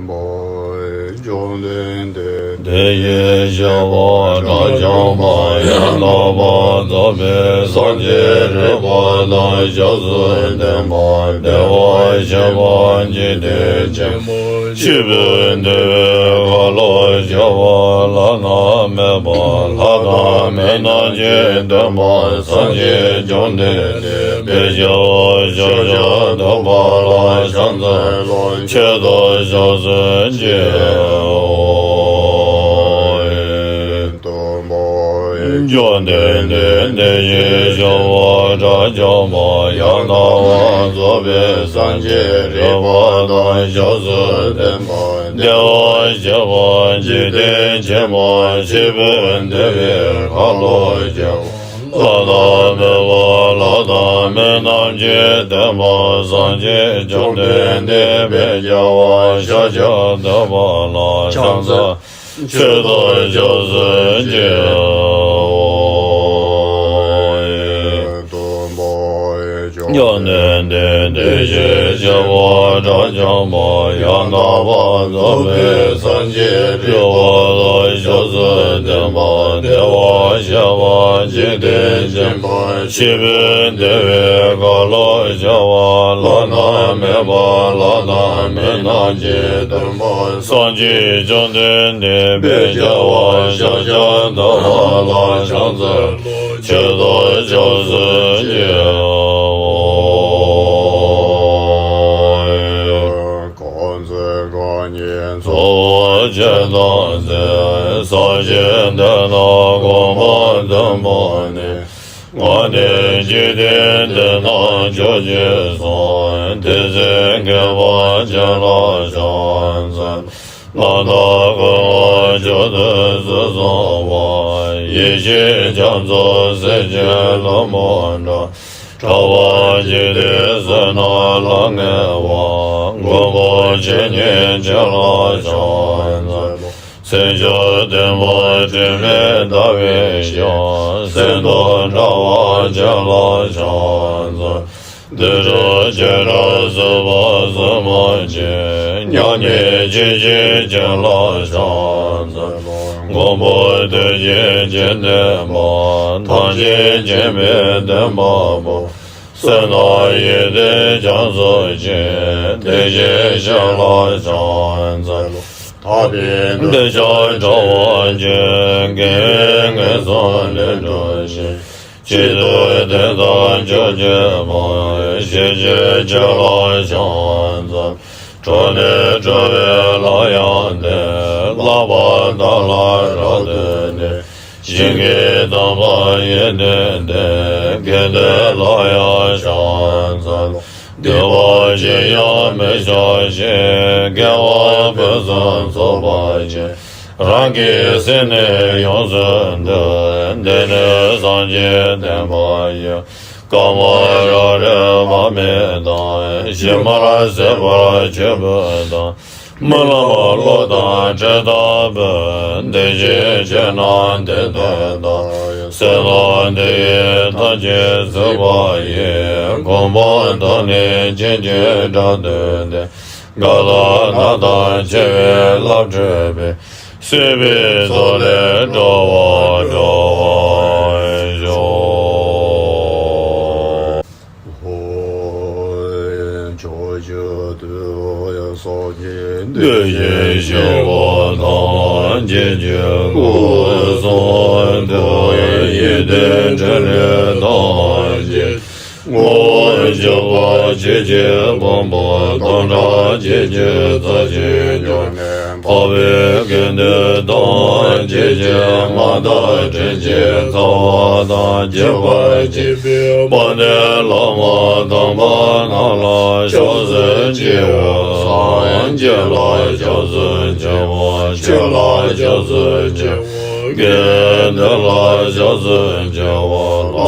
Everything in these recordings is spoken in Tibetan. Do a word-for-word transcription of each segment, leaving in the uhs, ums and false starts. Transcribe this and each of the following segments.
བཅོམ་ལྡན་འདས་དེ་བཞིན་གཤེགས་པ་དགྲ་བཅོམ་པ་ཡང་དག་པར་རྫོགས་པའི་སངས་རྒྱས་རིག་པ་དང་ཞབས་སུ་ལྡན་པ། བདེ་བར་གཤེགས་པ་འཇིག་རྟེན་ཆེན་པོ་ཆེས་བདེ་བའི་ཁ་ལོ་སྒྱུར་བ། བླ་ན་མེད་པ་ལྷ་དང་མི་རྣམས་ཀྱི་སྟོན་པ། སངས་རྒྱས་བཅོམ་ལྡན་འདས་དཔེ་བྱ་བ་ཤཱཀྱ་ཐུབ་པ་ལ་ཕྱག་འཚལ་ལོ། མཆོད་དོ་ཞབས་སུ་མཆིའོ། བཅོམ་ལྡན་འདས་དེ་བཞིན་གཤེགས་པ་དགྲ་བཅོམ་པ་ཡང་དག་པར་རྫོགས་པའི་སངས་རྒྱས་རིག་པ་དང་ཞབས་སུ་ལྡན་པ། བདེ་བར་གཤེགས་པ་འཇིག་རྟེན་ཆེན་པོ་ཆེས་བདེ་བའི་ཁ་ལོ་སྒྱུར་བ། བླ་ན་མེད་པ་ལྷ་དང་མི་རྣམས་ཀྱི་སྟོན་པ། སངས་རྒྱས་བཅོམ་ལྡན་འདས་དཔེ་བྱ་བ་ཤཱཀྱ་ཐུབ་པ་ལ་ཕྱག་འཚལ། མཆོད་དོ་ཞབས་སུ་མཆིའོ། བཅོམ་ལྡན་འདས་དེ་བཞིན་གཤེགས་པ་དགྲ་བཅོམ་པ་ཡང་དག་པར་རྫོགས་པའི་སངས་རྒྱས་རིག་པ་དང་ཞབས་སུ་ལྡན་པ། བདེ་བར་གཤེགས་པ་འཇིག་རྟེན་ཆེན་པོ་ཆེས་བདེ་བའི་ཁ་ལོ་སྒྱུར་བ། བླ་ན་མེད་པ་ལྷ་དང་མི་རྣམས་ཀྱི་སྟོན་པ། སངས་རྒྱས་བཅོམ་ལྡན་འདས་དཔེ་བྱ་བ་ཤཱཀྱ་ཐུབ་པ་ལ་ཕྱག་འཚལ་ལོ། མཆོད་དོ་ཞབས་སུ་མཆིའོ། གང་ཚེ་རྐང་གཉིས་འཚོ་བ་སྤྱད་བཏང་ཚེ། ས་གཞི་འདི་ན་གོམ་པ་བདུན་པོ་ནི། ང་ནི་འཇིག་རྟེན་འདི་ན་ཕྱོགས་གཅིག་སོང་། དེ་ཚེ་མཁས་པ་ཅན་ལ་ཕྱག་འཚལ། ལམ་དང་ཀུན་དགའ་མཆོག་ཏུ་གཟིགས་སོ་བ། ཡེ་ཤེས་རྒྱ་མཚོ་ཟིལ་གྱིས་བརྡུང་བ་འདྲ། ཕྲ་བ་གཅིག་དེ་བསོད་ནམས་ལ་ངེས་པ། མགོན་པོ་ཇི་སྙེད་ཅིག་ལ་ཕྱག་འཚལ་ལོ། སེམས་མཆོག་ལྡན་པ་དྲི་མེད་ཟླ་བའི་ཞབས། སེམས་དང་འདྲ་བ་ཅན་ལ་ཕྱག་འཚལ། དུད་འགྲོ་ཁྱེད་རང་གཟིགས་པ་གཟིགས་མ་མཆིས། མྱ་ངན་ཇི་བཞིན་ཅན་ལ་ཕྱག་འཚལ་ལོ། མགོན་པོ་དུས་ཀྱི་འཇིག་རྟེན་པ། ཐམས་ཅད་མཁྱེན་པའི་བདེན་པ་པོ། བསོད་ནམས་ཡོན་ཏན་རྒྱ་མཚོ་ཆེ། དེ་བཞིན་གཤེགས་ལ་ཕྱག་འཚལ་ལོ། ཐར་པའི་གདུལ་བྱ་དྲ་བ་ཅན། དགེ་བའི་ངན་སོང་ལས་སྒྲོལ་ཞིང་། གཅིག་ཏུ་བདེ་ཐབས་མཆོག་སྤྱད་པ། ཞི་བྱེད་ཆོས་ལ་ཕྱག་འཚལ། འགྲོ་ནས་གྲོལ་བའི་ལམ་ཡང་བདེ། བསླབ་པ་དག་ལ་རབ་ཏུ་གནས། ཞིང་གི་དམ་པ་ཡོན་ཏན་ལྡན། དགེ་འདུན་ལ་ཡང་ཕྱག་འཚལ་ལོ། སྡིག་པ་ཅི་ཡང་མི་བྱ་ཞིང་། དགེ་བ་ཕུན་སུམ་ཚོགས་པར་སྤྱད། རང་གི་སེམས་ནི་ཡོངས་སུ་འདུལ། འདི་ནི་སངས་རྒྱས་བསྟན་པ་ཡིན། སྐར་མ་རབ་རིབ་བར་མེད་དང་། ཕྱི་མར་གསལ་བར་ཁྱོད་བུ་དང་། རྨི་ལམ་གློག་དང་འཕྲུལ་ལྟ་བུ། དེ་བཞིན་ཁྱོད་རྣམས་དེ་ལྟར་ལྟ། བསོད་ནམས་འདི་ཡིས་ཐམས་ཅད་གཟིགས་པ་ཡི། གོ་འཕང་དང་ནི་ཇི་སྙེད་རབ་ཏུ་བསྟན། གང་དག་སྣང་དང་བཅས་པའི་ལྷར་གྲུབ་པའི། སྲིད་པའི་མཚོ་ལས་འགྲོ་བ་སྒྲོལ་བར་ཤོག། ཕྱོགས་བཅུ་དུས་སངས་རྒྱས་དེ་བཞིན་གཤེགས་པ་ཐམས་ཅད་ཀྱི་སྐུ་གསུང་ཐུགས་ཡོན་ཏན་ཕྲིན་ལས་ཐམས་ཅད། དངོས་སུ་གྱུར་པ་ཆོས་ཀྱི་ཕུང་པོ་སྟོང་ཕྲག་བརྒྱད་ཅུ་རྩ་གཅིག་ཀྱང་། འཕགས་པའི་དགེ་འདུན་ཐམས་ཅད་ཀྱི་མངའ་བདག་དྲིན་ཅན་རྩ་བ་དང་རྒྱས་པར་བྱེད་པའི་དཔལ་ལྡན་བླ་མ་དམ་པ་རྣམས་ལ་ཕྱག་འཚལ་ཕྱི་དབུས་སངས་རྒྱས་ལ་ཕྱག་འཚལ་ཕྱི་དབུས་ཆོས་ལ་ཕྱག་འཚལ་ཕྱི་དབུས། དགེ་འདུན་ལ་ཕྱག་འཚལ་ཕྱི་དབུས། བླ་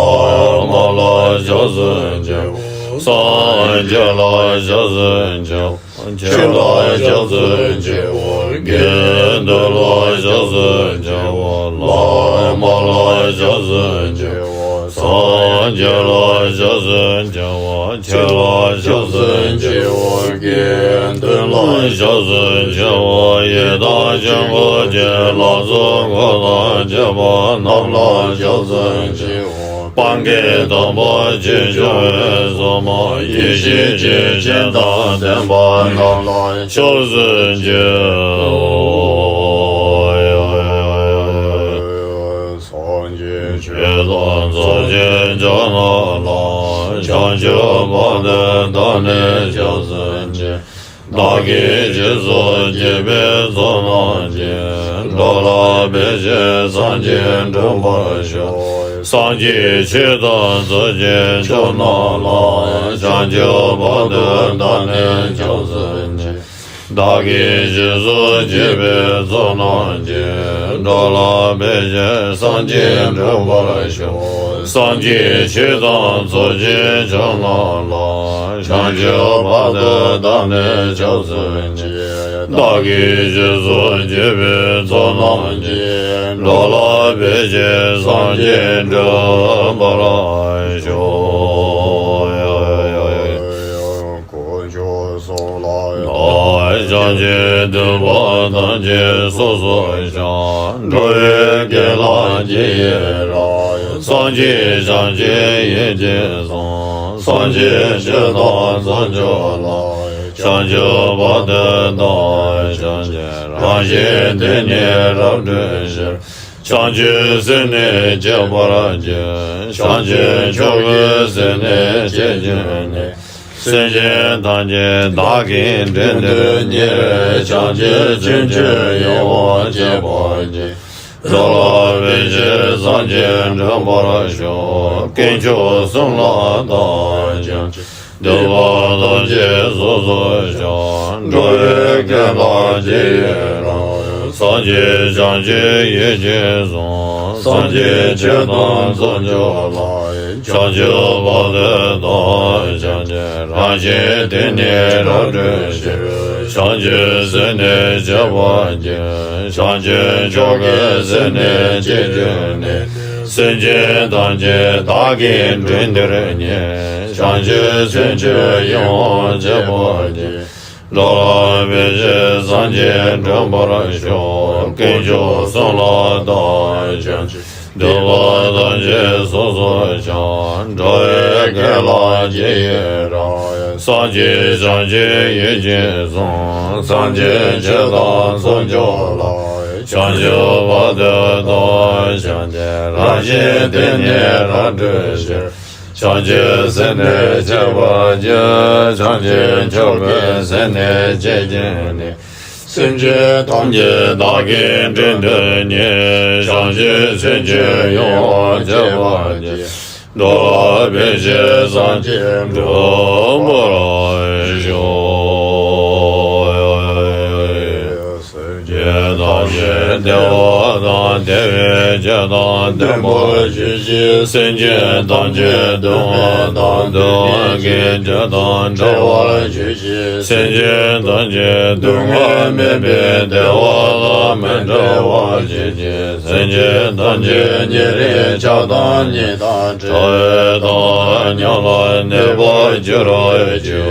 མ་ལ་ཕྱག་འཚལ་ཕྱི་དབུས། སངས་རྒྱས་ལ་ཕྱག་འཚལ་ཕྱི་དབུས། ཆོས་ལ་ཕྱག་འཚལ་ཕྱི་དབུས། དགེ་འདུན་ལ་ཕྱག་འཚལ་ཕྱི་དབུས། བླ་མ་ལ་ཕྱག་འཚལ་ཕྱི་དབུས། སངས་རྒྱས་ལ་ཕྱག་འཚལ་ཕྱི་དབུས། ཆོས་ལ་ཕྱག་འཚལ་ཕྱི་དབུས། དགེ་འདུན་ལ་ ལ་སྐྱབས་སུ་མཆིའོ། ཡི་དམ་ཆོས་འཁོར་གྱི་ལྷ་ཚོགས་འཁོར་དང་བཅས་པ་རྣམས་ལ་སྐྱབས་སུ་མཆིའོ། སྤང་གི་དམ་པ་ཆོས་སྐྱོང་བའི་གཟུངས་མ་ཡེ་ཤེས་ཀྱི་སྤྱན་དང་ལྡན་པ་རྣམས་ལ་སྐྱབས་སུ་མཆིའོ། སངས་རྒྱས་ཆོས་དང་ཚོགས་ཀྱི་མཆོག་རྣམས་ལ། བྱང་ཆུབ་བར་དུ་བདག་ནི་སྐྱབས་སུ་མཆི། བདག་གིས་སྦྱིན་སོགས་བགྱིས་པའི་ཚོགས་རྣམས་ཀྱིས། འགྲོ་ལ་ཕན་ཕྱིར་སངས་རྒྱས་འགྲུབ་པར་ཤོག། སངས་རྒྱས་ཆོས་དང་ཚོགས་ཀྱི་མཆོག་རྣམས་ལ། བྱང་ཆུབ་བར་དུ་བདག་ནི་སྐྱབས་སུ་མཆི། བདག་གིས་སྦྱིན་སོགས་བགྱིས་པའི་ཚོགས་རྣམས་ཀྱིས། འགྲོ་ལ་ཕན་ཕྱིར་སངས་རྒྱས་འགྲུབ་པར་ཤོག། སངས་རྒྱས་ཆོས་དང་ཚོགས་ཀྱི་མཆོག་རྣམས་ལ། བྱང་ཆུབ་བར་དུ་བདག་ནི་སྐྱབས་སུ་མཆི། བདག་གིས་སྦྱིན་སོགས་བགྱིས་པའི་ཚོགས་རྣམས་ཀྱིས། འགྲོ་ལ་ཕན་ཕྱིར་སངས་རྒྱས་འགྲུབ་པར་ཤོག། དཀོན་མཆོག་གསུམ་ལ་བདག་བྱང་ཆུབ་སྡིག་པ་ཐམས་ཅད་སོ་སོར་བཤགས། འགྲོ་བའི་དགེ་ལ་རྗེས་ཡི་རང་། སངས་རྒྱས་བྱང་ཆུབ་ཡིད་ཀྱིས་བཟུང་། སངས་རྒྱས་ཆོས་དང་ཚོགས་མཆོག་ལ། བྱང་ཆུབ་བར་དུ་བདག་བྱང་ཆུབ། རང་བཞིན་དེ་ཉིད་རབ་གྲོལ་ཕྱིར། བྱང་ཆུབ་སེམས་ནི་བསྐྱེད་པར་བགྱི། བྱང་ཆུབ་མཆོག་གི་སེམས་ནི་བསྐྱེད་བགྱིས་ནས། སེམས་ཅན་ཐམས་ཅད་བདག་གིས་འདྲེན་དུ་གཉེར། བྱང་ཆུབ་སེམས་མཆོག་ཡིད་འོང་སྤྱད་པར་བགྱི། འགྲོ་ལ་ཕན་ཕྱིར་སངས་རྒྱས་འགྲུབ་པར་ཤོག། དཀོན་མཆོག་གསུམ་ལ་བདག་བྱང་ཆུབ། སྡིག་པ་ཐམས་ཅད་སོ་སོར་བཤགས། འགྲོ་བའི་དགེ་ལ་རྗེས་ཡི་རང་། སངས་རྒྱས་བྱང་ཆུབ་ཡིད་ཀྱིས་བཟུང་། སངས་རྒྱས་ཆོས་དང་ཚོགས་མཆོག་ལ། བྱང་ཆུབ་བར་དུ་བདག་བྱང་ཆུབ། རང་བཞིན་དེ་ཉིད་རབ་གྲོལ་ཕྱིར། བྱང་ཆུབ་སེམས་ནི་བསྐྱེད་པར་བགྱི། བྱང་ཆུབ་མཆོག་གི་སེམས་ནི་བསྐྱེད་བགྱིས་ནས། སེམས་ཅན་ཐམས་ཅད་བདག་གིས་འདྲེན་དུ་གཉེར། བྱང་ཆུབ་སེམས་མཆོག་ཡིད་འོང་སྤྱད་པར་བགྱི། འགྲོ་ལ་ཕན་ཕྱིར་སངས་རྒྱས་འགྲུབ་པར་ཤོག། དཀོན་མཆོག་གསུམ་ལ་བདག་བྱང་ཆུབ། སྡིག་པ་ཐམས་ཅད་སོ་སོར་བཤགས། འགྲོ་བའི་དགེ་ལ་རྗེས་ཡི་རང་། སངས་རྒྱས་བྱང་ཆུབ་ཡིད་ཀྱིས་བཟུང་། སངས་རྒྱས་ཆོས་དང་ཚོགས་མཆོག་ལ། བྱང་ཆུབ་བར་དུ་བདག་བྱང་ཆུབ། རང་བཞིན་དེ་ཉིད་རབ་གྲོལ་ཕྱིར། བྱང་ཆུབ་སེམས་ནི་བསྐྱེད་པར་བགྱི། བྱང་ཆུབ་མཆོག་གི་སེམས་ནི་བསྐྱེད་བགྱིས་ནས། སེམས་ཅན་ཐམས་ཅད་བདག་གིས་འདྲེན་དུ་གཉེར། བྱང་ཆུབ་སེམས་མཆོག་ཡིད་འོང་སྤྱད་པར་བགྱི། འགྲོ་བ་ཕན་ཕྱིར་སངས་རྒྱས་འགྲུབ་པར་ཤོག། སེམས་ཅན་ཐམས་ཅད་བདེ་བ་དང་བདེ་བའི་རྒྱུ་དང་ལྡན་པར་གྱུར་ཅིག། སེམས་ཅན་ཐམས་ཅད་སྡུག་བསྔལ་དང་སྡུག་བསྔལ་གྱི་རྒྱུ་དང་བྲལ་བར་གྱུར་ཅིག། སེམས་ཅན་ཐམས་ཅད་སྡུག་བསྔལ་མེད་པའི་བདེ་བ་དང་མི་འབྲལ་བར་གྱུར་ཅིག། སེམས་ཅན་ཐམས་ཅད་ཉེ་རིང་ཆགས་སྡང་གཉིས་དང་བྲལ་བའི་བདག་ཉམས་ལ་གནས་པར་འགྱུར་བར་བགྱི།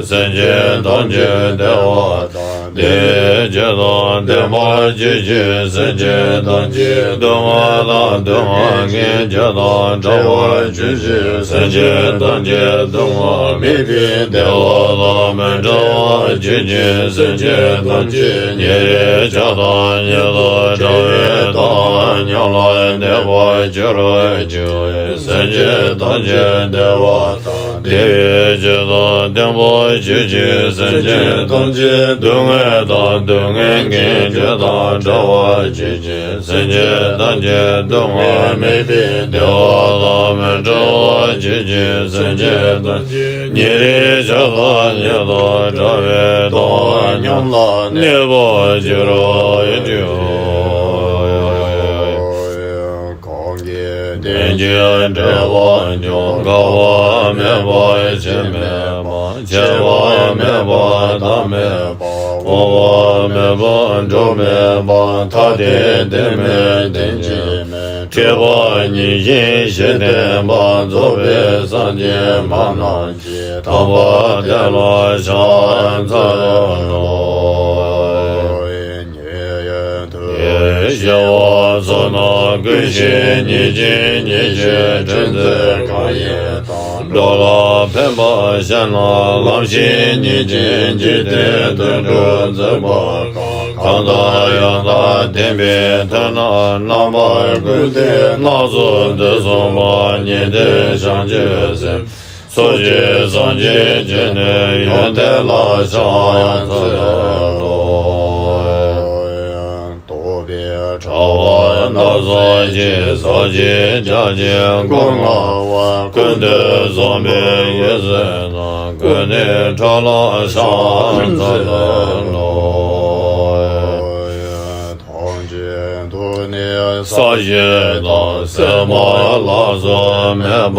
སེམས་ཅན་ཐམས་ཅད་བདེ་བ་དང་བདེ་བའི་རྒྱུ་དང་ལྡན་པར་གྱུར་ཅིག། སེམས་ཅན་ཐམས་ཅད་སྡུག་བསྔལ་དང་སྡུག་བསྔལ་གྱི་རྒྱུ་དང་བྲལ་བར་གྱུར་ཅིག། སེམས་ཅན་ཐམས་ཅད་སྡུག་བསྔལ་མེད་པའི་བདེ་བ་དང་མི་འབྲལ་བར་གྱུར་ཅིག། སེམས་ཅན་ཐམས་ཅད་ཉེ་རིང་ཆགས་སྡང་གཉིས་དང་བྲལ་བའི་བདག་ཉམས་ལ་གནས་པར་འགྱུར་བར་བགྱི། སེམས་ཅན་ཐམས་ཅད་བདེ་བ་དང་བདེ་བའི་རྒྱུ་དང་ལྡན་པར་གྱུར་ཅིག། སེམས་ཅན་ཐམས་ཅད་སྡུག་བསྔལ་དང་སྡུག་བསྔལ་གྱི་རྒྱུ་དང་བྲལ་བར་གྱུར་ཅིག། སེམས་ཅན་ཐམས་ཅད་སྡུག་བསྔལ་མེད་པའི་བདེ་བ་དང་མི་འབྲལ་བར་གྱུར་ཅིག། སེམས་ཅན་ཐམས་ཅད་ཉེ་རིང་ཆགས་སྡང་གཉིས་དང་བྲལ་བའི་བདག་ཉམས་ལ་གནས་པར་འགྱུར་བར་བགྱི། གང་གིས་བསྟན་བཅོས་འགྲེལ་པ་འབྱུང་། འགལ་བ་མེད་པ་ཕྱིར་མེད་པ། ཆད་པ་མེད་པ་མཐའ་མེད་པ། འོང་བ་མེད་པ་འགྲོ་མེད་པ། ཐ་དད་དོན་མེད་བདེན་གཅིག་མིན། ཐེག་པ་ཉིད་བཞིན་གཞི་བརྟན་པ། རྫོགས་པའི་སངས་རྒྱས་སྨྲ་རྣམས་ཀྱི། དམ་པ་དེ་ལ་ཕྱག་འཚལ་ལོ། བདེ་བ་ཚོགས་རྣམས་ཀུན་ཤེས་ཉིད་ཀྱིས་ཉིད་ཀྱི་དྲིན་ཅན་གང་ཡིན་དང་། འགྲོ་ལ་ཕན་པ་གཞན་ལ་ལམ་ཤེས་ཉིད་ཀྱིས་འཇིག་རྟེན་དོན་གྲུབ་འཛིན་པ་གང་། གང་དང་ཡང་དག་ལྡན་པའི་མཐུ་རྣམས་རྣམ་པ་ཀུན་ལྡན་སྣ་ཚོགས་འདི་གསུངས་པ་ཉན་ཏེ་བྱང་ཆུབ་སེམས། ཚོགས་ཀྱི་སངས་རྒྱས་ཀྱི་ནི་ཡོན་ཏན་ལ་ཕྱག་འཚལ་ལོ། རྟོག་པའི་དྲ་བ་སྣ་ཚོགས་ཀྱི་ཟག་བཅས་རྒྱ་ཆེན་སྒོ་ལྔ་པ་ཀུན་ཏུ་བཟུང་བའི་ཡིད་བཞིན་དང་ཀུན་ནས་བྲལ་ལ་ཕྱག་འཚལ་ལོ། ཐམས་ཅད་དུ་ནི་ས་གཞི་དང་སྲན་མ་ལ་སོགས་མེད་པ་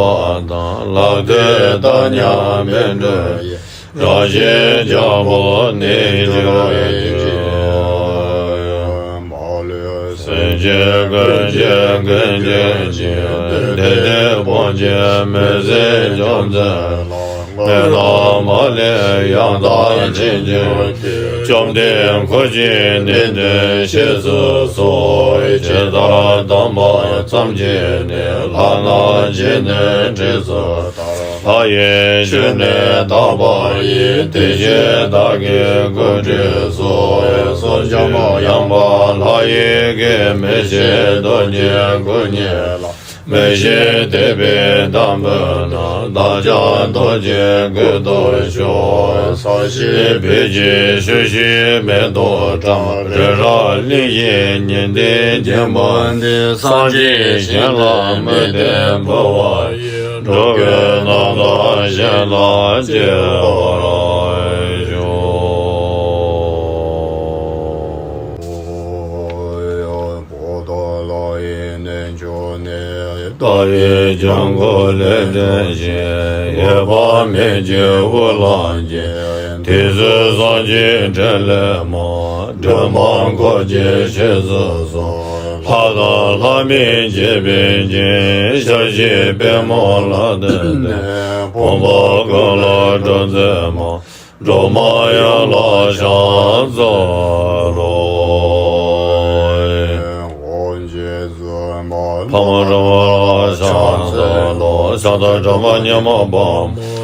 དང་། ལག་མཐིལ་ལྟ་མཉམ་པའི་འབྲུ་ཡི་རང་བཞིན་འཇམ་པོ་ནི་འགྱུར་གྱི། མ་ལུས་སེམས་ཅན་ཀུན་གྱི་ཀུན་འདུས་ཀྱི། བདེ་སྟེ་སྤོང་བྱེད་མི་ཟད་བྱང་བརྩེ་ལ། དངོས་དང་མ་ལུས་ཡང་དག་མཁྱེན་ཅིང་དགྱེས། བཅོམ་ལྡན་འཁོར་གྱིས་ནི་དེ་རྗེས་སུ་གསོལ། ཇི་ལྟར་གདམས་པ་ཙམ་གྱིས་ནི། ལྷ་རྣམས་ཀྱི་ནི་དྲིས་སུ་བསྟར། ལྷ་ཡི་ཆོས་ནི་དམ་པ་ཡིས། དེ་བཞིན་བདག་གིས་ཀུན་བགྲོད་སོ། གསུང་འཇམ་དབྱངས་པ་ལྷ་ཡི་གེ། མི་ཤེས་རྡོ་རྗེའི་སྐུ་བརྙེས་ལ། མི་ཤེས་དད་པའི་དམ་པོ་རྣམས། བདག་ཀྱང་རྡོ་རྗེའི་སྐུ་མདོར་བསྐྱོད། ས་གཞི་བོད་ཀྱི་ཆུ་བཞི་མེ་ཏོག་བཀྲམ། རི་རབ་གླིང་བཞི་ཉི་ཟླའི་རྒྱན་པ་འདི། སངས་རྒྱས་ཞིང་ལ་མི་བདེན་འབུལ་བ་ཡི། འགྲོ་ཀུན་རྣམ་དག་ཞིང་ལ་སྐྱེ་བར་ཤོག། པོ་ཏ་ལ་ཡི་གནས་མཆོག་ནས། ལྟ་བའི་ལྗང་གུ་ལས་འདྲེན་ཞིང་། གཡོ་བ་མེད་ཀྱི་དབུ་ལ་འགྱེད། དུས་གསུམ་སངས་རྒྱས་འཕྲིན་ལས་མ། སྒྲོན་མ་འཁོར་གྱིས་རྗེས་སུ་བཟུང་། ལྷ་དང་ལྷ་མིན་འཇིགས་པའི་སྤྱན། ཞལ་བཞི་པདྨོ་ལ་བརྟེན་ནས། ཕོངས་པ་ཀུན་ལ་སྒྲོལ་མཛད་མ། འགྲོ་མ་ཡོངས་ལ་ཕྱག་འཚལ་ལོ། འོག་འཇིགས་སུ་མ་ཕམ་རིང་བ་ལ་ཕྱག་འཚལ་ལོ། ཕྱག་འཚལ་སྒྲོལ་མ་མྱུར་མ་དཔའ་མོ།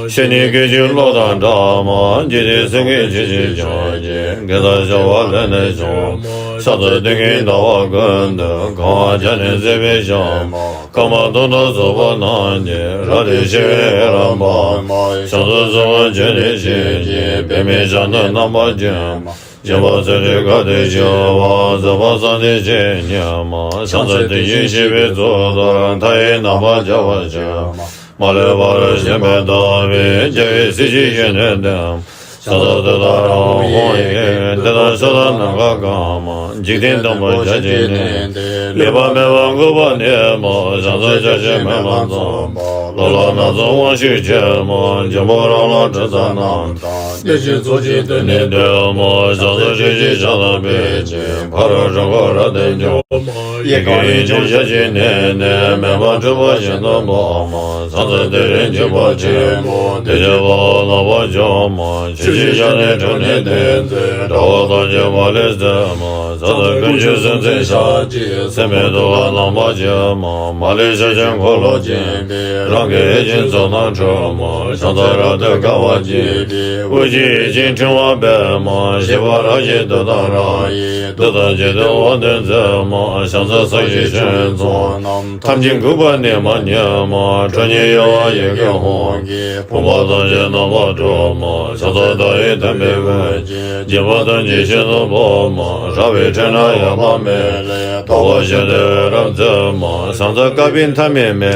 བཤེས་གཉེན་ཀུན་གྱི་བློ་དང་འདྲ་མ། འཇིག་རྟེན་སེམས་ཅན་ཆོས་ཀྱི་ཕྱག་རྒྱའི། དགེ་དང་བྱ་བ་ལས་འདས་ཆུང་མ། ཕྱག་འཚལ་དུས་ཀྱི་ཟླ་བ་ཀུན་ཏུ། གང་བ་བརྒྱ་ནི་བརྩེགས་པའི་ཞལ་མ། སྐར་མ་སྟོང་དང་ཚོགས་པ་རྣམས་ཀྱིས། རབ་ཏུ་ཕྱེ་བའི་ཧེ་རམ་པ་མ། ཕྱག་འཚལ་གསོལ་བ་བརྗོད་ནས་བཞེས་ཀྱི། པདྨའི་ཞབས་ནི་རྣམ་པར་བསྒྱིངས་མ། སྦྱིན་པ་ཚུལ་ཁྲིམས་དགའ་སྟོན་ཞི་བ། བཟོད་པ་བསམ་གཏན་ཇི་སྙེད་མ། ཕྱག་འཚལ་དེ་བཞིན་གཤེགས་པའི་གཙུག་ཏོར། མཐའ་ཡས་རྣམ་པར་རྒྱལ་བ་ཆེན་མ། མ་ལུས་པ་རབ་བཞེངས་པའི་ཐུགས་ཀྱིས། རྒྱལ་བའི་སྲིད་ཞིའི་ཞིང་ནི་ལྡན། ཕྱག་འཚལ་ཏུཏྟཱ་ར་ཧཱུྃ་ཡི་གེས། བདུད་དང་ཕྱོགས་དང་ནམ་མཁའ་གང་མ། འཇིག་རྟེན་བདུན་པོ་འཇའ་ཆི་ནས། ལུས་པ་མེད་པར་འགུགས་པ་ཉིད་མ། ཕྱག་འཚལ་བརྒྱ་བྱིན་མེ་མང་ཚངས་པ། གླུ་ལ་སྣ་ཚོགས་དབང་ཕྱུག་ཆེན་མ། འབྱུང་པོ་རབ་ལ་དྲི་ཟ་རྣམས་དང་། གནོད་སྦྱིན་ཚོགས་ཀྱིས་བསྟོད་ནས་བསྟོད་མ། ཕྱག་འཚལ་ཁྲོ་ཆུའི་ཞལ་དང་ཕུད་ཅིང་། ཕ་རོལ་འཁྲུལ་འཁོར་རབ་ཏུ་འཇོམས་མ། ཡི་གེ་དབྱིངས་ཕྱུག་འཇའ་ཆི་ནས་ནི། མེ་འབར་འཁྲུགས་པ་ཤིན་ཏུ་འབར་མ། ཕྱག་འཚལ་དེ་རིང་ཁྱབ་པ་ཆེན་པོ། བདེ་ཆེན་དཔའ་བོས་རྣམ་པར་འཇོམས་མ། ཆུ་སྐྱེས་ཞལ་ནི་དྲུང་ནས་བསྟོད་མཛད། དགྲ་བོ་ཐམས་ཅད་མ་ལུས་གསོད་མ། ཕྱག་འཚལ་དཀོན་མཆོག་གསོལ་འདེབས་ཞལ་གྱིས། སྲིན་མོའི་ཐུབ་པ་རྣམ་པར་འཇོམས་མ། མ་ལུས་ཞབས་ཀྱི་འཁོར་ལོ་བཅས་པའི། རང་གི་ཡིད་བཞིན་གཙུག་ན་འཁྲུངས་མ། ཕྱག་འཚལ་རབ་ཏུ་དགའ་བ་བརྗིད་པའི། དབུ་རྒྱན་ཡིད་བཞིན་ཕྲེང་བ་སྤེལ་མ། ཞི་བ་རབ་ཀྱི་མཐུ་དང་རང་གི། མཐུ་དང་བཅས་ཏེ་དབང་དུ་མཛད་མ། ཕྱག་འཚལ་ས་གཞིའི་ཆོས་ཚོགས་རྣམས། ཐམས་ཅད་འགུགས་པར་ནུས་པ་ཉིད་མ། ཁྲོ་གཉེར་གཡོ་བ་ཡི་གེ་ཧཱུྃ་གིས། ཕོངས་པ་ཐམས་ཅད་རྣམ་པར་སྒྲོལ་མ། ཕྱག་འཚལ་བདག་ཡི་དམ་པའི་དབུ་རྒྱན། སྦྱིན་པ་ཐམས་ཅད་ཤིན་ཏུ་སྤོབས་མ། རལ་པའི་ཕྲེང་རྣམས་ཡལ་བ་མེད་ལས། དག་པ་ཞིང་དུ་འོད་རབ་མཛད་མ། ཕྱག་འཚལ་བསྐལ་པའི་མཐའ་མེད་མེ།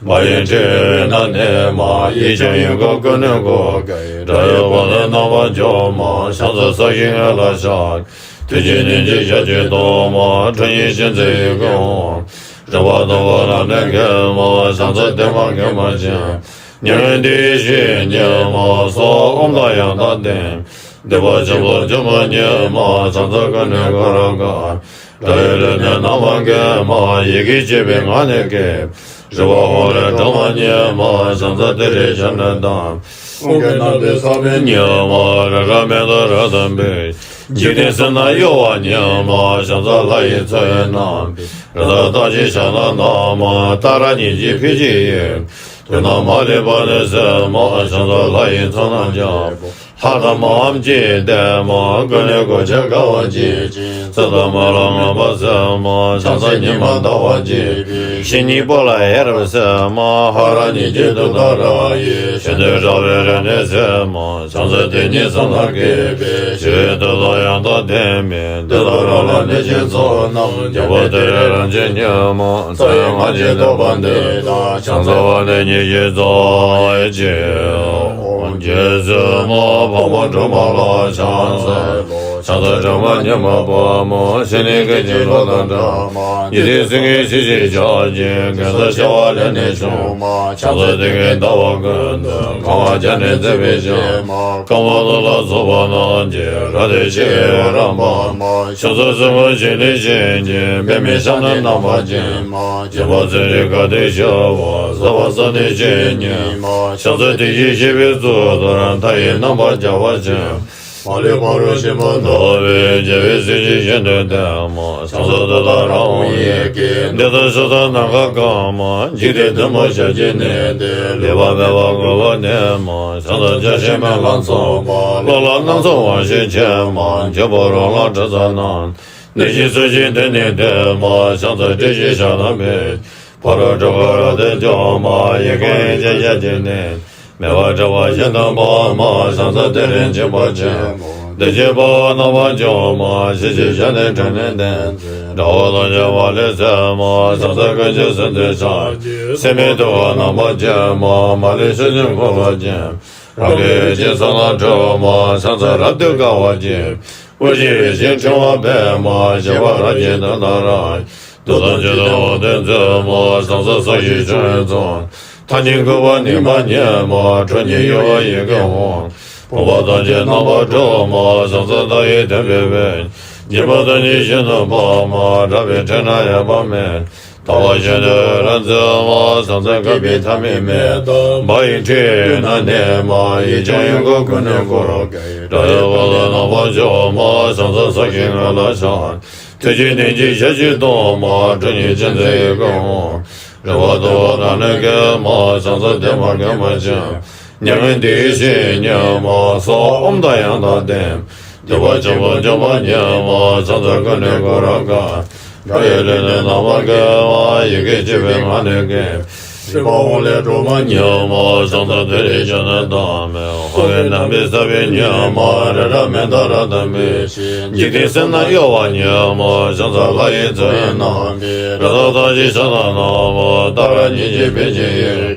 མ་ཡིན་ཕྲེང་བའི་འོད་རྣམས་གནས་མ། ཡིད་ཀྱང་ཡིད་འཁོར་ཀུན་ནས་བསྐོར་དགའི། སྒྲ་ཡི་དབང་ཐང་རྣམ་པར་འཇོམས་མ། ཕྱག་འཚལ་ས་གཞིའི་ངོས་ལ་ཕྱག་ཐུགས་རྗེའི་གནོད་སྦྱིན་ཞལ་གྱིས་བསྟོད་མ། ཁྲོ་གཉེར་ཅན་མཛད་ཡི་གེ་ཧཱུྃ། རིག་པ་དྭངས་པ་རབ་ནི་བརྒྱན་མ། ཕྱག་འཚལ་བདེ་བ་དགེ་མ་ཅན། ཉེ་བའི་དུས་ཡུན་ཤེས་ཉིད་མ། སྭཱ་ཧཱ་ཨོཾ་དང་ཡང་དག་ལྡན། བདེ་བ་ཆེན་པོ་འབྱུང་པོ་ཉིད་མ། ཕྱག་འཚལ་ཀུན་ནས་བསྐོར་རབ་དགའ། སྒྲ་ཡི་རོལ་སྟོན་རྣམ་པར་བརྒྱན་མ། ཡི་གེ་བཅུ་པའི་ངག་ནི་བསྐྱེད། རིག་པ་ཧཱུྃ་ལས་སྒྲོལ་མ་ཉིད་མ། ཕྱག་འཚལ་ཏུ་རེའི་ཞབས་ནི་བསྣམས། ཧཱུྃ་གི་རྣམ་པའི་ས་བོན་ཉིད་མ། རི་རབ་མེ་ཏོག་རབ་ཏུ་འབུས། འཇིག་རྟེན་སེམས་ནང་གཡོ་བ་ཉིད་མ། བྱང་རྩ་ལྷ་ཡི་ཚོགས་ཡི་རྣམ་པའི། རི་དྭགས་རྟགས་ཅན་ཤ་དང་ནག་མ། ཏཱ་ར་གཉིས་ཀྱི་འཕེལ་གྱི་ཡུལ། དུས་ནམ་མ་ལུས་པ་ནས་སེམས་མ། བྱང་རྩ་ལྷ་ཡི་ཚོགས་རྣམས་ཀྱང་། ལྷ་དང་མིའམ་ཅི་ཡིས་བསྟེན་མ། ཀུན་ནས་གོ་ཆ་དགའ་བ་ཅན། ཚེ་དང་མི་ལ་མངོན་པར་སེམས་མ། བྱང་རྩ་ཉི་མ་ཟླ་བ་ཅན། ཕྱི་ཉིན་པོ་ལ་ཡ་རབས་སེམས་མ། ཧ་ར་གཉིས་ཀྱི་དུས་དང་ར་ཡི། ཆེ་འདོད་དྲག་པོའི་རིམས་ནད་སེམས་མ། བྱང་རྩ་དེ་ཉིད་བསམ་ལ་སྐྱེས་པའི། ཞི་བའི་མཐུ་དང་ཡང་དག་ལྡན་མིན། འདི་དག་རང་ལ་གནོད་སྦྱིན་ཚོགས་རྣམས། རྒྱལ་པོ་ཏུ་རེ་རབ་འབྱམས་ཉོན་མོངས། རྩ་བའི་སྔགས་ཀྱི་བཟློག་པ་འདི་དག་བྱང་རྩ་བ་དེ་ཉིད་ཀྱིས་རྫོགས་ཤིག་རྗེ་བཙུན་མ་འཕགས་མ་སྒྲོལ་མ་ལ་ཕྱག་འཚལ་ལོ། བྱང་རྩ་སྒྲོལ་མ་མྱུར་མ་དཔའ་མོ། ཞི་གནས་ཀུན་གྱི་བློ་དང་འདྲ་མ། ཡིད་བདེ་སེམས་ཀྱི་ཆོས་ཀྱི་ཕྱག་རྒྱས། གེ་སར་བྱེ་བ་ལས་ནི་བྱུང་མ། བྱང་རྩ་དེ་ཀའི་ཟླ་བ་ཀུན་ཏུ། གང་བ་བརྒྱ་ནི་བརྩེགས་པའི་སྤྱན་མ། ཀ་མ་ལ་ལ་སོགས་པ་རྣམས་ཀྱིས། རབ་ཏུ་ཕྱེ་བའི་རིམ་པ་མ། བྱང་རྩ་སེམས་དཔའ་ཆེ་ནི་བྱིན་གྱིས། པདྨའི་ཞབས་ནི་རྣམ་པར་བརྒྱན་མ། སྦྱིན་པ་ཚུལ་ཁྲིམས་དགའ་སྟོན་ཞུ་བ། བཟོད་པ་བསམ་ནི་ཆོས་ཉིད་མ། བྱང་རྩ་དེ་བཞིན་གཤེགས་པའི་གཙུག་ཏོར། མཐའ་ཡས་རྣམ་པར་རྒྱལ་བ་ཆེན། མ་ལུས་པ་རོ་ཞིང་པ་ལྟ་བུའི། རྒྱལ་བའི་སྲས་ཀྱིས་ཤིན་ཏུ་བསྟེན་མ། བྱང་རྩ་ཏུ་ཏ་ར་ཧཱུྃ་ཡི་གེ་འདི་དག་ཕྱག་འཚལ་ནམ་མཁའ་གང་མ། འཇིག་རྟེན་བདུན་པོ་ཞབས་ཀྱིས་མནན་ཏེ། ལུས་པ་མེད་པར་འགུགས་པར་ནུས་མ། བྱང་རྩ་བརྒྱ་བྱིན་མེ་ལྷ་ཚངས་པ། གློ་ལ་སྣ་ཚོགས་དབང་ཕྱུག་མཆོད་མ། འཇུག་པ་རོ་ལངས་དྲི་ཟ་རྣམས། ནད་ཀྱི་ཚུལ་བཞིན་དེ་ནི་བསྟེན་མ། བྱང་རྩ་དྲི་ཞིམ་ཞལ་ནང་འབེབས། ཕ་རོལ་འཁྲུལ་འཁོར་རབ་ཏུ་འཇོམས་མ། ཡི་གེ་ཨིན་ཅི་ཞལ་གྱིས་མནན། མེ་འབར་དྲི་བ་བཞིན་དུ་འབར་མ། བྱང་རྩ་དེ་རིང་འཇིགས་པ་ཆེན་པོ། བདུད་ཀྱི་དཔའ་བོ་རྣམ་པར་འཇོམས་མ། ཞི་བྱེད་ཞལ་ནི་དྲི་ནི་ལྡན། དགྲ་བོ་ཐམས་ཅད་མ་ལུས་ཚིམ་མ། བྱང་རྩ་ཀུན་གྱི་སེམས་རྩེ་ཕྱག་རྒྱས། སྲེད་མེད་ཐུབ་པ་རྣམ་པར་བརྒྱན་མ། མ་ལུས་ཕྱོགས་བཅུའི་འཁོར་ལོ་བརྒྱན། རང་གི་སྦྱིན་སོགས་རྣམས་སྒྲུབ་མ། བྱང་རྩ་རབ་ཏུ་དགའ་བ་ཅན། དབུགས་ཆད་པའི་ཞིང་ཕྲེང་བ་སྦས་མ། བཞད་པ་རབ་ཀྱི་མདུང་དང་ར། གདུགས་དང་བཅས་ཏེ་འོག་ཏུ་འཛུལ་མ། བྱང་རྩ་སོགས་ཀྱི་ཕྱོགས་ཡོངས་ཚིམ། མཐའ་གཉིས་འགུགས་པ་ནུས་མ་ཉིད་མ། ཁྲོ་གཉིས་གཡོ་བ་ཡི་གེ་ཧཱུྃ། ཕོངས་པ་ཐམས་ཅད་རྣམ་པར་སྒྲོལ་མ། བྱང་རྩ་མཐའ་ཡས་ཐིམ་པའི་དབུས། སྙིགས་མ་ཐམས་ཅད་ཤིན་ཏུ་སྤངས་མ། དགྲ་བོའི་ཁྲོད་ན་ཡལ་བ་མེད། ལྟ་བ་ཤིན་ཏུ་རབ་འཛིན་མ། བྱང་རྩ་བསྐལ་པའི་མཐའ་མེད་མེ་ལྟར། འབར་བའི་ཁྲོད་ཡུལ་ན་གནས་མ། ཡིད་བཞིན་གཡོ་འགུལ་ཀུན་ནས་བསྐོར། དགྲ་ཡི་དབང་ལས་རྣམ་པར་འཇོམས་མ། བྱང་རྩ་སྲོག་གི་ངོ་ལ་ཆགས། ཐུགས་རྗེའི་གདེང་གིས་ཞལ་གཅིག་སྟོན་མ། ཁྲོ་གཉིས་ཅན་མཛད་ཡི་གེ་ཧཱུྃ། རིག་པ་རྟོག་པ་རང་གྲོལ་མཁན་མ། བྱང་རྩ་བདེ་བར་མཁྱེན་པ་ཅན། མྱ་ངན་འདས་ཞི་ཉིད་མ། གསོལ་བ་ཨོཾ་དང་ཡང་དག་ལྡན། བདེ་བ་ཆེན་པོ་འཇོམས་པ་ཉིད་མ། བྱང་རྩ་ཀུན་ནས་བསྐོར་རབ་དགའ། དགྲ་ཡི་ལུས་ནི་རྣམ་པར་འགེམས་མ། ཡི་གེ་བཅུ་པའི་ངག་ནི་ཀུན། སྲིད་པ་འོག་ལས་སྒྲོལ་མ་ཉིད་མ། བྱང་རྩ་དེ་ལས་བྱུང་ནས་བདག་མེད། འོག་གི་རྣམ་པའི་ས་བོན་ཉིད་མ། རི་རབ་མེ་ལྟར་རབ་ཏུ་འབིགས། འཇིག་རྟེན་སེམས་ནང་གཡོ་བ་ཉིད་མ། བྱང་རྩ་ལྷ་ཡི་ཚོགས་ཡི་རྣམ་པའི། རི་དྭགས་རྟགས་ཅན་ཤ་དང་ནག་མ། ཏཱ་ར་གཉིས་ཀྱི་འཕེལ་གྱི་ཡུལ།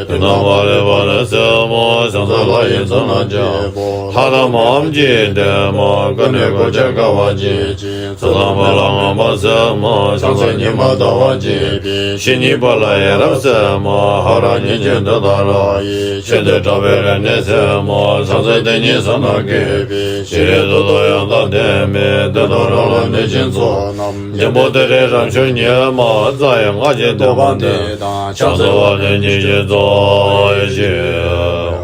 དུས་ནམ་མ་ལུས་པ་ནས་སེམས་མ། བྱང་རྩ་ལྷ་ཡི་ཚོགས་རྣམས་ཀྱི། ལྷ་དང་མིའམ་ཅི་ཡིས་བསྟེན་མ། ཀུན་ནས་གོ་ཆ་དགའ་བ་ཅན། ཚེ་དང་མི་ལ་མངོན་པར་སེམས་མ། བྱང་རྩ་ཉི་མ་ཟླ་བ་ཅན། ཕྱི་ཉིན་པོ་ལ་ཡ་རབས་སེམས་མ། ཧ་ར་གཉིས་ཀྱི་མདུང་དང་ར་ཡི། ཆེ་འདོད་དྲག་པོའི་རིམས་ནད་སེལ་མ། བྱང་རྩ་དེ་ཉིད་བསམ་ལ་སྐྱེས་པའི། ཞི་བའི་མཐུ་དང་ཡང་དག་ལྡན་མིན། འདི་དག་རང་ལ་གནོད་སྦྱིན་ཚོགས་རྣམས། འབྱུང་པོ་ཏུ་རེ་རབ་འབྱམས་ཉོན་མོངས། རྩ་བའི་སྔགས་ཀྱི་བཟློག་པ་འདི་དག་བྱང་རྩ་བ་དེ་ཉིད་ཀྱིས་རྫོགས་ཤིག་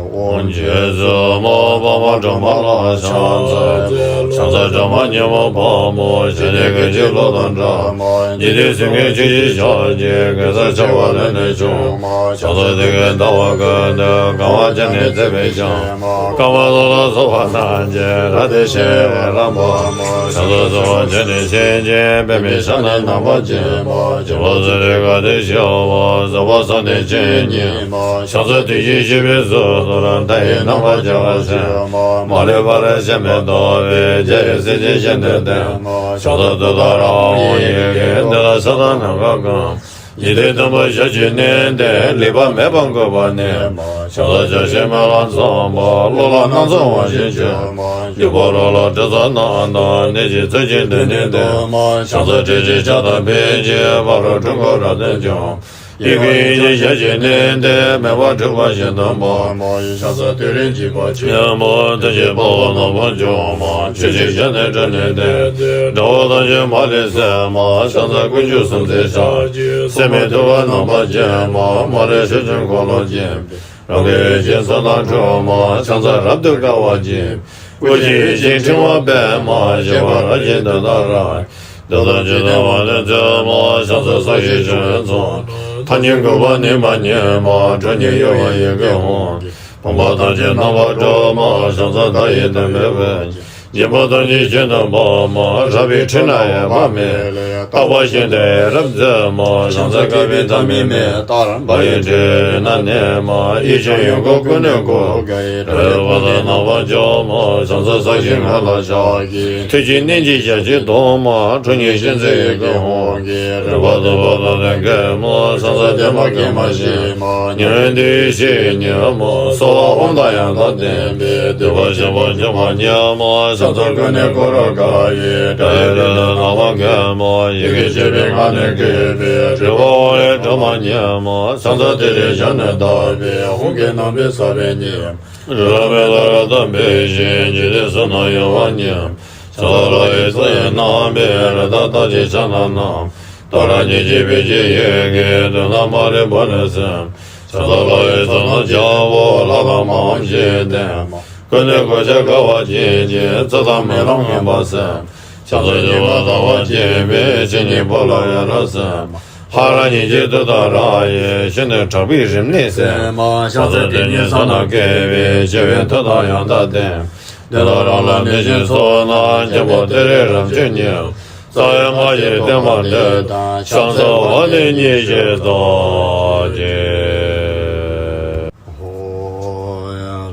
རྗེ་བཙུན་མ་འཕགས་མ་སྒྲོལ་མ་ལ་ཕྱག་འཚལ་ལོ། བྱང་རྩ་སྒྲོལ་མ་མྱུར་མ་དཔའ་མོ། ཞི་གནས་ཀུན་གྱི་བློ་དང་འདྲ་མ། ཡིད་བདེ་སེམས་ཀྱི་ཆོས་ཀྱི་ཕྱག་རྒྱས། གེ་སར་བྱེ་བ་ལས་ནི་བྱུང་མ། བྱང་རྩ་དེ་ཀའི་ཟླ་བ་ཀུན་ཏུ། གང་བ་བརྒྱ་ནི་བརྩེགས་པའི་སྤྱན། ཀ་མ་ལ་ལ་སོགས་པ་རྣམས་ཀྱིས། རབ་ཏུ་ཕྱེ་བའི་རིམ་པ་མ། བྱང་རྩ་སྲོག་གི་ཁྲོ་གཉིས་ཅན། པདྨའི་ཞབས་ནི་རྣམ་པར་བརྒྱན་མ། འཇིགས་པ་ཚུལ་ཁྲིམས་དགའ་སྟོན་ཞུ་བ། བཟོད་པ་བསམ་ནི་ཆོས་ཉིད་མ། བྱང་རྩ་དེ་བཞིན་གཤེགས་པའི་གཙུག་ཏོར། མཐའ་ཡས་རྣམ་པར་རྒྱལ་བ་ཆེན་པོ། མ་ལུས་པ་རབ་འབྱམས་པའི་ཟླ་བའི། རྒྱལ་བའི་སྲས་ཀྱིས་ཤིན་ཏུ་བསྟེན་མ། བྱང་རྩ་ཏུཏྟཱ་ར་ཧཱུྃ་ཡི་གེ་འདི་དག་ཕྱག་དང་ནམ་མཁའ་གང་། ཡིད་བདེ་ལྡན་པ་ཞལ་གཅིག་མནན་ཏེ། ལུས་པ་མེད་པར་འགུགས་པར་ནུས་མ། བྱང་རྩ་བརྒྱ་བྱིན་མེ་ལྷ་ཚངས་པ། གློ་ལ་སྣ་ཚོགས་དབང་ཕྱུག་མཆོད་མ། འཇུག་པ་རོ་ལངས་དྲི་ཟ་རྣམས་དང་། ནད་ཀྱི་ཚུལ་གྱིས་འདི་ནི་བསྟེན་མ། བྱང་རྩ་དྲི་ཞིམ་ཞལ་དང་འཕེལ་གྱི། ཕ་རོལ་འཁྲུལ་འཁོར་རབ་ཏུ་འཇོམས། ཡི་གེ་ཨིན་ཅི་ཞལ་གཅིག་མནན་ཏེ། མེ་འབར་འཁྲུགས་པ་ཤིན་ཏུ་འབར་མ། བྱང་རྩ་དེ་རིང་འཇིགས་པ་ཆེན་པོ། བདུད་ཀྱི་དཔའ་བོ་རྣམ་པར་འཇོམས་མ། ཆོས་ཀྱི་ཞལ་ནི་དྲི་ནི་ལྡན་ཏེ། དགྲ་བོ་ཐམས་ཅད་མ་ལུས་བསྲེགས་མ། བྱང་རྩ་ཀུན་གྱི་སེམས་རྩེ་ཕྱག་རྒྱས། སྲེད་མེད་ཐུབ་པ་རྣམ་པར་བརྒྱན་མ། མ་ལུས་ཕྱོགས་བཅུའི་འཁོར་ལོ་བརྒྱན་པའི། རང་གི་སྦྱིན་སོགས་རྣམས་སྒྲུབ་མ། བྱང་རྩ་རབ་ཏུ་དགའ་བ་ཅན། སྐུ་མཁྱེན་ཡེ་ཤེས་ཕྲེང་བ་པདྨ། གཤེགས་པ་རབ་ཀྱི་མདུན་དུ་རོལ། འདི་དང་འཇིག་རྟེན་པ་དེ་ཚོ་མ། བྱང་ཆུབ་སངས་རྒྱས་བྱང་ཆུབ་ཚོགས། ཐབས་ཉིད་འགོག་པ་ནུས་པ་ཉིད་མ། གྲོལ་སྙིང་གཡོ་བ་ཡི་གེ་ཧཱུྃ། ཕོངས་པ་ཐམས་ཅད་རྣམ་པར་སྒྲོལ་མ། བྱང་སེམས་བདག་ཡིད་དམ་པའི་དཔལ། སྦྱིན་པ་ཐམས་ཅད་ཀུན་དུ་འབུལ་མ། རབ་དཔལ་ཁྲོས་ན་ཡལ་བ་མེད། རྟག་པ་བཞིན་དུ་ཡ་རབས་མཛད་མ། བྱང་སེམས་བསྐལ་པའི་མཐའ་མེད་མེ་ལྟར། འབར་བའི་འབྲས་བུ་ན་གནས་མ། ཡེ་ཤེས་ཡོན་གོ་ཀུན་ནས་བསྐོར། རབ་ཏུ་རྣམ་པར་འཇོམས་མ། བྱང་སེམས་སངས་རྒྱས་མངའ་ལ་ཕྱག། ཐུགས་རྗེའི་གནད་ཀྱིས་ཞལ་གྱིས་བཟློག་མ། ཁྲོ་གཉེར་གཤེགས་མཛད་ཡི་གེ་ཧཱུྃ་གིས། རིག་པ་རྟོགས་པ་ཐམས་ཅད་འགེམས་མ། སེམས་ཙམ་བདེན་པ་སྐྱེ་མ་ཤེས་མ། ཉོན་དུ་ཤེས་ཉིད་མ། གསོལ་བ་འོ་མ་དང་ཡང་དག་ལྡན་པས། བསྡུས་པ་ཤིན་པར་འཇོམས་པ་ཉིད་མ། བྱང་སེམས་ཀུན་ནས་བསྐོར་རབ་དགའ་ཡི། དགྲ་ཡི་དོན་དུ་རྣམ་པར་འགེམས་མ། ཡི་གེ་བཅུ་པའི་ངག་ནི་བཀོད་པའི། རིག་པ་འོད་ལས་སྒྲོན་མ་ཉིད་མ། བྱང་སེམས་ཏིལ་འབྲུའི་ཞལ་ནི་བརྡབས་པས། ཧཱུྃ་གི་རྣམ་པར་གསལ་བའི་ཉི་མ། རབ་དཔལ་ལྟར་དམ་པའི་ཞིང་། འཇིག་རྟེན་གསུམ་ན་གཡོ་བ་ཉིད་མ། བྱང་སེམས་ལྷ་ཡི་ཚོགས་ཀྱིས་རྣམ་པར། རི་དྭགས་རྟགས་ཅན་ཕྱག་ན་བསྣམས། ཏུ་ར་གཉིས་ཀྱིས་བོད་ཀྱི་ཡི་གེ། མདུན་དང་མ་ལུས་པོ་ནི་ཟིན། བྱང་སེམས་ལྷ་ཡི་ཚོགས་རྣམས་བྱ་བ། ལྷ་དང་མ་འོངས་ཕྱི་ཡི་ལྡན་མ། ཀུན་ནས་གོ་ཆ་དགའ་བ་བརྗིད་ཅིང་། ཚེ་དང་རྨི་ལམ་མངོན་པར་གསལ། བྱང་སེམས་སྐྱེ་བོ་ལྟ་བ་བརྗིད་པའི། ཕྱི་ཉིད་པོ་ལ་ཡ་རབས་ཟིན་མ། ལྷ་རིགས་ཉིད་ཀྱི་མཐུ་དང་རབ་དབྱེ། ཕྱི་ནི་དྲག་པོའི་རིམས་ནད་སེལ་མ། བྱང་སེམས་དེ་ཉིད་གསང་སྔགས་བསྐྱེད་པའི། ཆེ་བའི་མཐུ་དང་ཡང་དག་ལྡན། འདི་དག་རང་ལ་གནས་ཤིང་ཚོགས་རྣམས། སྙིང་པོ་ཏུ་རེ་རབ་འབྱམས་ཉིད། རྩ་བའི་སྔགས་ཀྱི་བསྟན་པ་འདི་དང་། བྱང་སེམས་འོ་དེ་ཉིད་ཀྱིས་རྫོགས་ཀྱི།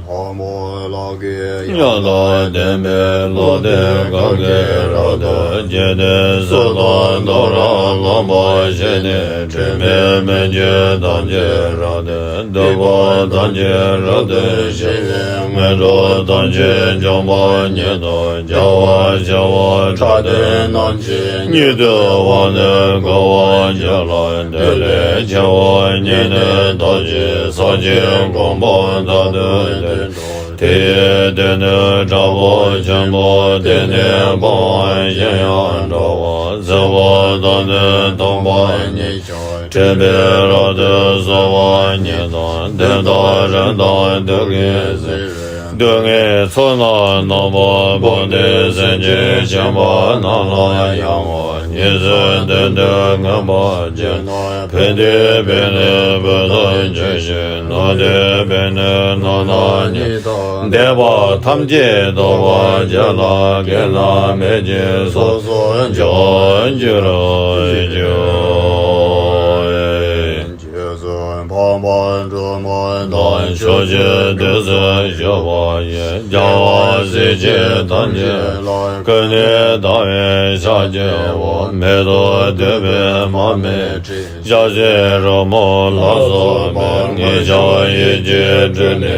ལྷ་མོ་ལག་གི་ཡང་དག་ལྡན་པའི། བློ་གཏད་གང་གིས་རབ་ཏུ་བརྒྱན་ཏེ། གསོད་དང་བཟློག་རབ་ལམ་པ་བཞི་ནི། འཁྲུལ་མེད་མི་འགྱུར་ཐམས་ཅད་རབ་ཏུ། སྡིག་པ་ཐམས་ཅད་རབ་ཏུ་ཞི་བའི། ངན་འགྲོ་ཐམས་ཅད་འཇོམས་པ་ཉིད་དོ། རྒྱལ་བ་བྱེ་བ་ཕྲག་བདུན་རྣམས་ཀྱི། སྙིང་དུ་དབང་ནི་བསྐུར་བར་བགྱི་ལ། བདུད་ལས་ཆེ་བ་ཉིད་ནི་བདག་གིས། ཕྱག་ཕྱིར་དགོངས་པ་མཐར་ཐུག་བསྟན་ཏོ། དེ་ཡི་དོན་ནི་དྲག་པོ་ཆེན་པོ། དེ་ནི་སྤང་བ་གཞན་ཡང་འགྲོ་བ། སེལ་བ་དང་ནི་སྡོམ་པ་ཉིད་ཀྱང་། འཁྲིད་པས་རབ་ཏུ་གསོལ་བ་ཉིད་དང་། བདུད་དང་རི་དྭགས་དུག་གིས་གཟིར་བའི། སྡུག་བསྔལ་ཚོགས་རྣམས་རྣམ་པར་སྤངས་ཏེ། སེམས་ཅན་ཁྱིམ་པ་རྣམས་ལ་ཡང་ངོ་། ཉེས་སུ་དོན་དུ་མངོན་པར་བྱས་ནས། ཕན་བདེའི་དཔལ་ནི་བོད་དུ་འབྱུང་ཞིང་། ནོར་དེ་བས་ནི་ནོར་རྣམས་ཉིད་དང་། འདོད་པ་ཐམས་ཅད་ཐོབ་པར་བྱས་ལ། གེགས་རྣམས་མེད་ཅིང་སོ་སོར་འཇོམས་གྱུར་ཅིག། རྗེས་སུ་འཕགས་པ་སྒྲོལ་མ་དང་། ཕྱོགས་བཅུའི་དུས་སུ་བཞུགས་པ་ཡི། རྒྱལ་བ་སྲས་བཅས་ཐམས་ཅད་ལ། ཀུན་ནས་བལྟ་བའི་ཕྱག་བགྱིའོ། མེ་ཏོག་བདུག་སྤོས་མར་མེ་དྲི། ཞལ་ཟས་རོལ་མོ་ལ་སོགས་པའི། ངེས་ཤེས་ཡིད་ཀྱིས་སྤྲུལ་ནས།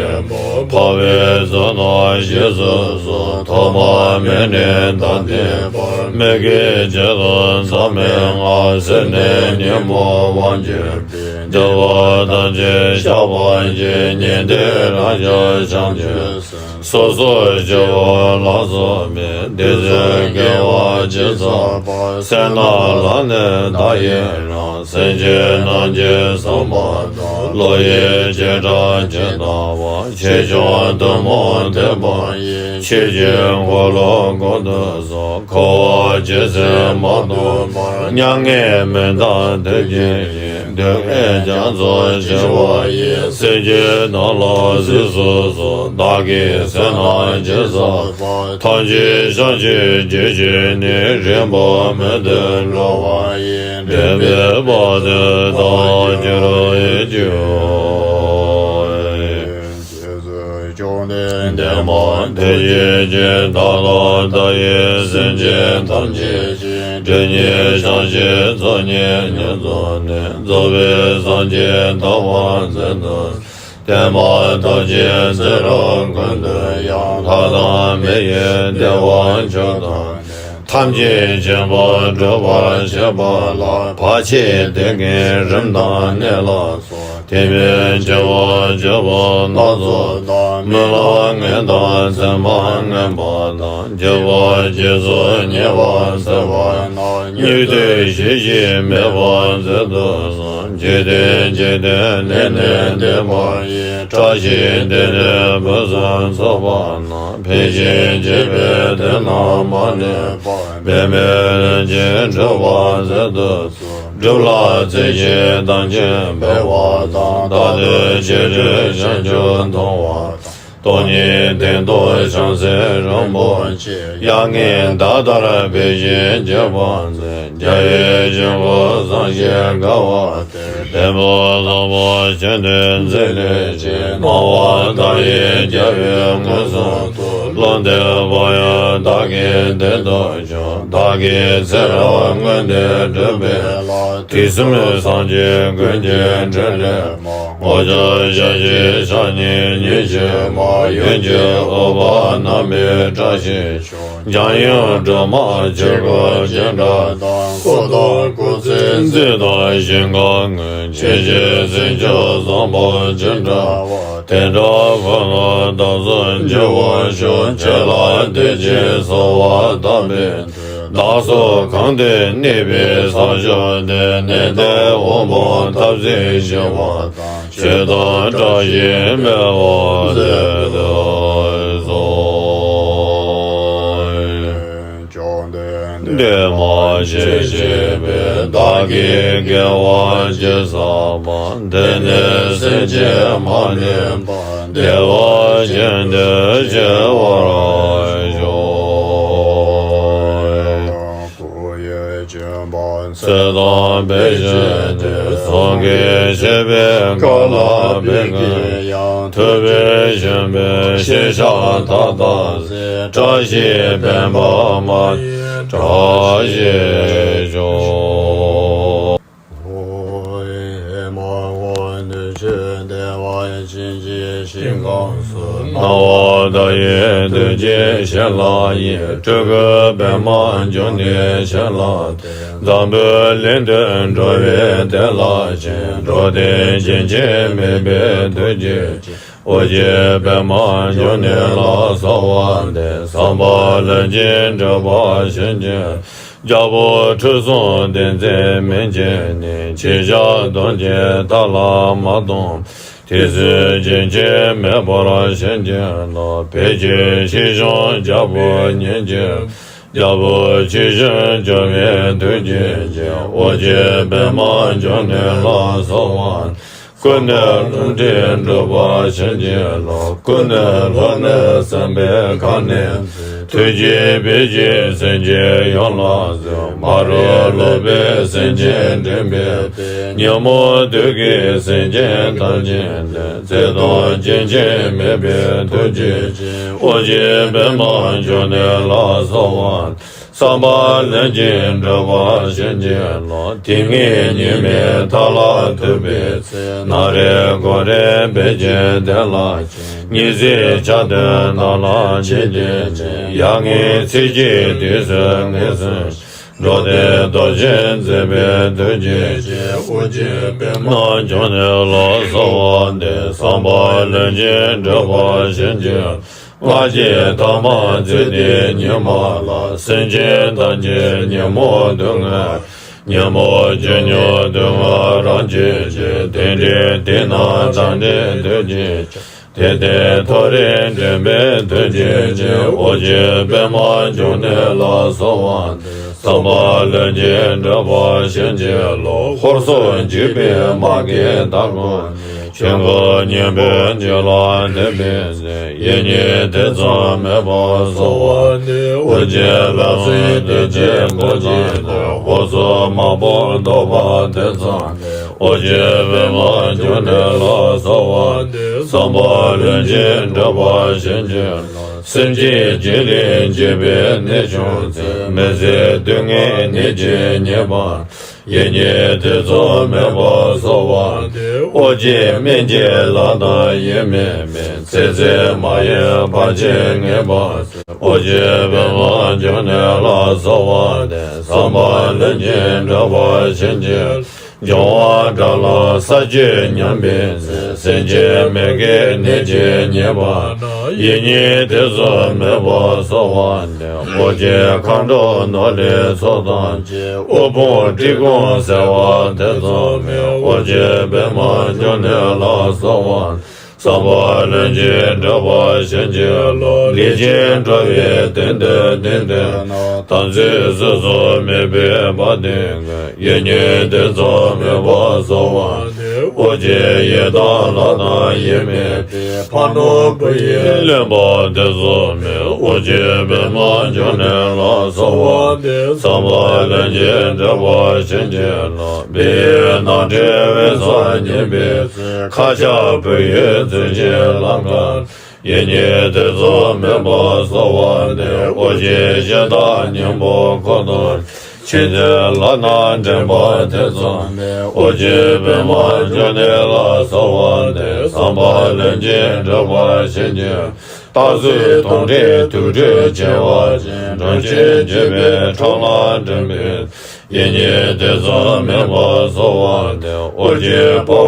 འཕགས་པའི་ཚོགས་རྣམས་རྗེས་སུ་བསྲུང་། ཐོག་མ་མེད་ནས་ད་ལྟའི་བར། མི་སྐྱེ་གཅིག་ཏུ་འཛག་མེད་ངང་། སེར་སྣའི་ཉོན་མོངས་དབང་གྱུར་པའི། འདུལ་བ་ཐམས་ཅད་བཤགས་པར་བགྱི། ཉན་ཐོས་རང་རྒྱལ་བྱང་ཆུབ་སེམས། སོ་སོར་འཆི་བ་ལ་སོགས་པའི། དུས་གསུམ་དགེ་བ་ཇི་བསགས་པ། སེར་སྣ་ལ་ནི་བདག་ཡི་རང་། སེམས་ཅན་རྣམས་ཀྱི་བསམ་པ་དང་། བློ་ཡི་བྱེ་བྲག་ཇི་ལྟ་བ། ཆེ་ཆུང་ཐུན་མོང་ཐེག་པ་ཡི། ཆོས་ཀྱི་འཁོར་ལོ་བསྐོར་དུ་གསོལ། འཁོར་བ་ཇི་སྲིད་མ་ཐོབ་བར། མྱ་ངན་མི་འདའ་ཐུགས་རྗེ་ཡིས། སྡུག་བསྔལ་རྒྱ་མཚོར་སྤྱུགས་པ་ཡི། སེམས་ཅན་རྣམས་ལ་གཟིགས་སུ་གསོལ། བདག་གིས་སེར་སྣ་ཇི་བསགས་པ། ཐམས་ཅད་བྱང་ཆུབ་རྒྱུར་གྱུར་ནས། རིམ་པ་མེད་དུ་འགྲོ་བ་ཡི། འདྲེན་པའི་དཔལ་དུ་བདག་གྱུར་ཅིག། རྗེས་སུ་བཅོམ་ལྡན་འདས་མ་ཐུགས་རྗེ་ཅན། བདག་ལ་བལྟ་བའི་སེམས་ཅན་ཐམས་ཅད་ཀྱི། སྒྲིབ་གཉིས་བྱང་ཞིང་ཚོགས་གཉིས་ཉིད་རྫོགས་ནས། རྫོགས་པའི་སངས་རྒྱས་ཐོབ་པར་མཛད་དུ། བསྟན་པ་ཐམས་ཅད་ཚེ་རབས་ཀུན་ཏུ་ཡང་། ལྷ་དང་མི་ཡི་བདེ་བ་མཆོག་ཐོབ་ནས། ཐམས་ཅད་མཁྱེན་པར་སྒྲུབ་པར་བྱེད་པ་ལ། བར་ཆད་བདུད་ཀྱི་རིམས་དང་ནད་ལ་སོགས། ཐེག་པའི་འཆི་བ་སྤྱོད་པ་སྣ་ཚོགས་དང་། རྨི་ལམ་ངན་དང་མཚན་མ་ངན་པ་དང་། འཆི་བ་རྗེས་སུ་ཉེ་བར་སེལ་བ་རྣམས། སྙིགས་དུས་ཞི་ཞིང་མེད་པར་མཛད་དུ་གསོལ། འཇིག་རྟེན་འཇིག་རྟེན་ལས་ནི་འདས་པ་ཡི། བཀྲ་ཤིས་འདི་ནི་ཕུན་སུམ་ཚོགས་པ་རྣམས། ཕན་ཕྱིར་བགྱིས་པའི་དོན་ལ་མ་ལུས་པ། འབད་མེད་ལྷུན་གྱིས་གྲུབ་པ་མཛད་དུ་གསོལ། སྒྲུབ་ལ་རྩེ་གཅིག་བདག་ཉིད་འབད་བ་དང་། རྟག་ཏུ་བྱས་རྗེས་བྱང་ཆུབ་མཐོང་བ་དང་། སྟོང་ཉིད་སྟེང་རྡོ་རྗེ་འཆང་སྲས་རིན་པོ་ཆེ། དབྱངས་སྙན་ཟླ་ལྟར་བོད་ཞིང་ཁྱབ་པར་མཛད། རྒྱལ་བའི་ཆོས་འཁོར་ཟང་ཟིང་དགའ་བ་དེར། བེམ་པོ་དམ་པ་ཆེན་པོའི་མཛད་ལས་ཆེ། སྣང་བ་མཐའ་ཡས་རྒྱལ་བའི་མངོན་སུམ་དུ། ཀློང་དུ་བབས་ཡང་བདག་གིས་བདེན་དུ་བྱུང་། བདག་གི་ཚེ་རབས་སྔོན་དུ་བསྒྲུབས་པའི་ལྷ། དུས་གསུམ་སངས་རྒྱས་ཀུན་གྱི་འཕྲིན་ལས། མངོན་སྤྱོད་ཞལ་བཞི་ཕྱག་གཉིས་ཉི་ཤུ་མ། གཡོན་གྱི་ཨུཏྤལ་བསྣམས་པའི་བཀྲ་ཤིས་ཤོག། འཇམ་དབྱངས་སྒྲོལ་མ་ཆོས་སྐུ་ཅི་འདྲ་དང་། འཁོར་དང་སྐུ་ཚེའི་མཛོད་དང་ཞིང་ཁམས་དངོས། ཆོས་ཀྱི་སྲིད་མཆོག་བཟང་པོ་ཅི་འདྲ་བ། དེ་འདྲ་ཁོ་ན་བདག་སོགས་འགྱུར་བར་ཤོག། ཆོས་ལ་འདུད་ཅིང་གསོལ་བ་བཏབ་པའི་བདག་སོགས་གང་དུ་གནས་པའི་ས་ཕྱོགས་དེར། གནས་བརྟན་དབང་པོ་ཐབས་ཟིན་ཞི་བ་དང་། ཆོས་དང་བཀྲ་ཤིས་འཕེལ་བར་མཛད་དུ་གསོལ། བཅོམ་ལྡན་འདས་མ་སྐྱེས་ཕྱི་མའི་བདག་གི་དགེ་བ་ཅི་བསགས་པ། དེ་ནི་སེམས་ཅན་མ་ལུས་པ། བདེ་བ་ཅན་དུ་སྐྱེ་བར་ཤོག། སྐུ་ཡི་བྱོན་པ་ཚེ་དང་བེད་སྤྱད་དེ། སངས་རྒྱས་ཆོས་པའི་བཀའ་ལ་བོད་ཀྱི་ཡང་། ཐུབ་པའི་ཞིང་པའི་ཤེས་བྱ་མཐའ་དག་གསལ། བཀྲ་ཤིས་པདྨ་འདིའི་བཀྲ་ཤིས་ཤོག། ཧེ་མ་ཧོ། ནུས་ཆེན་བདེ་བ་ཅན་གྱི་ཞིང་ཁམས་སུ། སྣང་བ་མཐའ་ཡས་ཐུགས་རྗེའི་ཞལ་ལག་ཡིན། སྤྲུལ་སྐུ་པདྨ་འབྱུང་གནས་ཞལ་ལག་སྟེ། འཛམ་བུའི་གླིང་དུ་འགྲོ་བའི་བདེ་བླག་ཅན། འགྲོ་དོན་རྒྱུན་ཆད་མེད་པའི་ཐུགས་རྗེ་ཅན། ཨོ་རྒྱན་པདྨ་འབྱུང་གནས་ལ་གསོལ་བ་འདེབས། བསམ་པ་ལྷུན་གྱིས་འགྲུབ་པར་བྱིན་གྱིས། རྒྱལ་པོ་ཁྲི་སྲོང་ལྡེ་བཙན་མན་ཆད་ནས། ཆོས་ཕྱོགས་སྟོང་གི་མཐའ་ལ་མ་སྟོངས། དུས་གསུམ་རྒྱུན་ཆད་མེད་པར་བྱིན་གྱིས་རློབས། བོད་ཀྱི་སྲིད་གཞུང་རྒྱལ་པོ་ཉིད་ཀྱི། རྒྱལ་པོ་ཆོས་སྐྱོང་འབྱོར་བའི་ཐུགས་རྗེ་ཅན། ཨོ་རྒྱན་པདྨ་འབྱུང་གནས་ལ་གསོལ་བ། སྐུ་ནི་ལྷུན་གྲུབ་འགྲུབ་པར་བྱིན་གྱིས་རློབས། སྐུ་ནི་ལྷོ་ནུབ་སྲིན་པོའི་ཁ་གནོན་མཛད། ཐུགས་རྗེས་བོད་ཀྱི་སེམས་ཅན་ཡོངས་ལ་གཟིགས། མ་རིག་ལོག་པའི་སེམས་ཅན་འདྲེན་པའི་དཔལ། ཉོན་མོངས་དུག་གིས་སེམས་ཅན་ཐམས་ཅད་འདུལ། ཚེ་དང་རྒྱུན་ཆད་མེད་པའི་ཐུགས་རྗེ་ཅན། ཨོ་རྒྱན་པདྨ་འབྱུང་གནས་ལ་གསོལ་བ། བསམ་པ་ལྷུན་གྱིས་འགྲུབ་པར་བྱིན་གྱིས་རློབས། དུས་ངན་ཉི་མའི་མཐའ་ལ་ཐུག་པའི་ཚེ། ནམ་རིང་གངས་རིའི་བོད་ཀྱི་བདེ་བླག་ཅན། ཉི་ཟེར་འཆར་སྡུད་ནང་ལ་འཆི་བདུད་ཅན། ཡར་ངན་ཚེས་བཅུའི་དུས་སུ་ངན་སོང་ཞིང་། འགྲོ་དོན་རྟོགས་ཤིང་འཛིན་པའི་ཐུགས་རྗེ་ཅན། ཨོ་རྒྱན་པདྨ་འབྱུང་གནས་ལ་གསོལ་བ་འདེབས། བསམ་པ་ལྷུན་གྱིས་འགྲུབ་པར་བྱིན་གྱིས། སྔར་གྱི་ཐ་མ་ཚེ་འདིའི་ཉི་མ་ལ། སེམས་ཅན་ཐམས་ཅད་ཉོན་མོངས་དུག་ལྔའི། ཉོན་མོངས་ཀྱི་ཉོན་སྡུག་བསྔལ་རབ་བྱེད་ཅིང་། དེ་འདྲའི་དེ་ན་བདག་འདྲའི་ཐུགས་རྗེ་ཅན། དེ་ལྟའི་མཐོ་རིས་འདྲེན་པའི་ཐུགས་རྗེ་ཅན། ཨོ་རྒྱན་པདྨ་འབྱུང་གནས་ལ་གསོལ་བ་འདེབས། བསམ་པ་ལྷུན་གྱིས་འགྲུབ་པར་བྱིན་གྱིས་རློབས། ཧོར་སོག་འཇིགས་པའི་དམག་གིས་བདག་བཀང་ནས། ཆོས་འཁོར་གཉན་པོའི་རྒྱུད་ལ་ཐིམ་པའི་ཚེ། ཡིད་གཉིས་ཐེ་ཚོམ་མེད་པར་གསོལ་བ་འདེབས། ཨོ་རྒྱན་ལྷ་སྲིན་སྡེ་བརྒྱད་འགོ་བྱས་ཏེ། ཧོར་སོག་དམག་དཔུང་བཟློག་པར་དུས་ཙམ་པའི། ཨོ་རྒྱན་པདྨ་འབྱུང་གནས་ལ་གསོལ་བ་འདེབས། བསམ་པ་ལྷུན་གྱིས་འགྲུབ་པར་བྱིན་གྱིས་རློབས། སེམས་ཅན་སྒྱིད་ལུག་འཇིགས་པའི་ནད་བྱུང་ཚེ། མི་བཟོད་སྡུག་བསྔལ་ནད་ཀྱིས་ཉེན་པ། ཡིད་གཉིས་ཐེ་ཚོམ་མེད་པར་གསོལ་བ་འདེབས། ཨོ་རྒྱན་སྨན་གྱི་བླ་དང་ཡིད་མི་བདེ། ཚེ་ཟད་མ་ཡིན་བར་ཆད་ངེས་པར་སེལ། ཨོ་རྒྱན་པདྨ་འབྱུང་གནས་ལ་གསོལ་བ་འདེབས། བསམ་པ་ལྷུན་གྱིས་འགྲུབ་པར་བྱིན་གྱིས། འབྱུང་བ་དགྲ་ལ་ས་བཅུད་ཉམས་པའི་ཚེ། སེམས་ཅན་མི་དགེ་ནད་ཀྱིས་ཉེན་པ་དང་ ཡིད་གཉིས་ཐེ་ཚོམ་མེད་པར་གསོལ་བ་འདེབས། ཨོ་རྒྱན་མཁའ་འགྲོ་ནོར་ལྷའི་ཚོགས་ཐམས་ཅད། དབུལ་ཕོངས་འཁྲི་ཁུང་སེལ་བར་ཐེ་ཚོམ་མེད། ཨོ་རྒྱན་པདྨ་འབྱུང་གནས་ལ་གསོལ་བ། བསམ་པ་ལྷུན་གྱིས་འགྲུབ་པར་བྱིན་གྱིས་རློབས། ལེགས་བྱས་འགྲོ་བའི་དོན་དུ་བསྟན་ཏེ། དམ་ཚིག་ཟུར་ཙམ་མེད་པའི་དཔལ་ལྡན་ཀུན། ཡིད་གཉིས་ཐེ་ཚོམ་མེད་པར་གསོལ་བ་འདེབས། ཨོ་རྒྱན་ཡི་དམ་ལྷ་དང་ཡིད་མི་བདེ། ཕ་ནོར་བུ་ཡིས་ལེན་པར་ཐེ་ཚོམ་མེད། ཨོ་རྒྱན་པདྨ་འབྱུང་གནས་ལ་གསོལ་བ་འདེབས། བསམ་པ་ལྷུན་གྱིས་འགྲུབ་པར་བྱིན་གྱིས་རློབས། བི་ཡི་ནང་ཁྲོལ་འོད་ཟེར་སྙན་པའི་ཚལ། མཁའ་ཁྱབ་བོད་ཡུལ་བརྩོན་ཅན་ལ་དགའ། ཡིད་གཉིས་ཐེ་ཚོམ་མེད་པར་གསོལ་བ་འདེབས། ཨོ་རྒྱན་གཞི་བདག་སྙིང་པོ་འཁོར་དང་། མཁྱེན་བརྩེ་ལག་ན་འདྲེན་པར་ཐེ་ཚོམ་མེད། ཨོ་རྒྱན་པདྨ་འབྱུང་གནས་ལ་གསོལ་བ་འདེབས། བསམ་པ་ལྷུན་གྱིས་འགྲུབ་པར་བྱིན་གྱིས། སྟག་གཟིག་དོམ་དྲེད་དུག་སྦྲུལ་བྱེ་བ་ཅན། འགྲོ་ཆེན་འཇིགས་པའི་ཁྲག་ལ་འགྲིམ་པའི། ཡིད་གཉིས་ཐེ་ཚོམ་མེད་པར་གསོལ་བ་འདེབས། ཨོ་རྒྱན་དཔའ་བོ་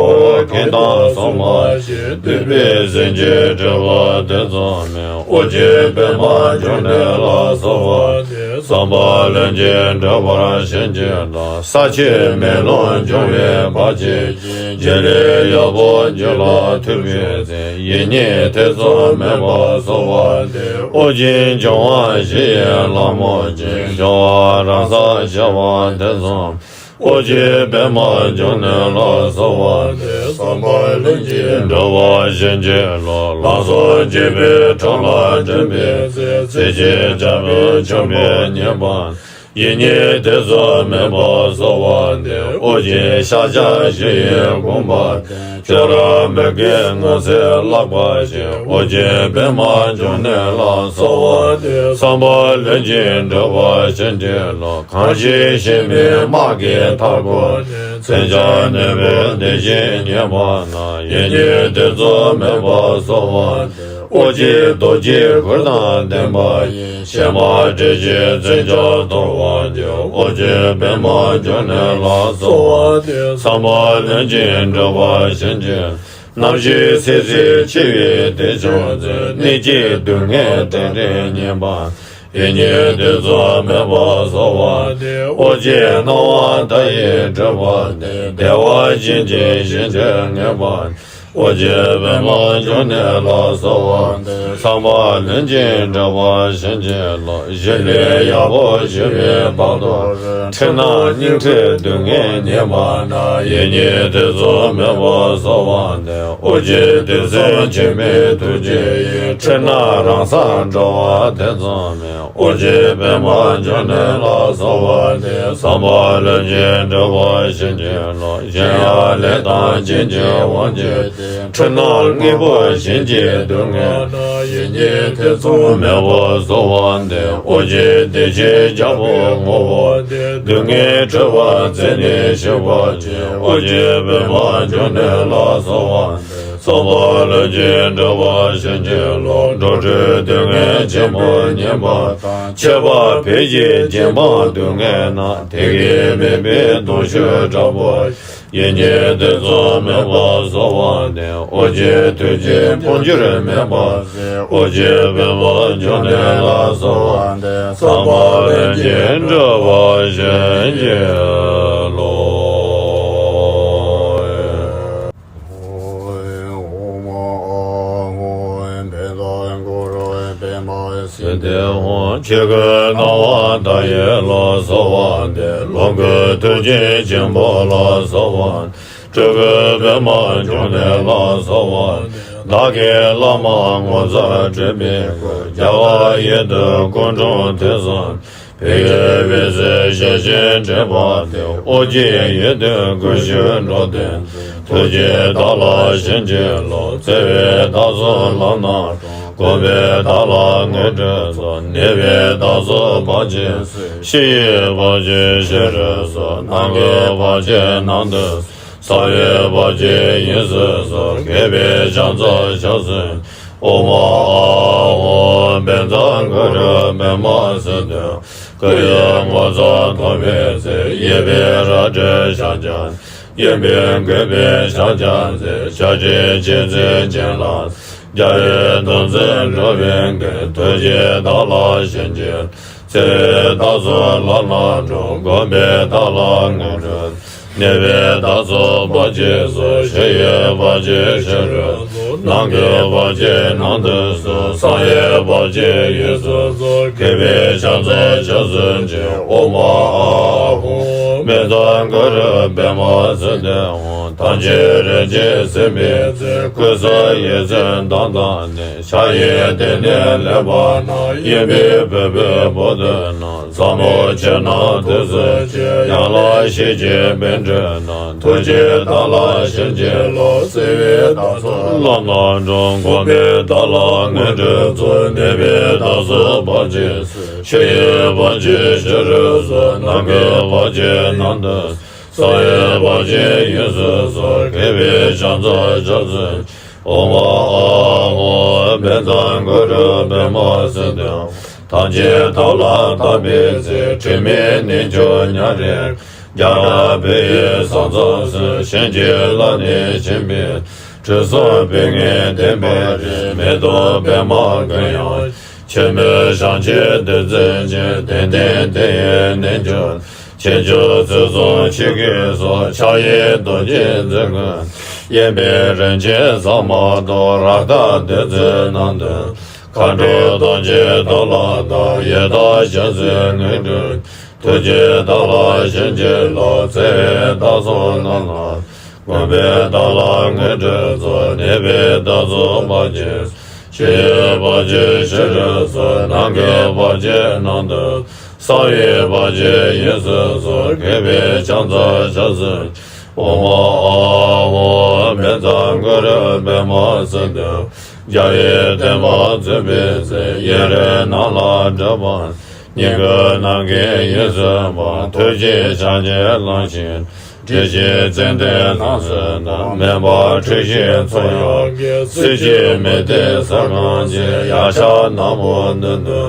གང་དང་སྲུང་མ་ཆེ། འདུས་པའི་གཟེར་གྱིས་བསྒྲིབས་པར་ཐེ་ཚོམ་མེད། ཨོ་རྒྱན་པདྨ་འབྱུང་གནས་ལ་གསོལ་བ་འདེབས། བསམ་པ་ལྷུན་གྱིས་འགྲུབ་པར་བྱིན་གྱིས་རློབས། ས་ཆེན་མེ་རླུང་འབྱུང་བའི་བར་ཆད་ཀྱང་། རྗེ་རིགས་ཡག་པོ་རྒྱུད་ལ་ཐུག་པའི་ཚེ། ཡིད་གཉིས་ཐེ་ཚོམ་མེད་པར་གསོལ་བ་འདེབས། ཨོ་རྒྱན་འབྱུང་བ་བཞི་ཡི་ལྷ་མོ་ཆེ། འབྱུང་བ་རང་སར་ཤར་བར་ཐེ་ཚོམ། ཨོ་རྒྱན་པདྨ་འབྱུང་གནས་ལ་གསོལ་བ་འདེབས། བསམ་པ་ལྷུན་གྱིས་འགྲུབ་པར་བྱིན་གྱིས་རློབས། ལང་ཚོ་རྒྱས་པའི་ཁྲོད་ལ་འགྲིམ་པའི་ཚེ། ཚེ་གཅིག་བྱ་བའི་འཆིང་བས་ཉེན་པ། ཡིད་གཉིས་ཐེ་ཚོམ་མེད་པར་གསོལ་བ་འདེབས། ཨོ་རྒྱན་ཤཱཀྱ་བཞི་ཡི་དགོངས་པ་དེ། ཁྱོད་རང་མོས་གུས་ངོ་ཚས་ལག་པ་བཞེས། ཨོ་རྒྱན་པདྨ་འབྱུང་གནས་ལ་གསོལ་བ་འདེབས། བསམ་པ་ལྷུན་གྱིས་འགྲུབ་པར་བྱིན་གྱིས་རློབས། གང་ཞིག་གཤེད་མའི་དམག་གིས་མཐའ་བསྐོར་ནས། མཚོན་ཆ་ནོན་པའི་གདོན་བཞི་ཉེས་པ་ན། ཡིད་གཉིས་ཐེ་ཚོམ་མེད་པར་གསོལ་བ་འདེབས། ཨོ་རྒྱན་རྡོ་རྗེའི་གུར་དང་ལྡན་པ་ཡི། གཤེད་མ་དྲེགས་བཅས་མཚོན་ཆ་གཏོར་བར་འགྱུར། ཨོ་རྒྱན་པདྨ་འབྱུང་གནས་ལ་གསོལ་བ་འདེབས། བསམ་པ་ལྷུན་གྱིས་འགྲུབ་པར་བྱིན་གྱིས། རྣམ་ཤེས་ཚེ་ཟད་འཆི་བའི་དུས་བྱུང་ཚེ། གནད་གཅིག་སྡུག་བསྔལ་དེ་འདྲའི་ཉེན་པ། ཡིད་གཉིས་ཐེ་ཚོམ་མེད་པར་གསོལ་བ་འདེབས། ཨོ་རྒྱན་སྣང་བ་མཐའ་ཡས་སྤྲུལ་པ་སྟེ། བདེ་བ་ཅན་གྱི་ཞིང་དུ་ངེས་པར། ཨོ་རྒྱན་པདྨ་འབྱུང་གནས་ལ་གསོལ་བ་འདེབས། བསམ་པ་ལྷུན་གྱིས་འགྲུབ་པར་བྱིན་གྱིས་རློབས། གཞི་ལས་ཡག་པོ་ཞུ་བའི་བར་དུ། འཁྲུལ་སྣང་སྙིང་འཁྲུལ་སྡུག་བསྔལ་ཉེན་པ་ན། ཡིད་གཉིས་ཐེ་ཚོམ་མེད་པར་གསོལ་བ་འདེབས། ཨོ་རྒྱན་དུས་གསུམ་མཁྱེན་པའི་ཐུགས་རྗེ་ཡིས། འཁྲུལ་སྣང་རང་སར་འགྲོལ་བར་ཐེ་ཚོམ་མེད། ཨོ་རྒྱན་པདྨ་འབྱུང་གནས་ལ་གསོལ་བ་འདེབས། བསམ་པ་ལྷུན་གྱིས་འགྲུབ་པར་བྱིན་གྱིས་རློབས། གཞན་ཡང་ལས་དང་རྐྱེན་གྱི་དབང་གྱུར་ཏེ། འཁྲུལ་སྣང་དངོས་པོ་གཞན་གྱི་སྡུག་བསྔལ་ན། ཡིད་གཉིས་ཐེ་ཚོམ་མེད་པར་གསོལ་བ་འདེབས། ཨོ་རྒྱན་བདེ་ཆེན་རྒྱལ་པོའི་ངོ་བོ་སྟེ། སྡུག་བསྔལ་འཁྲུལ་པ་རྩད་ནས་ཞིག་པར་བྱེད། ཨོ་རྒྱན་པདྨ་འབྱུང་གནས་ལ་གསོལ་བ་འདེབས། བསམ་པ་ལྷུན་གྱིས་འགྲུབ་པར་བྱིན་གྱིས་རློབས། འགྲོ་དྲུག་སྡུག་བསྔལ་ཆེན་པོ་ཉེན་པ་དང་། ཁྱད་པར་བོད་ཀྱི་རྗེ་འབངས་སྡུག་བསྔལ་ན། དེ་གའི་མུན་པའི་གདུང་ཤུགས་དྲག་པོ། ཡིད་གཉིས་ཐེ་ཚོམ་མེད་པར་གསོལ་བ་འདེབས། ཨོ་རྒྱན་ཐུགས་རྗེས་འཕོ་འགྱུར་མེད་པར་གཟིགས། ཨོ་རྒྱན་པདྨ་འབྱུང་གནས་ལ་གསོལ་བ་འདེབས། བསམ་པ་ལྷུན་གྱིས་འགྲུབ་པར་བྱིན་གྱིས་རློབས། ཆོས་སྐུའི་སྣང་བ་མཐའ་ཡས་ལ་གསོལ་བ་འདེབས། ལོངས་སྐུའི་ཐུགས་རྗེ་ཆེན་པོ་ལ་གསོལ་བ། སྤྲུལ་སྐུ་པདྨ་འབྱུང་གནས་ལ་གསོལ་བ་འདེབས། བདག་གི་བླ་མ་ངོ་མཚར་སྤྲུལ་པའི་སྐུ། རྒྱལ་བ་ཡུལ་དུ་སྐུ་འཁྲུངས་དུས་གསུམ། བོད་ཀྱི་འོད་ཟེར་ཞལ་བཞུགས་འཕྲིན་པ་དེ། ཨོ་རྒྱན་ཡུལ་དུ་སྐུ་བཞུགས་འགྲོ་དོན་མཛད། ཐུགས་རྗེས་བདག་ལ་བྱིན་གྱིས་རློབས། བརྩེ་བས་བདག་སོགས་ལམ་སྣ་དྲོངས། འགོག་པས་བདག་ལ་དངོས་གྲུབ་སྩོལ། ནད་པས་བདག་སོགས་བར་ཆད་སེལ། ཤི་ཡི་བར་ཆད་ཞི་རུ་གསོལ། ནམ་མཁའི་བར་ཆད་ནང་དུ་གསལ། ས་བོན་བར་ཆད་ཡིན་ཟེར་སོགས། རྒས་པའི་ཕྱག་འཚལ་ཕྱག་སོས། ཨོཾ་ཨཱཿཧཱུྃ་བཛྲ་གུ་རུ་པདྨ་སིདྡྷི། སྐུ་ཡི་ངོ་མཚར་མཐོང་བའི་ཚེ། གཡས་པས་རལ་གྲིའི་ཕྱག་རྒྱ། གཡོན་པས་རྒོད་པའི་ཕྱག་རྒྱ་མཛད། ཕྱག་རྒྱའི་རྗེས་འཛིན་བྱིན་རླབས། རྒྱལ་བའི་དོན་མཛད་འགྲོ་བའི་མགོན། ཐུགས་རྗེས་བདག་ལ་བྱིན་གྱིས་རློབས། བརྩེ་བས་བདག་སོགས་ལམ་སྣ་དྲོངས། མགོན་པོས་བདག་ལ་དངོས་གྲུབ། ནུས་པས་བདག་སོགས་བར་ཆད་སོལ། ཕྱི་ཡི་བར་ཆད་ཕྱི་རུ་སོལ། ནང་གི་བར་ཆད་ནང་དུ་སོལ། གསང་བའི་བར་ཆད་ཡོངས་སུ་རྫོགས། མཁས་པའི་ཕྱག་རྩལ་སྐྱབས་སུ་མཆི། ཨོཾ་ཨཱཿཧཱུྃ། དཔལ་བཟང་གུ་རུ་པདྨ་སིདྡྷི་ཧཱུྃ། དམ་ཆོས་རིན་ཆེན་གསེར་མའི་རྩེ། སྐུ་གསུམ་ཡེ་ཤེས་མདངས་དང་ལྡན། ཕྱག་གཡས་སྟེང་ནས་ལེགས་པར་བསྣམས། གཡོན་པས་བོད་པའི་པོ་ཏི་བསྣམས། ཟབ་མོ་ཆོས་རྣམས་ཐུགས་སུ་ཆུད། ཡན་ལག་ཤེས་བྱའི་པཎ་གྲུབ་བསྣམས། ཐུགས་རྗེས་བདག་ལ་བྱིན་གྱིས་རློབས། བརྩེ་བས་བདག་སོགས་ལམ་སྣ་དྲོངས། མགོན་པོས་བདག་ལ་དངོས་གྲུབ་སྩལ། ནུས་པས་བདག་སོགས་བར་ཆད་སོལ། ཕྱི་ཡི་བར་ཆད་ཕྱི་རུ་སོལ། ནང་གི་བར་ཆད་ནང་དུ་སོལ། གསང་བའི་བར་ཆད་ཡོངས་སུ་རྫོགས། མཁས་པའི་ཕྱག་རྩལ་སྐྱབས་སུ། ཨོཾ་ཨཱཿཧཱུྃ། དཔལ་བཟང་གུ་རུ་པདྨ་སིདྡྷི་ཧཱུྃ། ཐམས་ཅད་ཐབས་ལ་བརྟག་པའི་ཚེ། དྲི་མེད་རྣལ་འབྱོར་ཉམས་རེ། རྒྱ་གར་བོད་ཡུལ་ས་མཚམས་སུ། བྱིན་གྱིས་བརླབས་ནས་ཕྱིན་པའི། དྲི་བསུང་པོད་ངན་ལྡན་པ་རེ། མེ་ཏོག་པདྨ་དགུན་ཡང་། ཆེན་པོའི་ཞིང་ཆེན་བདུད་རྩིའི་གཅིན། གདན་སྟེང་དེ་ཡི་རྣལ་འབྱོར། ཆེ་ཆུང་ཚུལ་གསུམ་ཆོས་ཀྱི་སྲོག་ཆགས་ཡི་རྡོ་རྗེ་འཛིན་ཀུན། གཡས་པས་རིན་ཆེན་ཟ་མ་ཏོག་རཀ་ཏ་བདུད་རྩི་རྣམས་བཏུང་། མཁའ་འགྲོ་དོན་བྱེད་ཏཱ་ལ་དང་། ཡི་དྭགས་ཞབས་བསིལ་དངོས་གྲུབ། ཐུགས་རྗེས་བདག་ལ་བྱིན་གྱིས་རློབས། བརྩེ་བས་བདག་སོགས་ལམ་སྣ། མགོན་པོས་བདག་ལ་དངོས་གྲུབ་སྩལ། ནུས་པས་བདག་སོགས་བར་ཆད། ཕྱི་ཡི་བར་ཆད་ཕྱི་རུ་སོལ། ནང་གི་བར་ཆད་ནང་དུ། གསང་བའི་བར་ཆད་ཡོངས་སུ་རྫོགས། མཁས་པའི་ཕྱག་རྩལ་སྐྱབས་སུ། ཨོཾ་ཨཱཿཧཱུྃ། དཔལ་བཟང་གུ་རུ་པདྨ་སིདྡྷི་ཧཱུྃ། རྒྱལ་བའི་བསྟན་པ་འཛིན་པའི་ཚེ། དབྱིངས་རིག་ནང་ལ་སྒྲིབ་པ། སྙིང་པོ་ནམ་མཁའི་དབྱིངས་སུ་འབར། ཐུགས་རྗེའི་ཕྱག་རྒྱས་བླངས་ཤིང་། འདྲིལ་ཞིང་ཙན་དན་རྣམས་སུ་དག། མེ་འབར་འཁྲུགས་ཤིང་མཚོ་ཡི་གེགས། སྲིབ་ཅིང་མུ་སྟེགས་ས་གང་ཇི། གཡའ་ཤ་ནག་མོ་མདུན་དུ།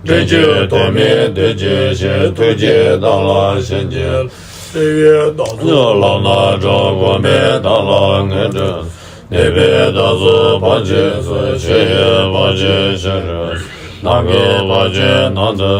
འདྲེན་བྱེད་དོན་མེད་བདུད་ཀྱི་གཤེད། ཐུགས་རྗེས་བདག་ལ་བྱིན་གྱིས། བརྩེ་བས་བདག་སོགས་ལམ་སྣ་དྲོངས། མགོན་པོས་བདག་ལ་དངོས་གྲུབ། ནུས་པས་བདག་སོགས་བར་ཆད་སོལ། ཕྱི་ཡི་བར་ཆད་ཕྱི་རུ། ནང་གི་བར་ཆད་ནང་དུ་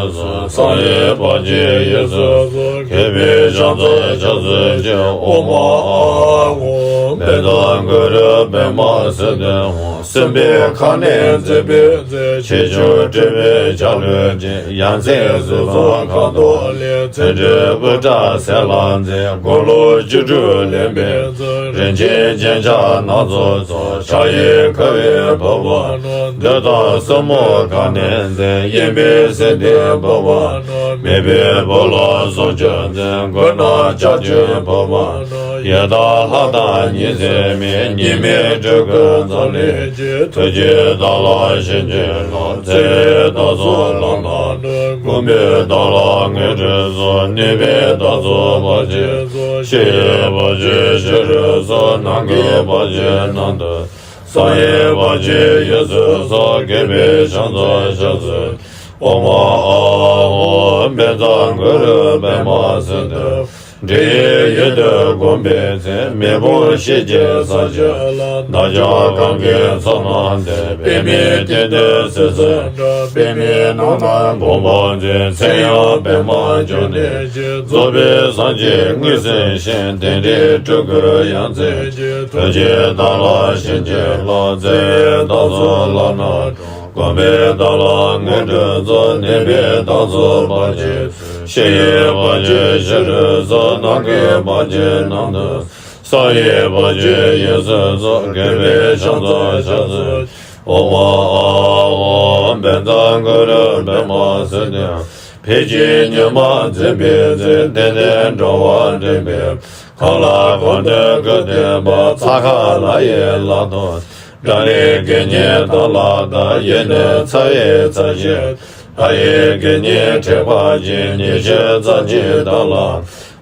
སོལ། གསང་བའི་བར་ཆད་ཡོངས་སུ་རྫོགས། མཁས་པའི་ཕྱག་རྩལ་སྐྱབས་སུ་མཆི། ཨོཾ་ཨཱཿཧཱུྃ། དཔལ་བཟང་གུ་རུ་པདྨ་སིདྡྷི་ཧཱུྃ། སྲིན་པོའི་ཁ་གནོན་མཛད་པའི་ཚེ། ཆེ་ཆུང་འཁྲུག་པའི་ཆ་ལུགས་ཅན། ཡ་མཚན་གཟུགས་བཟང་ཁ་དོག་ལེགས། བརྩོན་འགྲུས་དབུ་སྐྲ་སེར་ལ་མཛེས། དགུང་ལོ་བཅུ་དྲུག་ལོན་པའི་ཚེ། རིན་ཆེན་རྒྱན་ཆ་སྣ་ཚོགས་གཙང་། ཕྱག་གཡས་ཁ་བའི་ཕུར་པ་བསྣམས། མདུན་དུ་སྲིན་མོ་ཁ་གནོན་མཛད། གཡོན་པས་སེང་ལྡེང་ཕུར་པ་བསྣམས། མིག་དཔེ་བོད་ལ་སྲུང་སྐྱོབ་མཛད། མགུལ་ན་ལྕགས་ཀྱུ་ཕུར་པ་བསྣམས། ཡི་དྭགས་ལྷ་དང་ཉི་ཟེར་མའི། གཉིས་མེད་སྤྲུལ་སྐུ་འཛམ་གླིང་སྤྱི། ཐུགས་རྗེས་བདག་ལ་བྱིན་གྱིས་རློབས། བརྩེ་བས་བདག་སོགས་ལམ་སྣ་དྲོངས། མགོན་པོས་བདག་ལ་དངོས་གྲུབ་སྩལ། ནུས་པས་བདག་སོགས་བར་ཆད་སོལ། ཕྱི་ཡི་བར་ཆད་ཕྱི་རུ་སོལ། ནང་གི་བར་ཆད་ནང་དུ། གསང་བའི་བར་ཆད་ཡོངས་སུ་སོལ། མཁས་པའི་ཕྱག་རྩལ་སྐྱབས་སུ། ཨོཾ་ཨཱཿཧཱུྃ། དཔལ་བཟང་གུ་རུ་པདྨ་སིདྡྷི་ཧཱུྃ། འདྲེ་ཡི་ཡུལ་དུ་བསྒོམས་པའི་ཚེ། མེ་དཔུང་ཤེལ་གྱི་ས་གཞི་ལ། རྣམ་ལྕགས་གང་གི་ཚོགས་རྣམས་ལྡན། པདྨའི་སྟེང་དུ་སྲིད་གསུམ་འབྲང་། པདྨའི་ནང་ན་བུམ་པ་མཛེས། མཚན་ཡང་པདྨ་འབྱུང་གནས་ཀྱི། རྫོགས་པའི་སངས་རྒྱས་མངོན་སུམ་བཞིན། དེ་འདྲའི་སྤྲུལ་སྐུ་ཡ་མཚན་གྱི། ཐུགས་རྗེས་བདག་ལ་བྱིན་གྱིས་རློབས། བརྩེ་བས་བདག་སོགས་ལམ་སྣ་དྲོངས། མགོན་པོས་བདག་ལ་དངོས་གྲུབ་སྩལ། ནུས་པས་བདག་སོགས་བར་ཆད་སོལ། ཕྱི་ཡི་བར་ཆད་ཕྱི་རུ་སོལ། ནང་གི་བར་ཆད་ནང་དུ། གསང་བའི་བར་ཆད་ཡོངས་སུ་སོལ། མཁས་པའི་ཕྱག་རྩལ་སྐྱབས་སུ། ཨོཾ་ཨཱཿཧཱུྃ། དཔལ་བཟང་གུ་རུ་པདྨ་སིདྡྷི་ཧཱུྃ། ཕལ་ཆེར་ཉོན་མོངས་འཛིན་པའི་རྫས། བདེན་བདེན་འགྲོ་བ་འདྲེན་པའི། ཁ་ལ་གོ་ཏོག་གི་སྟོན་པ། ཚ་ཁ་ལ་ཡི་ལ་ཐོག་དགྲ་ལས་དགེ་བསྙེན་དག་ལ་བདག་ཡིད་ནི་ཚ་བའི་ཚ་ཞིང་། ལྷ་ཡི་དགེ་བསྙེན་དྲེགས་པ་ཅན། ཉེས་སྤྱོད་ཚར་གཅིག་བདག་ལ་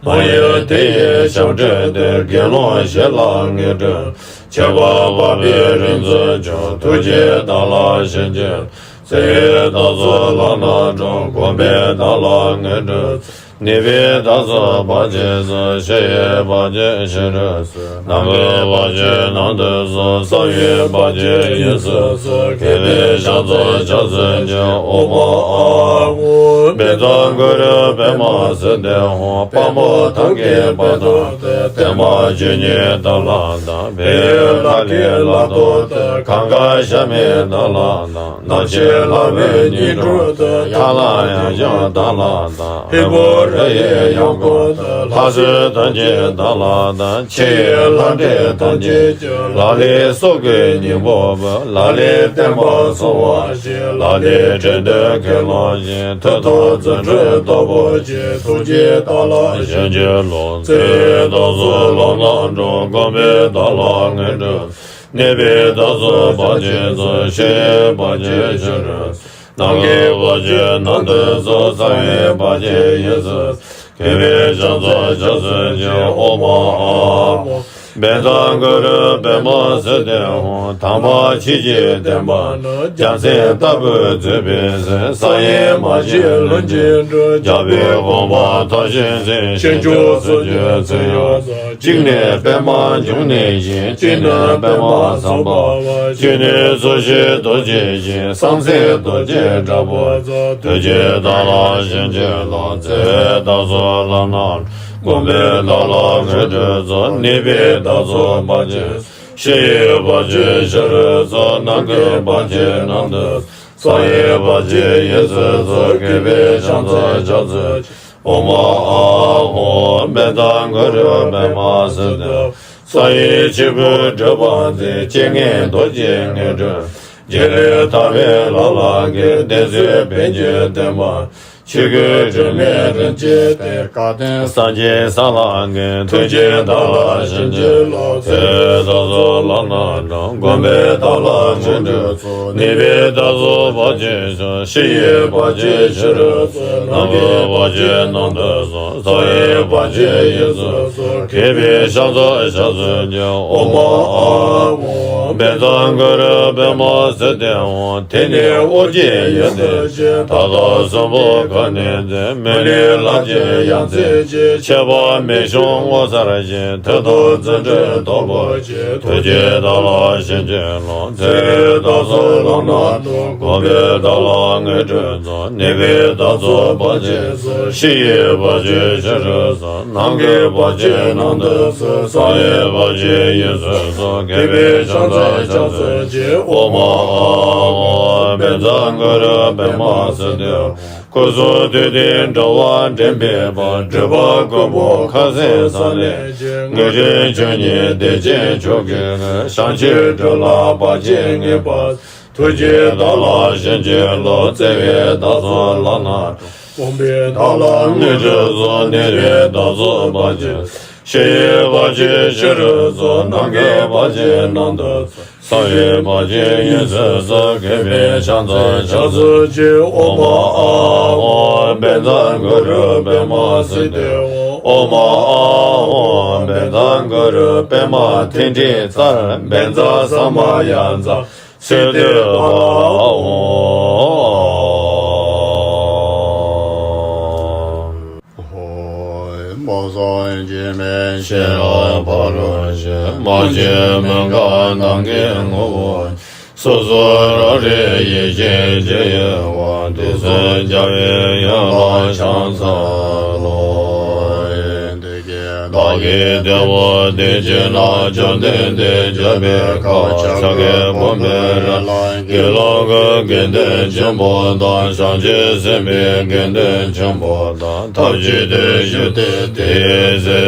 མ་ཡོང་། དེ་ཡི་ཞབས་དྲུང་དེར། དགེ་སློང་བཞི་ལ་དངོས་གྲུབ། ཁྱད་པར་འཕགས་པའི་རིགས་འཛིན་འབྱུང་། ཐུགས་རྗེས་བདག་ལ་བྱིན་གྱིས། བརྩེ་བས་བདག་སོགས་ལམ་སྣ་དྲོངས། མགོན་པོས་བདག་ལ་དངོས་གྲུབ། ནུས་པའི་བདག་སོགས་བར་ཆད་སོགས། ཕྱི་ཡི་བར་ཆད་ཕྱི་རོལ་སོགས། ནང་གི་བར་ཆད་ནང་དུ་སོགས། གསང་བའི་བར་ཆད་ཡིན་ཚུལ་སོགས། མཁས་པའི་ཕྱག་རྫོགས་ཕྱག་མཚན་གྱི། ཨོཾ་ཨཱཿཧཱུྃ། བཛྲ་གུ་རུ་པདྨ་སིདྡྷི་ཧཱུྃ། དཔའ་མོ་ཐབས་མཁས་པ་དང་། བསྟན་པ་ཆོས་ཉིད་བདག་ལ་དང་། བོད་ཡུལ་ལ་ཁའི་ལ་ཐོག་ཏུ། གངྒཱ་ཤ་མེད་བདག་ལ་དང་། ནག་ཆུ་ལྷ་བའི་སྙིང་དྲུང་དུ། ཡར་ལ་ཡང་བྱུང་བདག་ལ་དང་། ཧས་པོ་རི་ཡི་ཡང་སྒོ་དུ། ལྷ་སྲིན་ཐམས་ཅད་བདག་ལ་དང་། ཕྱི་ཡི་ལྷ་འདྲེ་ཐམས་ཅད་ཀྱང་། ལ་ལས་སྲོག་གི་སྙིང་པོ་བུ། ལ་ལས་བསྟན་པ་སྲུང་བ་ལ་ལས་བྲན་དུ་ཁས་བླངས་ཤིང་། མཐུ་སྟོབས་བརྩོན་འགྲུས་སྟོབས་པོ་ཆེ། ཐུགས་རྗེས་བདག་ལ་བྱིན་གྱིས་རློབས། བརྩེ་བས་བདག་སོགས་ལམ་སྣ་དྲོངས། མགོན་པོས་བདག་ལ་དངོས་གྲུབ། ནུས་པས་བདག་སོགས་བར་ཆད་སོལ། ཕྱི་ཡི་བར་ཆད་ཕྱི་རོལ་སོལ། ནང་གི་བར་ཆད་ནང་དུ་སོལ། གསང་བའི་བར་ཆད་ཡིན་ཚུལ། མཁས་པའི་ཕྱག་རྫོགས་ཕྱག་མཚན་གྱི། ཨོཾ་ཨཱཿཧཱུྃ། བཛྲ་གུ་རུ་པདྨ་སིདྡྷི་ཧཱུྃ། དམ་པ་ཆོས་ཀྱི་བསྟན་པ་རྣམས། རྒྱལ་མཚན་ལྟ་བུར་བརྗིད་པའི་ཚུལ། གསང་བའི་མ་ཆེན་ལྷུན་གྱིས་གྲུབ། རྒྱལ་པོའི་དགོངས་པ་མཐར་ཕྱིན་ཚུལ། ཕྱིན་བཅུ་སོ་བརྒྱད་ཚུལ་ཡང་གསལ། གཅིག་ནས་པདྨ་འབྱུང་གནས་བཞིན། གཅིག་ནས་པདྨ་སམྦྷ་ཝ། གཅིག་ནས་རྩོད་བྱེད་རྡོ་རྗེ་བཞིན། གསང་མཚན་རྡོ་རྗེ་དྲག་པོ་རྫོགས། ཐུགས་རྗེས་བདག་ལ་བྱིན་གྱིས་རློབས། བརྩེ་བས་བདག་སོགས་ལམ་སྣ། མགོན་པོས་བདག་ལ་དངོས་གྲུབ་སྩོལ། ནུས་པས་བདག་སོགས་བར་ཆད། ཕྱི་ཡི་བར་ཆད་ཕྱི་རོལ་སོལ། ནང་གི་བར་ཆད་ནང་དུ། གསང་བའི་བར་ཆད་ཡིན་ཚུལ་སོལ། མཁས་པའི་ཕྱག་རྫོགས་ཕྱག་མཚན་གྱི། ཨོཾ་ཨཱཿཧཱུྃ། བཛྲ་གུ་རུ་པདྨ་སིདྡྷི། གསང་བའི་ཆོས་སྐུ་སྒྲུབ་པ་མཛད། སྤྱན་ལྔའི་རྡོ་རྗེ་དངོས་གྲུབ། རྗེ་རིགས་དག་པའི་ལག་ལ་འགེལ། བསྟན་སྲིད་ཕན་གྱི་བསྟན་པ། ཆོས་སྐུ་སྒྲོན་མེ་རིན་ཆེན་གཏེར། བཀའ་བསྟན་སངས་རྒྱས་ས་ལ་འགེལ། ཐུགས་རྗེས་བདག་ལ་བྱིན་གྱིས་རློབས། ཚེ་བདག་སོགས་ལམ་སྣ་དྲོངས། མགོན་པོས་བདག་ལ་དངོས་གྲུབ། ནུས་པས་བདག་སོགས་བར་ཆད་སོལ། ཕྱི་ཡི་བར་ཆད་ཕྱི་རོལ་སོལ། ནང་གི་བར་ཆད་ནང་དུ་སོལ། གསང་བའི་བར་ཆད་ཡིན་ཚུལ་སོལ། མཁས་པའི་ཕྱག་རྫོགས་ཕྱག་མཚན་གྱི། ཨོཾ་ཨཱཿཧཱུྃ། བཛྲ་གུ་རུ་པདྨ་སིདྡྷི་ཧཱུྃ། དེ་ནས་ཨོ་རྒྱན་ཡུལ་དུ་སྐྱེས། མཐའ་དག་གསུམ་པོ་གང་ནས་མཛད། མི་ལུས་ལྷར་བཅས་ཡང་རྩེ་གཅིག། ཆད་པ་མེད་བྱུང་ངོ་མཚར་ཅན། མཐུ་སྟོབས་བརྩོན་འགྲུས་སྟོབས་པོ་ཆེ། ཐུགས་རྗེས་བདག་ལ་བྱིན་གྱིས་རློབས། ཚེ་རབས་བདག་སོགས་ལམ་སྣ་དྲོངས། མགོན་པོས་བདག་ལ་དངོས་གྲུབ་སྩོལ། ནུས་པས་བདག་སོགས་བར་ཆད་སོལ། ཕྱི་ཡི་བར་ཆད་ཕྱི་རོལ་སོལ། ནང་གི་བར་ཆད་ནང་དུ་སོལ། གསང་བའི་བར་ཆད་ཡིན་ཚུལ་སོལ། མཁས་པའི་ཕྱག་རྫོགས་ཕྱག་མཚན་གྱི། ཨོཾ་ཨཱཿཧཱུྃ། བཛྲ་གུ་རུ་པདྨ་སིདྡྷི། སྐུ་གསུང་ཐུགས་ལྡན་འགྲོ་བ་འདྲེན་པའི་དཔལ། སྒྲུབ་པ་མགོན་པོ་ཁ་སེང་ས་ལེ། དངོས་འདྲེན་ཆོས་ཉིད་བདེ་ཆེན་མཆོག་གི། བྱང་ཆུབ་སྒྲུབ་ལ་བར་ཆད་ངེས་པ། ཐུགས་རྗེས་བདག་ལ་བྱིན་གྱིས་རློབས། བརྩེ་བས་བདག་སོགས་ལམ་སྣ། དགོངས་པས་བདག་ལ་དངོས་གྲུབ་སྩོལ། ནུས་པས་བདག་སོགས་བར་ཆད། ཕྱི་ཡི་བར་ཆད་ཕྱི་རོལ་སོལ། ནང་གི་བར་ཆད་ནང་དུ་སོལ། གསང་བའི་བར་ཆད་ཡིན་ཚུལ་སོལ། མཁས་པའི་ཕྱག་རྫོགས་ཕྱག་མཚན་གྱི། ཨོཾ་ཨཱཿཧཱུྃ། བཛྲ་གུ་རུ་པདྨ་སིདྡྷི་ཧཱུྃ། ཨོཾ་ཨཱཿཧཱུྃ། བཛྲ་གུ་རུ་པདྨ་ཏིཥྛི་ཙརྠ། བཛྲ་ས་མ་ཡ་ཛཿསིདྡྷི་ཧཱུྃ། ཧོ། མ་སངས་རྒྱས་མེད་ཕྱིར་ཕ་རོལ་ཕྱིན། མ་སྐྱེས་མི་འགག་ནམ་མཁའི་ངོ་བོ་ཉིད། སོ་སོ་རང་རིག་ཡེ་ཤེས་ཇི་ཡོད་པ། དུས་གསུམ་རྒྱལ་བའི་ཡུམ་ལ་ཕྱག་འཚལ་ལོ། བདག་གིས་དེ་བོ་དེ་བྱས་ན། བཅོམ་ལྡན་འདས་འཇམ་པའི་ཁ་ཕྱག་གི་བུམ་པའི་རི་ལ། དགེ་སློང་གི་དགེ་འདུན་ཆེན་པོ་དང་། བྱང་ཆུབ་སེམས་དཔའི་དགེ་འདུན་ཆེན་པོ་དང་། ཐབས་ཅིག་ཏུ་བཞུགས་ཏེ་དེའི་ཚེ།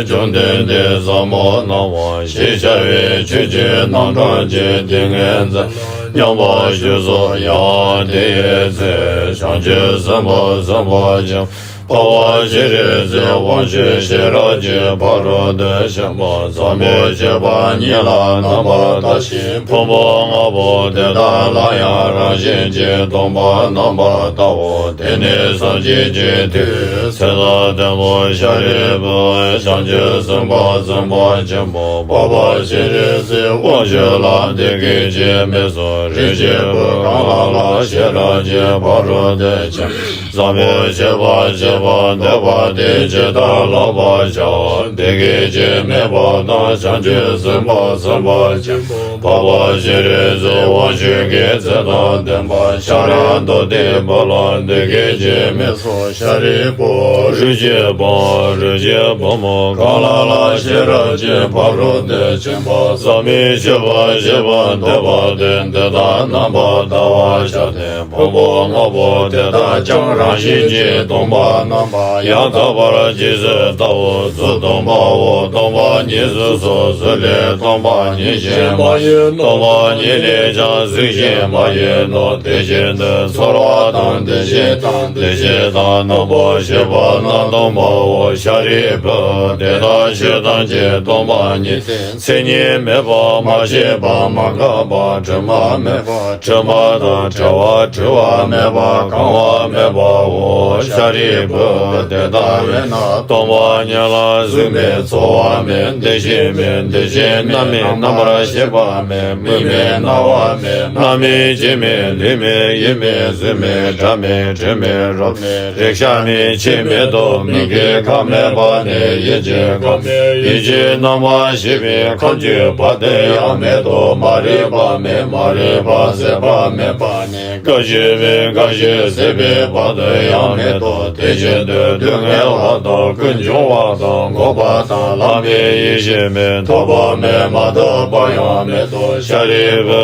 བཅོམ་ལྡན་འདས་ཟབ་མོ་སྣང་བ་ཞེས་བྱ་བའི་ཆོས་ཀྱི་རྣམ་གྲངས་ཀྱི་ཏིང་ངེ་འཛིན་ལ་སྙོམས་པར་ཞུགས་སོ། ཡང་དེའི་ཚེ་བྱང་ཆུབ་སེམས་དཔའ་སེམས་དཔའ་ཆེན་པོ། འཕགས་པ་སྤྱན་རས་གཟིགས་དབང་ཕྱུག་ཤེས་རབ་ཀྱི་ཕ་རོལ་ཏུ་ཕྱིན་པ་ཟབ་མོའི་སྤྱོད་པ་ཉིད་ལ་རྣམ་པར་ལྟ་ཞིང་། ཕུང་པོ་ལྔ་པོ་དེ་དག་ལ་ཡང་རང་བཞིན་གྱིས་སྟོང་པར་རྣམ་པར་བལྟའོ། དེ་ནས་སངས་རྒྱས་ཀྱི་མཐུས་ཚེ་དང་ལྡན་པ་ཤཱ་རིའི་བུ། བྱང་ཆུབ་སེམས་དཔའ་སེམས་དཔའ་ཆེན་པོ། འཕགས་པ་སྤྱན་རས་གཟིགས་དབང་ཕྱུག་ལ་འདི་སྐད་ཅེས་སྨྲས་སོ། རིགས་ཀྱི་བུ་གང་ལ་ལ་ཤེས་རབ་ཀྱི་ཕ་རོལ་ཏུ་ཕྱིན་ཟབ་མོའི་སྤྱོད་པ་སྤྱད་ བ་འདོད་པ་དེ་ཇི་ལྟར་བསླབ་པར་བྱའོ། བདེ་སྐྱིད་ཀྱི་མོས་པ་དང་བྱང་ཆུབ་སེམས་དཔའ་སེམས་དཔའ་ཆེན་པོ་འཕགས་པ་སྤྱན་རས་གཟིགས་དབང་ཕྱུག་གི་ཚེ་དང་ལྡན་པ་ཤཱ་ར་དྭ་ཏིའི་བུ་ལ་བདེ་སྐྱིད་ཀྱི་མོས་པ་ཤཱ་རིའི་བུ་རིགས་ཀྱི་བུ་རིགས་ཀྱི་བུ་མོ་གང་ལ་ལ་ཤེས་རབ་ཀྱི་ཕ་རོལ་ཏུ་ཕྱིན་པ་ཟབ་མོའི་སྤྱོད་པ་སྤྱད་པར་འདོད་པ་དེ་འདི་ལྟར་རྣམ་པར་བལྟ་བར་བྱ་སྟེ། ཕུང་པོ་ལྔ་པོ་དེ་དག་ཀྱང་རང་བཞིན་གྱིས་སྟོང་པ་རྣམ་པར་ཡང་དག་པར་རྗེས་སུ་བལྟའོ། གཟུགས་སྟོང་པའོ། སྟོང་པ་ཉིད་གཟུགས་སོ། གཟུགས་ལས་སྟོང་པ་ཉིད་གཞན་མ་ཡིན་ནོ། སྟོང་པ་ཉིད་ལས་ཀྱང་གཟུགས་གཞན་མ་ཡིན་ནོ། དེ་བཞིན་དུ་ཚོར་བ་དང་། འདུ་ཤེས་དང་། འདུ་བྱེད་དང་། རྣམ་པར་ཤེས་པ་རྣམས་སྟོང་པའོ། ཤཱ་རིའི་བུ་དེ་དག་ཆོས་ཐམས་ཅད་སྟོང་པ་ཉིད་དེ། མཚན་ཉིད་མེད་པ། མ་སྐྱེས་པ། མ་འགགས་པ། དྲི་མ་མེད་པ། དྲི་མ་དང་བྲལ་བ། བྲི་བ་མེད་པ། གང་བ་མེད་པའོ། ཤཱ་རིའི་བུ་དེ་ལྟ་བས་ན་སྟོང་པ་ཉིད་ལ་གཟུགས་མེད། ཚོར་བ་མེད། འདུ་ཤེས་མེད། འདུ་བྱེད་མེད། རྣམ་སྨིན་རྣམ་པར་ཤེས་པ་མེད། མིག་མེད། རྣ་བ་མེད། རྣ་མེད། ལྕེ་མེད། ལུས་མེད། ཡིད་མེད། གཟུགས་མེད། སྒྲ་མེད། དྲི་མེད། རོ་མེད། རེག་བྱ་མེད། ཆོས་མེད་དོ། མིག་གི་ཁམས་མེད་པ་ནས་ཡིད་ཀྱི་ཁམས་མེད། ཡིད་ཀྱི་རྣམ་པར་ཤེས་པའི་ཁམས་ཀྱི་བར་དུ་ཡང་མེད་དོ། མ་རིག་པ་མེད། མ་རིག་པ་ཟད་པ་མེད་པ་ནས་སྐབས་ཤེས་པའི་སྐབས་ཤེས་ཟད་པའི་བར་དུ་ཡང་མེད་དོ། དེ་བཞིན་དུ་སྡུག་བསྔལ་བ་དང་། ཀུན་འབྱུང་བ་དང་། འགོག་པ་དང་། ལམ་མེད། ཡེ་ཤེས་མེད། ཐོབ་པ་མེད། མ་ཐོབ་པ་ཡང་མེད་དོ། ཤཱ་རིའི་བུ་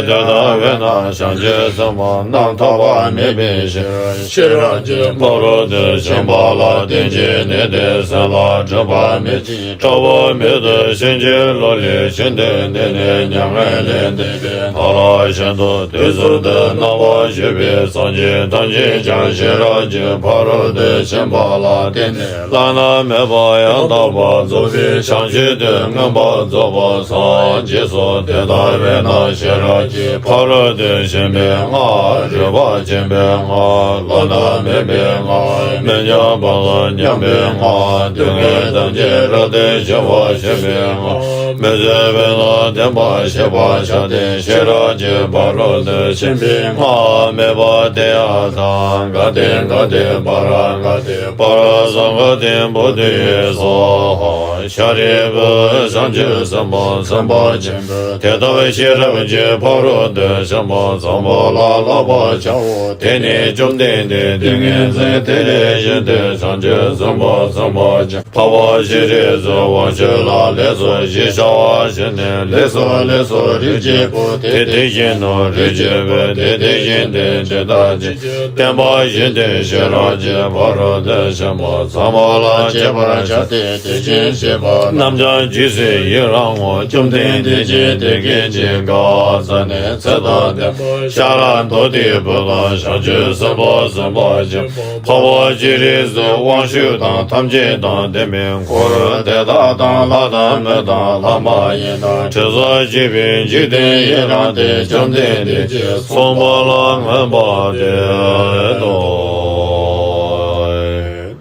དེ་ལྟ་བས་ན་བྱང་ཆུབ་སེམས་དཔའ་རྣམས་ཐར་པ་མེད་པའི་ཕྱིར། ཤེས་རབ་ཀྱི་ཕ་རོལ་ཏུ་ཕྱིན་པ་ལ་བརྟེན་ཅིང་གནས་ཏེ། སེམས་ལ་སྒྲིབ་པ་མེད་ཅིང་། ཕྲ་བ་མེད་དོ། ཕྱིན་ཅི་ལོག་ལས་ཤིན་ཏུ་འདས་ནས་མྱ་ངན་ལས་འདས་པའི་མཐར་ཕྱིན་ཏོ། དུས་གསུམ་དུ་སྣང་བར་བྱེད་པའི་སངས་རྒྱས་ཐམས་ཅད་ཀྱང་ཤེས་རབ་ཀྱི་ཕ་རོལ་ཏུ་ཕྱིན་པ་ལ་བརྟེན་ནས་བླ་ན་མེད་པ་ཡང་དག་པར་རྫོགས་པའི་བྱང་ཆུབ་ཏུ་མངོན་པར་རྫོགས་པར་སངས་རྒྱས་སོ། དེ་ལྟ་བས་ན་ཤེས་རབ་ཀྱི་ཕ་རོལ་ཏུ་ཕྱིན་པའི་སྔགས། རིག་པ་ཆེན་པོའི་སྔགས། བླ་ན་མེད་པའི་སྔགས། མི་མཉམ་པ་དང་མཉམ་པའི་སྔགས། སྡུག་བསྔལ་ཐམས་ཅད་རབ་ཏུ་ཞི་བར་བྱེད་པའི་སྔགས། མི་བཟོད་པས་ན་བདེན་པར་གཤེགས་པར་བྱ་སྟེ། ཤེས་རབ་ཀྱི་ཕ་རོལ་ཏུ་ཕྱིན་པའི་སྔགས། སྨྲས་པ། ཏདྱ་ཐཱ། ག་ཏེ་ག་ཏེ་པཱ་ར་ག་ཏེ་པཱ་ར་སཾ་ག་ཏེ་བོ་དྷི་ཡེ་སྭཱ་ཧཱ། ཤཱ་རིའི་བུ་བྱང་ཆུབ་སེམས་དཔའ་སེམས་དཔའ་ཆེན་པོས་དེ་ལྟར་ཤེས་རབ་ཀྱི་ཕ་རོལ་ཏུ་ཕྱིན་པ་ཚང་མ་ལ་བསླབ་པར་བྱའོ། དེ་ནས་བཅོམ་ལྡན་འདས་ཏིང་ངེ་འཛིན་དེ་ལས་བཞེངས་ཏེ་བྱང་ཆུབ་སེམས་དཔའ་སེམས་དཔའ་ཆེན་པོ་འཕགས་པ་སྤྱན་རས་གཟིགས་དབང་ཕྱུག་ལ་ལེགས་སོ་ཞེས་བྱ་བ་བྱིན་ནས། ལེགས་སོ་ལེགས་སོ། རིགས་ཀྱི་བུ་དེ་དེ་བཞིན་ནོ། རིགས་ཀྱི་བུ་དེ་དེ་བཞིན་ཏེ། ཇི་ལྟར་ཇི་བསྟན་པ་བཞིན་དུ་ཤེས་རབ་ཀྱི་ཕ་རོལ་ཏུ་ཕྱིན་པ་ཚང་མ་ལ་སྤྱད་པར་བྱ་སྟེ། དེ་བཞིན་གཤེགས་པ་རྣམས་ཀྱང་རྗེས་སུ་ཡི་རང་ངོ་། བཅོམ་ལྡན་འདས་ཀྱིས་དེ་སྐད་ཅེས་བཀའ་སྩལ་ནས། ཚེ་དང་ལྡན་པ་ཤཱ་ར་དྭ་ཏིའི་བུ་དང་། བྱང་ཆུབ་སེམས་དཔའ་སེམས་དཔའ་ཆེན་པོ་འཕགས་པ་སྤྱན་རས་གཟིགས་དབང་ཕྱུག་དང་། ཐམས་ཅད་དང་ལྡན་པའི་འཁོར་དེ་དག་དང་། ལྷ་དང་མི་དང་ལྷ་མ་ཡིན་དང་། དྲི་ཟར་བཅས་པའི་འཇིག་རྟེན་ཡི་རངས་ཏེ། བཅོམ་ལྡན་འདས་ཀྱིས་གསུངས་པ་ལ་མངོན་པར་བསྟོད་དོ།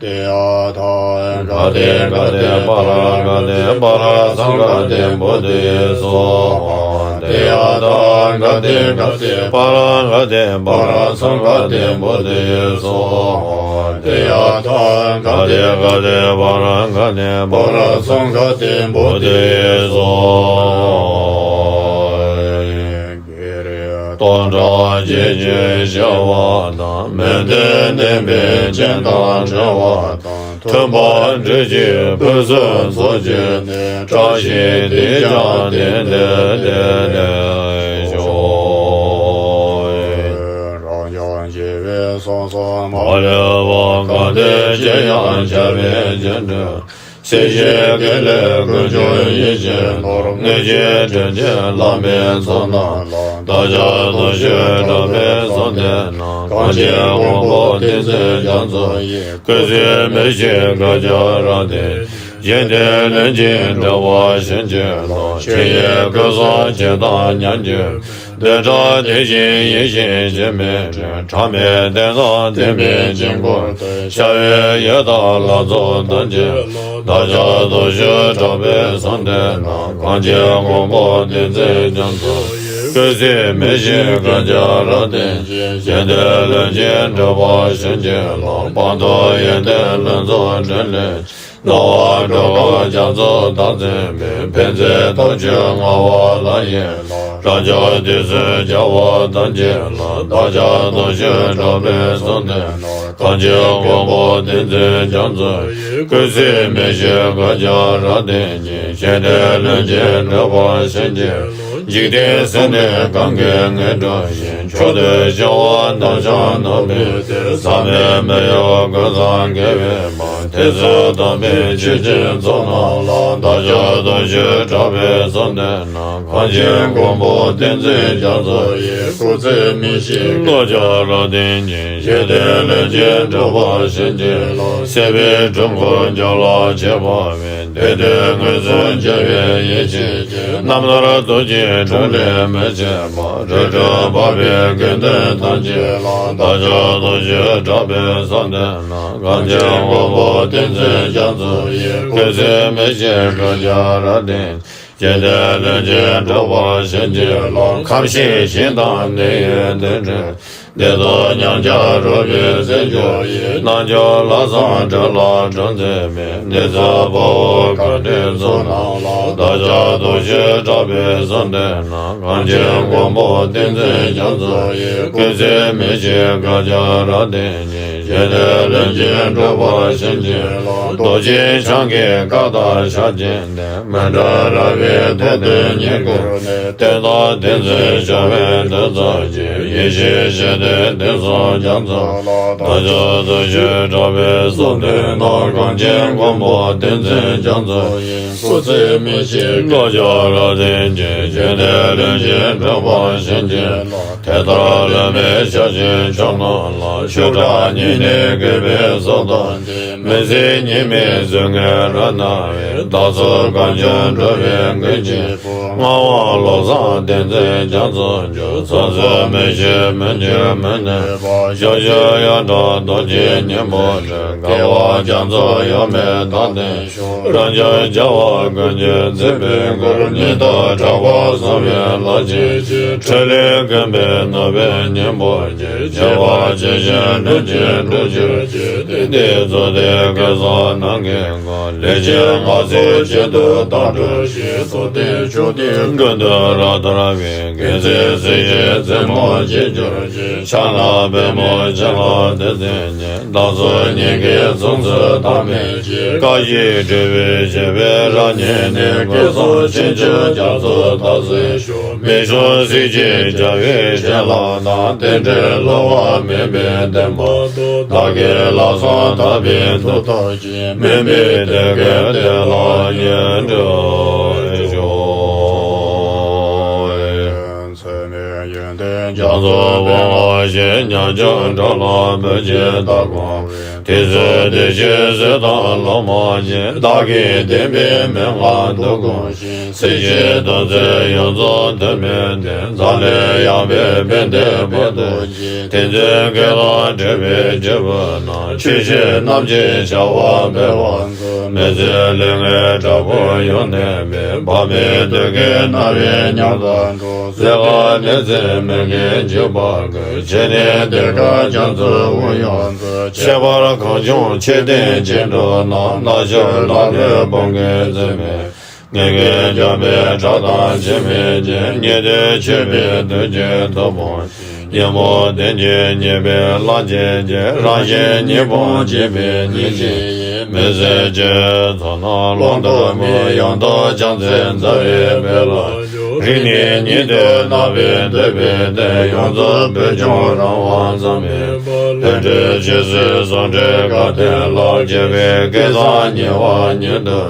ཏདྱ་ཐཱ། ག་ཏེ་ག་ཏེ་པཱ་ར་ག་ཏེ་པཱ་ར་སཾ་ག་ཏེ་བོ་དྷི་ཡེ་སྭཱ་ཧཱ། ཏདྱ་ཐཱ། ག་ཏེ་ག་ཏེ་པཱ་ར་ག་ཏེ་པཱ་ར་སཾ་ག་ཏེ་བོ་དྷི་ཡེ་སྭཱ་ཧཱ། ཏདྱ་ཐཱ། ག་ཏེ་ག་ཏེ་པཱ་ར་ག་ཏེ་པཱ་ར་སཾ་ག་ཏེ་བོ་དྷི་ཡེ་སྭཱ་ཧཱ། སྟོང་ཕྲག་བརྒྱད་ཅུའི་བྱེ་བ་དང་། མི་མཐུན་ལྡན་པའི་རྐྱེན་དང་བྲལ་བ་དང་། མཐུན་པར་འབྲེལ་གྱི་ཕུན་སུམ་ཚོགས་ཀྱི་གནས། བཀྲ་ཤིས་དེས་ཀྱང་དེང་འདིར་བདེ་ལེགས་ཤོག། རབ་འབྱམས་ཞི་བའི་གསང་གསུམ་མ་ལུས་པ། གང་འདུལ་ཅིར་ཡང་ཁྱབ་པའི་རྒྱུ་འབྲས། སྲིད་ཞིའི་དགེ་ལེགས་ཀུན་འབྱུང་ཡིད་བཞིན་ནོར། མངོན་ཤེས་དྲིན་ཅན་བླ་མའི་ཚོགས་རྣམས་ལ། བདག་ཅག་དུས་ཞུགས་གྲགས་པའི་གསོལ་འདེབས་ནང་། གངས་ཅན་མགོན་པོ་བསྟན་འཛིན་རྒྱ་མཚོ་ཡི། སྐུ་ཚེ་མི་ཤིགས་བསྐལ་བརྒྱར་རབ་བརྟན། བཞེད་དོན་ལྷུན་གྱིས་འགྲུབ་པར་བྱིན་གྱིས་རློབས། ཆོས་ཡི་སྐུ་གསུང་ཇི་ལྟར་ཉམས་ཀྱི། བདེ་དྲག་དེ་བཞིན་ཡིད་བཞིན་གཞན་མི་གྲོལ། གྲངས་མེད་བསྟན་དང་ལྡན་པའི་དཀྱིལ་འཁོར་དུ། ཤར་བའི་ཡི་དྭགས་ལྷ་ཚོགས་དང་བཅས་པ། བདག་ཅག་དུས་ཞུགས་གྲགས་པའི་གསོལ་འདེབས་ནང་། གངས་ཅན་མགོན་པོ་བསྟན་འཛིན་རྒྱ་མཚོ་ཡི། ཀུན་གཟིགས་མི་ཤིགས་བཀའ་རྒྱ་རབ་བརྟན་ཅིང་། ཞི་བདེ་ལྷུན་གྱིས་གྲུབ་པར་བྱིན་གྱིས་རློབས། སྤངས་རྟོགས་ཡོན་ཏན་ལྷུན་རྫོགས་འཕྲིན་ལས། སྣང་བ་སྒྲོ་འདོགས་རྒྱ་མཚོ་དག་འཛིན་པའི། ཕན་མཛད་ཐུགས་རྒྱུད་མངའ་བ་ལྷ་ཡི་ལྷ། རབ་འབྱམས་དུས་གསུམ་རྒྱལ་བ་དམ་གྱི་ལྷ། བདག་ཅག་དུང་ཕྱུར་གྲགས་པའི་གསུང་དོན་རྣམས། གངས་ཅན་མགོན་པོ་བསྟན་འཛིན་རྒྱ་མཚོ་ཡི། ཀུན་གཟིགས་མི་ཤིགས་བཀའ་རྒྱ་རབ་བརྟན་ཅིང་། ཞི་བདེ་ལྷུན་གྱིས་གྲུབ་པར་བྱིན་གྱིས་རློབས། འཇིག་རྟེན་ཟིལ་གནོན་གང་གིས་ངན་བསྒྲུབས་ཤིང་། མཆོག་ཏུ་བྱ་བ་རྣམ་བྱང་ནོར་བུའི་གཏེར། ཟག་མེད་མི་གཡོ་ཀུན་བཟང་དགེ་བའི་བང་། དེ་ཚུལ་དམ་པའི་ཆོས་ཀྱི་ཚོགས་རྣམས་ལ། བདག་ཅག་དུང་ཕྱུར་གྲགས་པའི་གསུང་དོན་རྣམས། གངས་ཅན་མགོན་པོ་བསྟན་འཛིན་རྒྱ་མཚོ་ཡི། སྐུ་ཚེ་མི་ཤིགས་བཀའ་རྒྱ་རབ་བརྟན་ཅིང་། ཞི་བདེ་ལྷུན་གྱིས་གྲུབ་པར་བྱིན་གྱིས་རློབས། སྲིད་པའི་སྒྲུབ་ཁོག་རྒྱུད་ལ་སྐྱེས་པ་བས། བདེ་སྟོང་མངོན་སུམ་རྒྱལ་བའི་ཡེ་ཤེས་ཀྱིས། རྣམ་སྣང་རྡོ་རྗེའི་དྲུང་ལས་མི་ཕྱེད་པ། རིགས་དྲུག་འཕགས་པའི་དགེ་འདུན་ཐམས་ཅད་ལ། བདག་ཅག་དུང་ཕྱུར་གྲགས་པའི་གསུང་དོན་རྣམས། གངས་ཅན་མགོན་པོ་བསྟན་འཛིན་རྒྱ་མཚོ་ཡི། ཀུན་གཟིགས་མི་ཤིགས་བཀའ་རྒྱ་རབ་བརྟན། ཞི་བདེ་ལྷུན་གྱིས་གྲུབ་པར་བྱིན་གྱིས་རློབས། ཁམས་ཤིང་ཞིང་དང་གནས་ཡུལ་འདི་འདྲའི། བདེ་སྟོང་ཉམས་ཆག་རོལ་པའི་རྩེད་འཇོ་ཡི། རྣལ་འབྱོར་ལྷག་བསམ་སྒྲོན་ལ་གྲངས་འཛིན་མེད། ནུས་རྩལ་དཔའ་བོ་མཁའ་འགྲོའི་ཚོགས་རྣམས་ལ། བདག་ཅག་དུང་ཕྱུར་གྲགས་པའི་གསུང་དོན་རྣམས། གངས་ཅན་མགོན་པོ་བསྟན་འཛིན་རྒྱ་མཚོ་ཡི། ཀུན་གཟིགས་མི་ཤིགས་བཀའ་རྒྱ་རབ་བརྟན་ཅིང་། ཞི་བདེ་ལྷུན་གྱིས་གྲུབ་པར་བྱིན་གྱིས་རློབས། རྡོ་རྗེ་འཆང་གི་བཀའ་དང་ཕྱག་རྒྱའི་བདེན། མི་འབྲལ་རབ་དབྱེ་ཐེག་བདུན་ཉིད་བསྐུར་ནས། བསྟན་དང་བསྟན་འཛིན་བྱ་བའི་གདུང་འཚོབ་ཀྱིས། ཡེ་ཤེས་ཞི་བདེའི་གདན་སོགས་རྒྱ་མཚོ་ལ། བདག་ཅག་དུང་ཕྱུར་གྲགས་པའི་གསུང་དོན་རྣམས། གངས་ཅན་མགོན་པོ་བསྟན་འཛིན་རྒྱ་མཚོ་ཡི། སྐུ་ཚེ་མི་ཤིགས་བཀའ་རྒྱ་རབ་བརྟན་ཅིང་། ཞི་བདེ་ལྷུན་གྱིས་གྲུབ་པར་བྱིན་གྱིས་རློབས། དེ་ལྟར་ལུས་མེད་ཞལ་བཞེས་མཆོག་རྣམས་ལ། ཤུགས་དྲག་ཉེ་གནས་གུས་པས་གསོལ་བ་འདེབས། མི་ཟད་ཉི་མའི་གཟུགས་བརྙན་རབ་སྣང་བའི། བདག་སོགས་གངས་ལྗོངས་འགྲོ་བའི་མགོན་གྱི་བུ། ངག་དབང་བློ་བཟང་བསྟན་འཛིན་རྒྱ་མཚོ་མཆོག། ཚོགས་རྫོགས་མི་ཤིགས་མི་འགྱུར་མི་གནས་པ། ཞབས་ཞུ་ཡོངས་གྲགས་རྡོ་རྗེ་སྙིང་པོར་སྤྲུལ། དགེ་བ་རྒྱ་མཚོ་ཡོད་མེད་བདག་བསྟན། རབ་འབྱམས་རྒྱལ་བ་ཀུན་གྱི་བརྩེ་ཕུད་སྐུ། ཉིད་དུ་གྲགས་པ་གསང་བའི་ལྷ་ཆེན་གྱི། ཁྲོ་ལོས་བཀུམ་པའི་ནོར་བུའི་སྙིང་པོ་གྱིས། བྱེ་བ་ཇི་བཞིན་ལྷུན་གྱིས་གྲུབ་གྱུར་ཅིག། དེང་འདིར་རྫོགས་ཏེ་ཀུན་བཟང་རྣམས་ཀྱི་མགོན། ལས་ཅན་ལ་སོགས་བྱེད་དུ་བདག་སྒྲུབ་ཤིག། རྫོགས་ལྡན་མཆོག་ལྡན་ཀུན་ཏུ་རབ་དར་བའི། དགེ་ཚུལ་སྲིད་ཞིའི་རྩེ་མོར་བརྗིད་གྱུར་ཅིག། ཕྱག་ན་པདྨོ་བྱིན་རླབས་བདུད་རྩི་ཉིད། བདག་སོགས་སྙིང་གའི་མཚོན་ཚུལ་བདག་མེད་ཅིག། བཀའ་བཞིན་སྒྲུབ་པའི་བྱེད་པའི་རབ་བརྙེས་ནས། སྐལ་བཟང་ཆེན་པོའི་རྒྱ་མཚོ་དག་སེལ་ཤོག། མི་ཕྱུང་སྲིད་ཞིའི་རྒྱལ་བའི་བྱིན་རླབས་དང་། རྟེན་འབྲེལ་བསླུ་བ་མེད་པའི་བདེན་པ་རྟོགས། བདག་གི་ལམ་སྲོལ་དག་པའི་མཐུ་སྟོབས་ཀྱིས། སྨན་པའི་དེད་དགེ་དེ་ལ་ཡིད་འགྲོ་ཤོག། ཚད་མེད་ཡོན་ཏན་རྒྱ་མཚོ་སྤངས་པ་བཞིན། ཉམས་ཆུང་འགྲོ་ལ་བུ་གཅིག་བདག་དགོངས་པས། དེ་ཚུལ་དེ་བཞིན་བཟོད་དང་སློབ་མ་བཞིན། བདག་གིས་བསྟན་པའི་མན་ངག་འདི་བསྒོམ་ཞིང་། སྲིད་ཞིའི་སྡོམ་ཚིག་ཡོངས་རྫོགས་ཐུན་མིན་ལྡན། འཛམ་གླིང་ཡངས་པའི་ཕན་བདེའི་བར་དུ་གཤེགས། དེང་འཛིན་བགེགས་དང་འདྲེས་པའི་རྒྱལ་པོ་རྣམས། ཆོས་བཤད་རྣམས་ཀྱི་བྱ་བ་འཕེལ་བར་མཛོད། མི་བཟོད་ལས་ངན་དྲག་པོ་ཡོངས་གནས་པའི། འཕགས་མའི་དུག་གིས་མནར་བའི་ཉམས་དང་འགྲོགས། བསྲེག་པ་ནད་མཚོན་མི་དགེ་འཇིགས་པ་ཀུན། ཕྱི་ནས་དེ་ཁར་རྒྱ་མཚོའི་དབུགས་ཡོངས་འཚུབ། ཁྱད་པར་གངས་ལྗོངས་མཆོད་རྟེན་ཆེ་འབྲིང་རྣམས། ནག་ཕྱོགས་ལ་ལུས་བུམ་གྱི་རྩེ་མོ། ངན་སྐྱེས་འཇོམས་པའི་ཁྲག་དང་ཕྱེ་མའི་རྒྱན། ཉེ་དུ་མཆོད་པའི་བདུད་ཀྱི་མཐུ་སྤངས་ཤིང་། ཉོན་མོངས་གཏན་གྱི་ཉེས་པའི་རླག་བྱེད་ཅིང་། རང་གཞན་གཉིས་སྤངས་འཇིགས་པའི་ཉེས་བྱས་ཡི། མི་བཟོད་ཆོས་ཚོགས་རྣམས་ཀློང་དུ་མེད། ཡང་དག་བྱང་སེམས་རྩ་བའི་དཔལ་ལ་སྤྱོད། རིང་ནས་ཉིད་དུ་རྣམ་པར་འདོད་པའི་དོན། ཡོངས་རྫོགས་བོད་ལྗོངས་རང་དབང་ཙམ་ཡིན་པ། ལྷུན་གྲུབ་ཆོས་སྲིད་ཟུང་འབྲེལ་དགའ་སྟོན་ལ། སྤྱོད་པའི་སྐལ་བཟང་ཉེ་བར་ཉིད་དུ།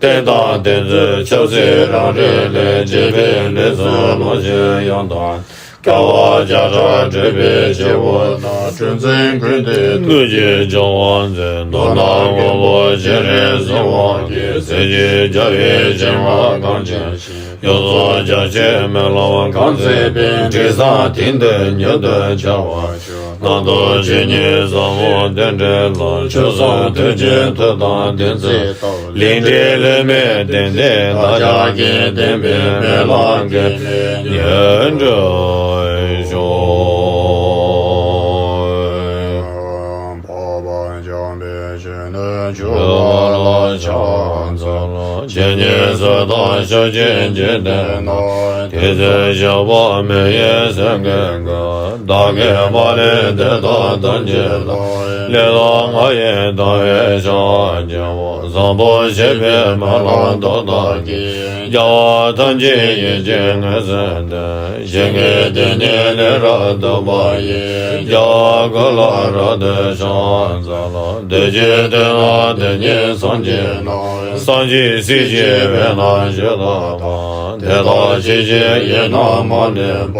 བསྟན་དང་བསྟན་འཛིན་ཆབ་སྲིད་རང་རིགས་ལས། བྱེད་པའི་ལས་སུ་ལོངས་སྤྱོད་ཡོངས་དང་། དགེ་བ་བརྒྱ་ཕྲག་བསྒྲུབ་པའི་སྐྱེ་བོ་རྣམས། འཁྲུག་འཛིང་ཀུན་ཏུ་གནོད་བྱེད་སྦྱོར་བ་འཛིན། མདོར་ན་དངོས་པོ་བྱེ་བྲག་གཟིགས་པ་གིས། སྲིད་ཞིའི་རྒྱལ་བའི་བྱིན་རླབས་གང་ཆེ་ཞིང་། ཡོངས་རྫོགས་རྒྱ་ཆེན་སྨོན་ལམ་གང་ཚེ་འཕེལ། དྲི་བཟང་དེང་འདིར་མྱུར་དུ་འཆར་བར་ཤོག། རྣམ་རྟོག་ཇི་སྙེད་ཟབ་མོ་རྟེན་འབྲེལ་ལ། ཆོས་སྲུང་ཐུགས་རྗེའི་མཐུ་དང་ལྡན་ཚེ་ཐོབ། ལས་འབྲས་ལས་མེད་བདེན་བདེན་བདག་ཅག་གི་བདེན་པའི་སྨོན་ལམ་གྱི་ཉེར་འགྲོ་ཤོག་འཕགས་པ་འཇམ་དཔལ་གཞོན་ནུ་ཇོ་བོ་ལ་ཕྱག་འཚལ་ལོ། ཇི་སྙེད་སུ་དག་ཕྱོགས་བཅུའི་འཇིག་རྟེན་ན། དེ་ཚེ་ཞབས་པད་མི་གཡོ་སེང་གེ་དགའ། བདག་གིས་མ་ལུས་དེ་དག་ཐམས་ཅད་ལ། ལེགས་བསྔགས་ཡི་དམ་པའི་ཕྱག་བགྱིའོ། བཟང་པོ་སྤྱོད་པའི་སྨོན་ལམ་རྣམ་དག་གིས། རྒྱལ་བ་ཐམས་ཅད་ཡིད་ཀྱིས་མངོན་སུམ་དུ། ཞིང་གི་དེ་ཉིད་ལས་རབ་ཏུ་བབས་ཡི། རྒྱལ་བ་ཀུན་ལ་རབ་ཏུ་ཕྱག་འཚལ་ལོ། དུས་ཀྱི་དུས་ན་དེ་ཉིད་སངས་རྒྱས་རྣམས། སངས་རྒྱས་སྲས་ཀྱི་དབུས་ན་བཞུགས་དང་། དེ་དག་ཕྱིས་ཀྱི་ཡུལ་རྣམས་མ་ལུས་པ།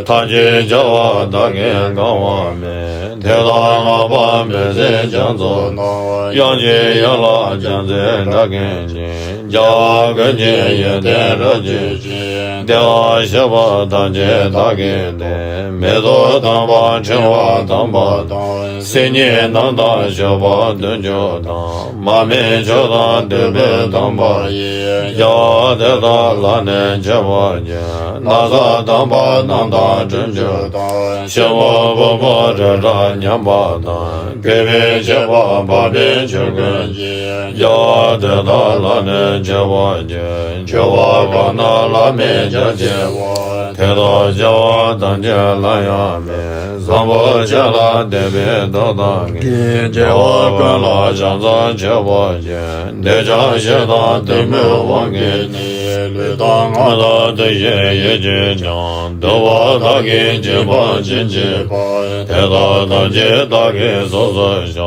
ཐམས་ཅད་རྒྱལ་བ་དག་གིས་གང་བ་མེད། དེ་དག་བསྔགས་པ་མི་ཟད་རྒྱ་མཚོ་རྣམས། དབྱངས་ཀྱི་ཡན་ལག་རྒྱ་མཚོའི་སྒྲ་ཀུན་ཀྱང་། རྒྱལ་བ་ཀུན་གྱི་ཡོན་ཏན་རབ་བརྗོད་ཅིང་། བདེ་བར་གཤེགས་པ་ཐམས་ཅད་བདག་གིས་བསྟེན། མེ་ཏོག་དམ་པ་ཕྲེང་བ་དམ་པ་དང་། སིལ་སྙན་རྣམས་དང་མཆོད་པ་བདུན་ཅུ་དང་། མར་མེ་མཆོག་དང་བདུག་སྤོས་དམ་པ་ཡིས། རྒྱལ་བ་དེ་དག་ལ་ནི་མཆོད་པར་བགྱི། ན་བཟའ་དམ་པ་རྣམས་དང་དྲིམ་ཆུ་དང་། ཕྱེ་མར་ཕུར་བུམ་རི་དྭགས་མཉམ་པ་དང་། གོས་དཔོན་གཤེགས་པ་འཕགས་པའི་མཆོག་ཀུན་གྱིས། རྒྱལ་བ་དེ་དག་ལ་ནི་མཆོད་པར་བགྱི། མཆོད་པ་གང་རྣམས་ལ་མིང་བརྗོད་ཆེ་བ། དེ་དག་བྱ་བ་ཐམས་ཅད་ལ་ཡང་མིང་། བཟང་པོ་སྤྱོད་ལ་བརྟེན་པའི་མཐུ་དང་། དགེ་བ་ཀུན་ལ་བྱང་སེམས་མཆོད་པར་བགྱི། འདོད་ཆགས་ཞེ་སྡང་གཏི་མུག་དབང་གིས་ནི། ལུས་དང་ངག་དང་ཐུགས་ཀྱི་ཡིད་ཀྱིས་ཀྱང་། སྡུག་པ་དག་གིས་བྱེད་པ་ཅི་མཆིས་པ། དེ་དག་ཐམས་ཅད་བདག་གིས་ཚོགས་སུ་བསགས།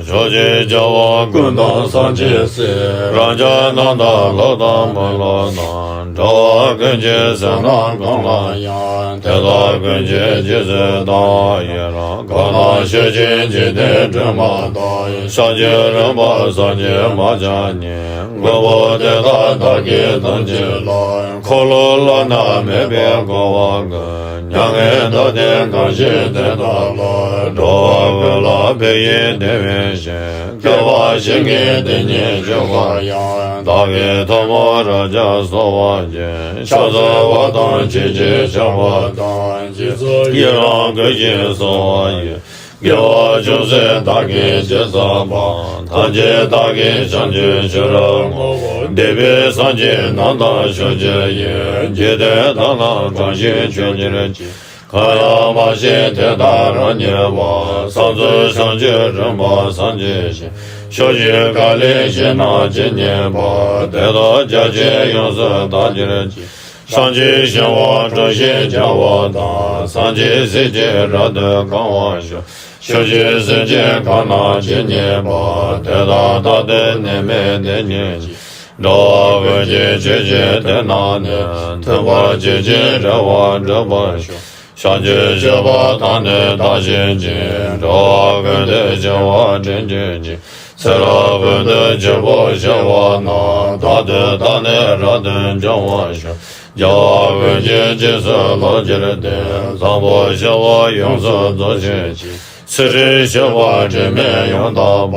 ཕྱོགས་བཅུའི་རྒྱལ་བ་ཀུན་དང་སངས་རྒྱས་སྲས། རབ་འབྱམས་རྣམས་དང་སློབ་དང་མི་སློབ་དང་། འགྲོ་བ་ཀུན་གྱི་བསོད་ནམས་གང་ལ་ཡང་། དེ་དག་ཀུན་གྱི་རྗེས་སུ་བདག་ཡི་རང་། གང་རྣམས་ཕྱོགས་བཅུའི་འཇིག་རྟེན་སྒྲོན་མ་དང་། བྱང་ཆུབ་རིམ་པར་སངས་རྒྱས་མ་ཆགས་ཉིད། མགོན་པོ་དེ་དག་བདག་གིས་ཐམས་ཅད་ལ། འཁོར་ལོ་བླ་ན་མེད་པའི་བསྐོར་བ་ཀུན། མྱ་ངན་འདའ་སྟོན་གང་བཞེད་དེ་དག་ལ། འགྲོ་བ་ཀུན་ལ་ཕན་ཞིང་བདེ་བའི་ཞིང་། བསྐལ་པ་བཞི་ལྔའི་དེ་ཉིད་འབྱུང་བ་ཡང་། བདག་གིས་ཐུན་མོང་རབ་འབྱམས་གསོལ་བ་བཞེས། ཕྱག་འཚལ་བ་དང་བྱིན་གྱིས་བརླབ་པ་དང་། རྗེས་སུ་ཡི་རང་བསྐུལ་ཞིང་གསོལ་བ་ཡི། དགེ་བ་ཅུང་ཟད་བདག་གིས་ཅི་བསགས་པ། ཐམས་ཅད་བདག་གིས་བྱང་ཆུབ་ཕྱིར་བསྔོ་བ། འདས་པའི་སངས་རྒྱས་རྣམས་དང་ཕྱོགས་བཅུའི། འཇིག་རྟེན་དག་རྣམས་གང་ཞིག་མཆོག་གྱུར་ཅིག། གང་ཡང་མ་མཆིས་དེ་དག་རབ་མཉེས་པ། ཕྱག་འཚལ་བྱང་ཆུབ་རིམ་པ་སངས་རྒྱས་ཞིང་། ཕྱོགས་བཅུའི་བཀའ་ལས་གཞན་རྣམས་ཇི་སྙེད་པ། དེ་དག་རྒྱ་ཆེར་ཡོངས་སུ་དག་གྱུར་ཅིག། བྱང་ཆུབ་ཤིང་དབང་དྲུང་ཞེས་བྱ་བ་དང་། སངས་རྒྱས་སྲས་ཀྱིས་རབ་ཏུ་གང་བར་ཤོག། ཕྱོགས་བཅུའི་སེམས་ཅན་གང་རྣམས་ཇི་སྙེད་པ། དེ་དག་རྟག་ཏུ་ནད་མེད་བདེ་ཉིད་ཅིག། འགྲོ་བ་ཀུན་གྱི་ཆོས་ཀྱི་དོན་རྣམས་ནི། མཐུན་པར་བྱེད་ཅིང་རེ་བ་འགྲུབ་པར་ཤོག། བྱང་ཆུབ་སྤྱོད་པ་དག་ནི་བདག་བཞིན་ཅིག། འགྲོ་བ་ཀུན་ཏུ་སྤྱོད་པ་དྲན་གྱུར་ཅིག། ཚེ་རབས་ཀུན་ཏུ་བྱེད་པོ་བྱ་བ་རྣམས། རྟག་ཏུ་བདག་ནི་རབ་ཏུ་འབྱུང་བར་ཤོག། རྒྱལ་བ་ཀུན་གྱི་རྗེས་སུ་སློབ་གྱུར་ཏེ། བཟང་པོ་བྱ་བ་ཡོངས་སུ་རྫོགས་བྱེད་ཅིག། ཚུལ་ཁྲིམས་སྤྱོད་པ་དྲི་མེད་ཡང་དག་པ།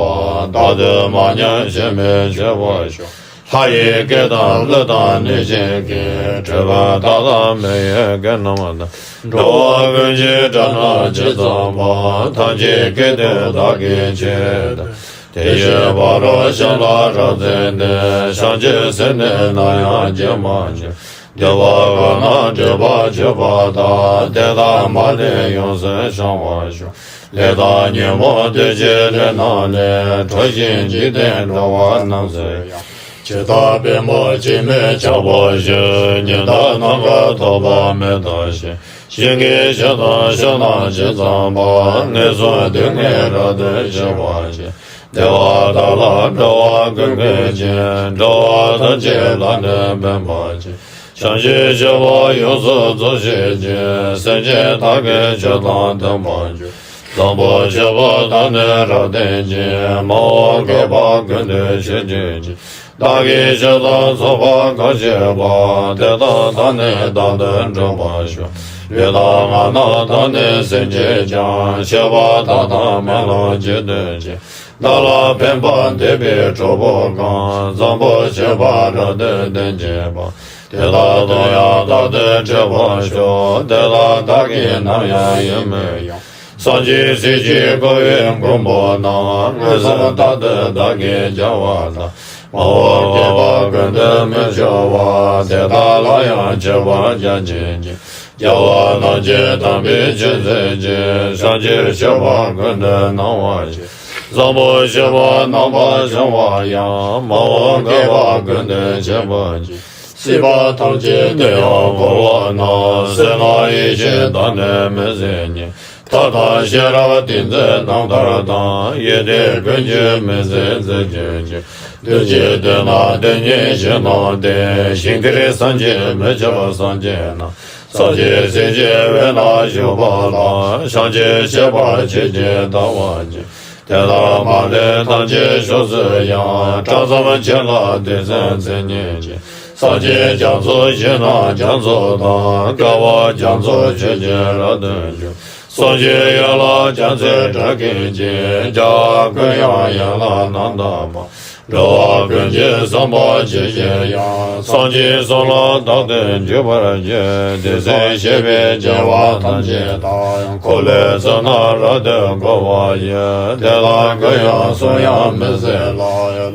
རྟག་ཏུ་མ་ཉམས་ཞེན་མེད་བྱེད་པར་ཤོག། ལྷ་ཡི་སྐད་དང་ཀླུ་དང་གནོད་སྦྱིན་སྐད། གྲུལ་བུམ་དག་དང་མི་ཡི་སྐད་རྣམས་དང་། འགྲོ་བ་ཀུན་གྱི་སྒྲ་རྣམས་ཇི་ཙམ་པ། ཐམས་ཅད་སྐད་དུ་བདག་གིས་ཆོས་བསྟན། དེ་བཞིན་ཕ་རོལ་ཕྱིན་ལ་རབ་འཛིན་ཏེ། བྱང་ཆུབ་སེམས་ནི་ནམ་ཡང་བརྗེད་མ་གྱུར། འདུལ་བ་གང་རྣམས་སྒྲུབ་པར་བྱེད་པ་དག། དེ་དག་མ་ལུས་ཡོངས་སུ་བྱང་བར་ཤོག། ལས་དང་ཉོན་མོངས་བདུད་ཀྱི་ལས་རྣམས་ལས། གྲོལ་ཞིང་འཇིག་རྟེན་འགྲོ་བ་རྣམས་སུ་ཡང་། ཇི་ལྟར་པདྨོ་འཆི་མེད་ཁྱབ་པར་ཤོག། ཉི་ཟླ་ནམ་མཁར་ཐོགས་པ་མེ་ལྟར་ཞི། ཞིང་གི་ཕྱོགས་དང་ཕྱོགས་རྣམས་ཇི་ཙམ་པ། མངོན་སུམ་དུ་ནི་རབ་ཏུ་ཞི་བར་བྱེད། བདེ་བ་དག་ལ་འགྲོ་བ་ཀུན་བཀོད་ཅིང་། འགྲོ་བ་ཐམས་ཅད་ལ་ནི་ཕན་པར་བྱེད། བྱང་ཆུབ་སྤྱོད་པ་ཡོངས་སུ་རྫོགས་བྱེད་ཅིང་། སེམས་ཅན་དག་གི་ཆོས་དང་མཐུན་པར་འགྱུར། བཟང་པོ་སྤྱོད་པ་དག་ནི་རབ་བརྟན་ཅིང་། མ་འོངས་བསྐལ་པ་ཀུན་ཏུ་ཆོས་སྤྱོད་ཅིང་། བདག་གིས་ཆོས་དང་ཚོགས་པ་གང་བྱས་པ། དེ་དག་དག་ནི་བདག་ཏུ་འགྲུབ་པར་ཤོག །ལུས་དང་ངག་དང་དག་ནི་སེམས་ཀྱིས་ཀྱང་། སྤྱོད་པ་དག་དང་སྨོན་ལམ་ཇི་བཏོན་ཅིང་། བདག་ལ་ཕན་པ་འདོད་པའི་གྲོགས་པོ་གང་། བཟང་པོ་སྤྱོད་པ་རབ་ཏུ་ལྡན་བྱེད་པ། དེ་དག་དོན་ཡང་རྟག་ཏུ་འགྲུབ་པར་ཤོག །དེ་དག་བདག་གིས་ནམ་ཡང་ཡིད་མི་ཡོང་། སངས་རྒྱས་སྲས་ཀྱིས་བསྐོར་བའི་མགོན་པོ་རྣམས། མངོན་སུམ་རྟག་ཏུ་བདག་གིས་མཇལ་བ་དང་། མ་འོངས་བསྐལ་པ་ཀུན་ཏུ་མི་སྐྱོ་བ། དེ་དག་སླར་ཡང་མཆོད་པར་བྱ་བྱེད་ཅིང་། རྒྱལ་བ་རྣམས་ཀྱི་དམ་པའི་ཆོས་སྩོལ་ཅིང་། བྱང་ཆུབ་སྤྱོད་པ་ཀུན་ཏུ་སྣང་བར་བྱེད། བཟང་པོ་སྤྱོད་པ་རྣམ་པར་སྦྱོང་བ་ཡང་། མ་འོངས་བསྐལ་པ་ཀུན་ཏུ་སྤྱད་པར་བགྱི། སྲིད་པ་ཐམས་ཅད་དུ་ཡང་འཁོར་བ་ན། བསོད་ནམས་ཡེ་ཤེས་དག་ནི་མི་ཟད་རྙེད། ཐབས་དང་ཤེས་རབ་ཏིང་འཛིན་རྣམ་ཐར་དང་། ཡོན་ཏན་ཀུན་གྱི་མི་ཟད་རྫས་ཀྱི་རྒྱུ། དོན་གྱི་དོན་རྣམས་དོན་གཉེར་ཞིང་རྣམས་ཏེ། ཞིང་དེར་སངས་རྒྱས་མི་ཁྱབ་སངས་རྒྱས་རྣམས། སངས་རྒྱས་སྲས་ཀྱི་དབུས་ན་བཞུགས་པ་ལ། བྱང་ཆུབ་སྤྱད་པ་ཆོས་ཀྱི་ལྟ་བ་ཅན། དེ་དག་མ་ལུས་ཐམས་ཅད་ཕྱོགས་སུ་ཡང་། གྲངས་ཙམ་ཆེ་ལ་དུས་གསུམ་མཚན་ཉིད་ཀྱི། སངས་རྒྱས་རྒྱ་མཚོ་ཆེ་རྣམས་རྒྱ་མཚོ་དང་། བསྐལ་པ་རྒྱ་མཚོ་ཆོས་ཀྱི་རབ་ཏུ་འབྱུང་། སངས་རྒྱས་ཡན་ལག་རྒྱ་མཚོའི་སྒྲ་སྐད་ཀྱིས། རྒྱལ་བ་ཀུན་དབྱངས་ཡན་ལག་རྣམ་དག་པ། འགྲོ་བ་ཀུན་གྱི་བསམ་པ་ཇི་བཞིན་དབྱངས། སངས་རྒྱས་གསུང་ལ་རྟག་ཏུ་འཇུག་པར་བགྱི། དེ་ཚེ་གཤེགས་པའི་རྒྱལ་བ་ཐམས་ཅད་དང་། འཁོར་ལོའི་ཚོགས་རྣམས་རབ་ཏུ་བསྐོར་བ་ཡི། དེ་དག་ཀུན་ཡང་གསུང་དབྱངས་མི་ཟད་ལ།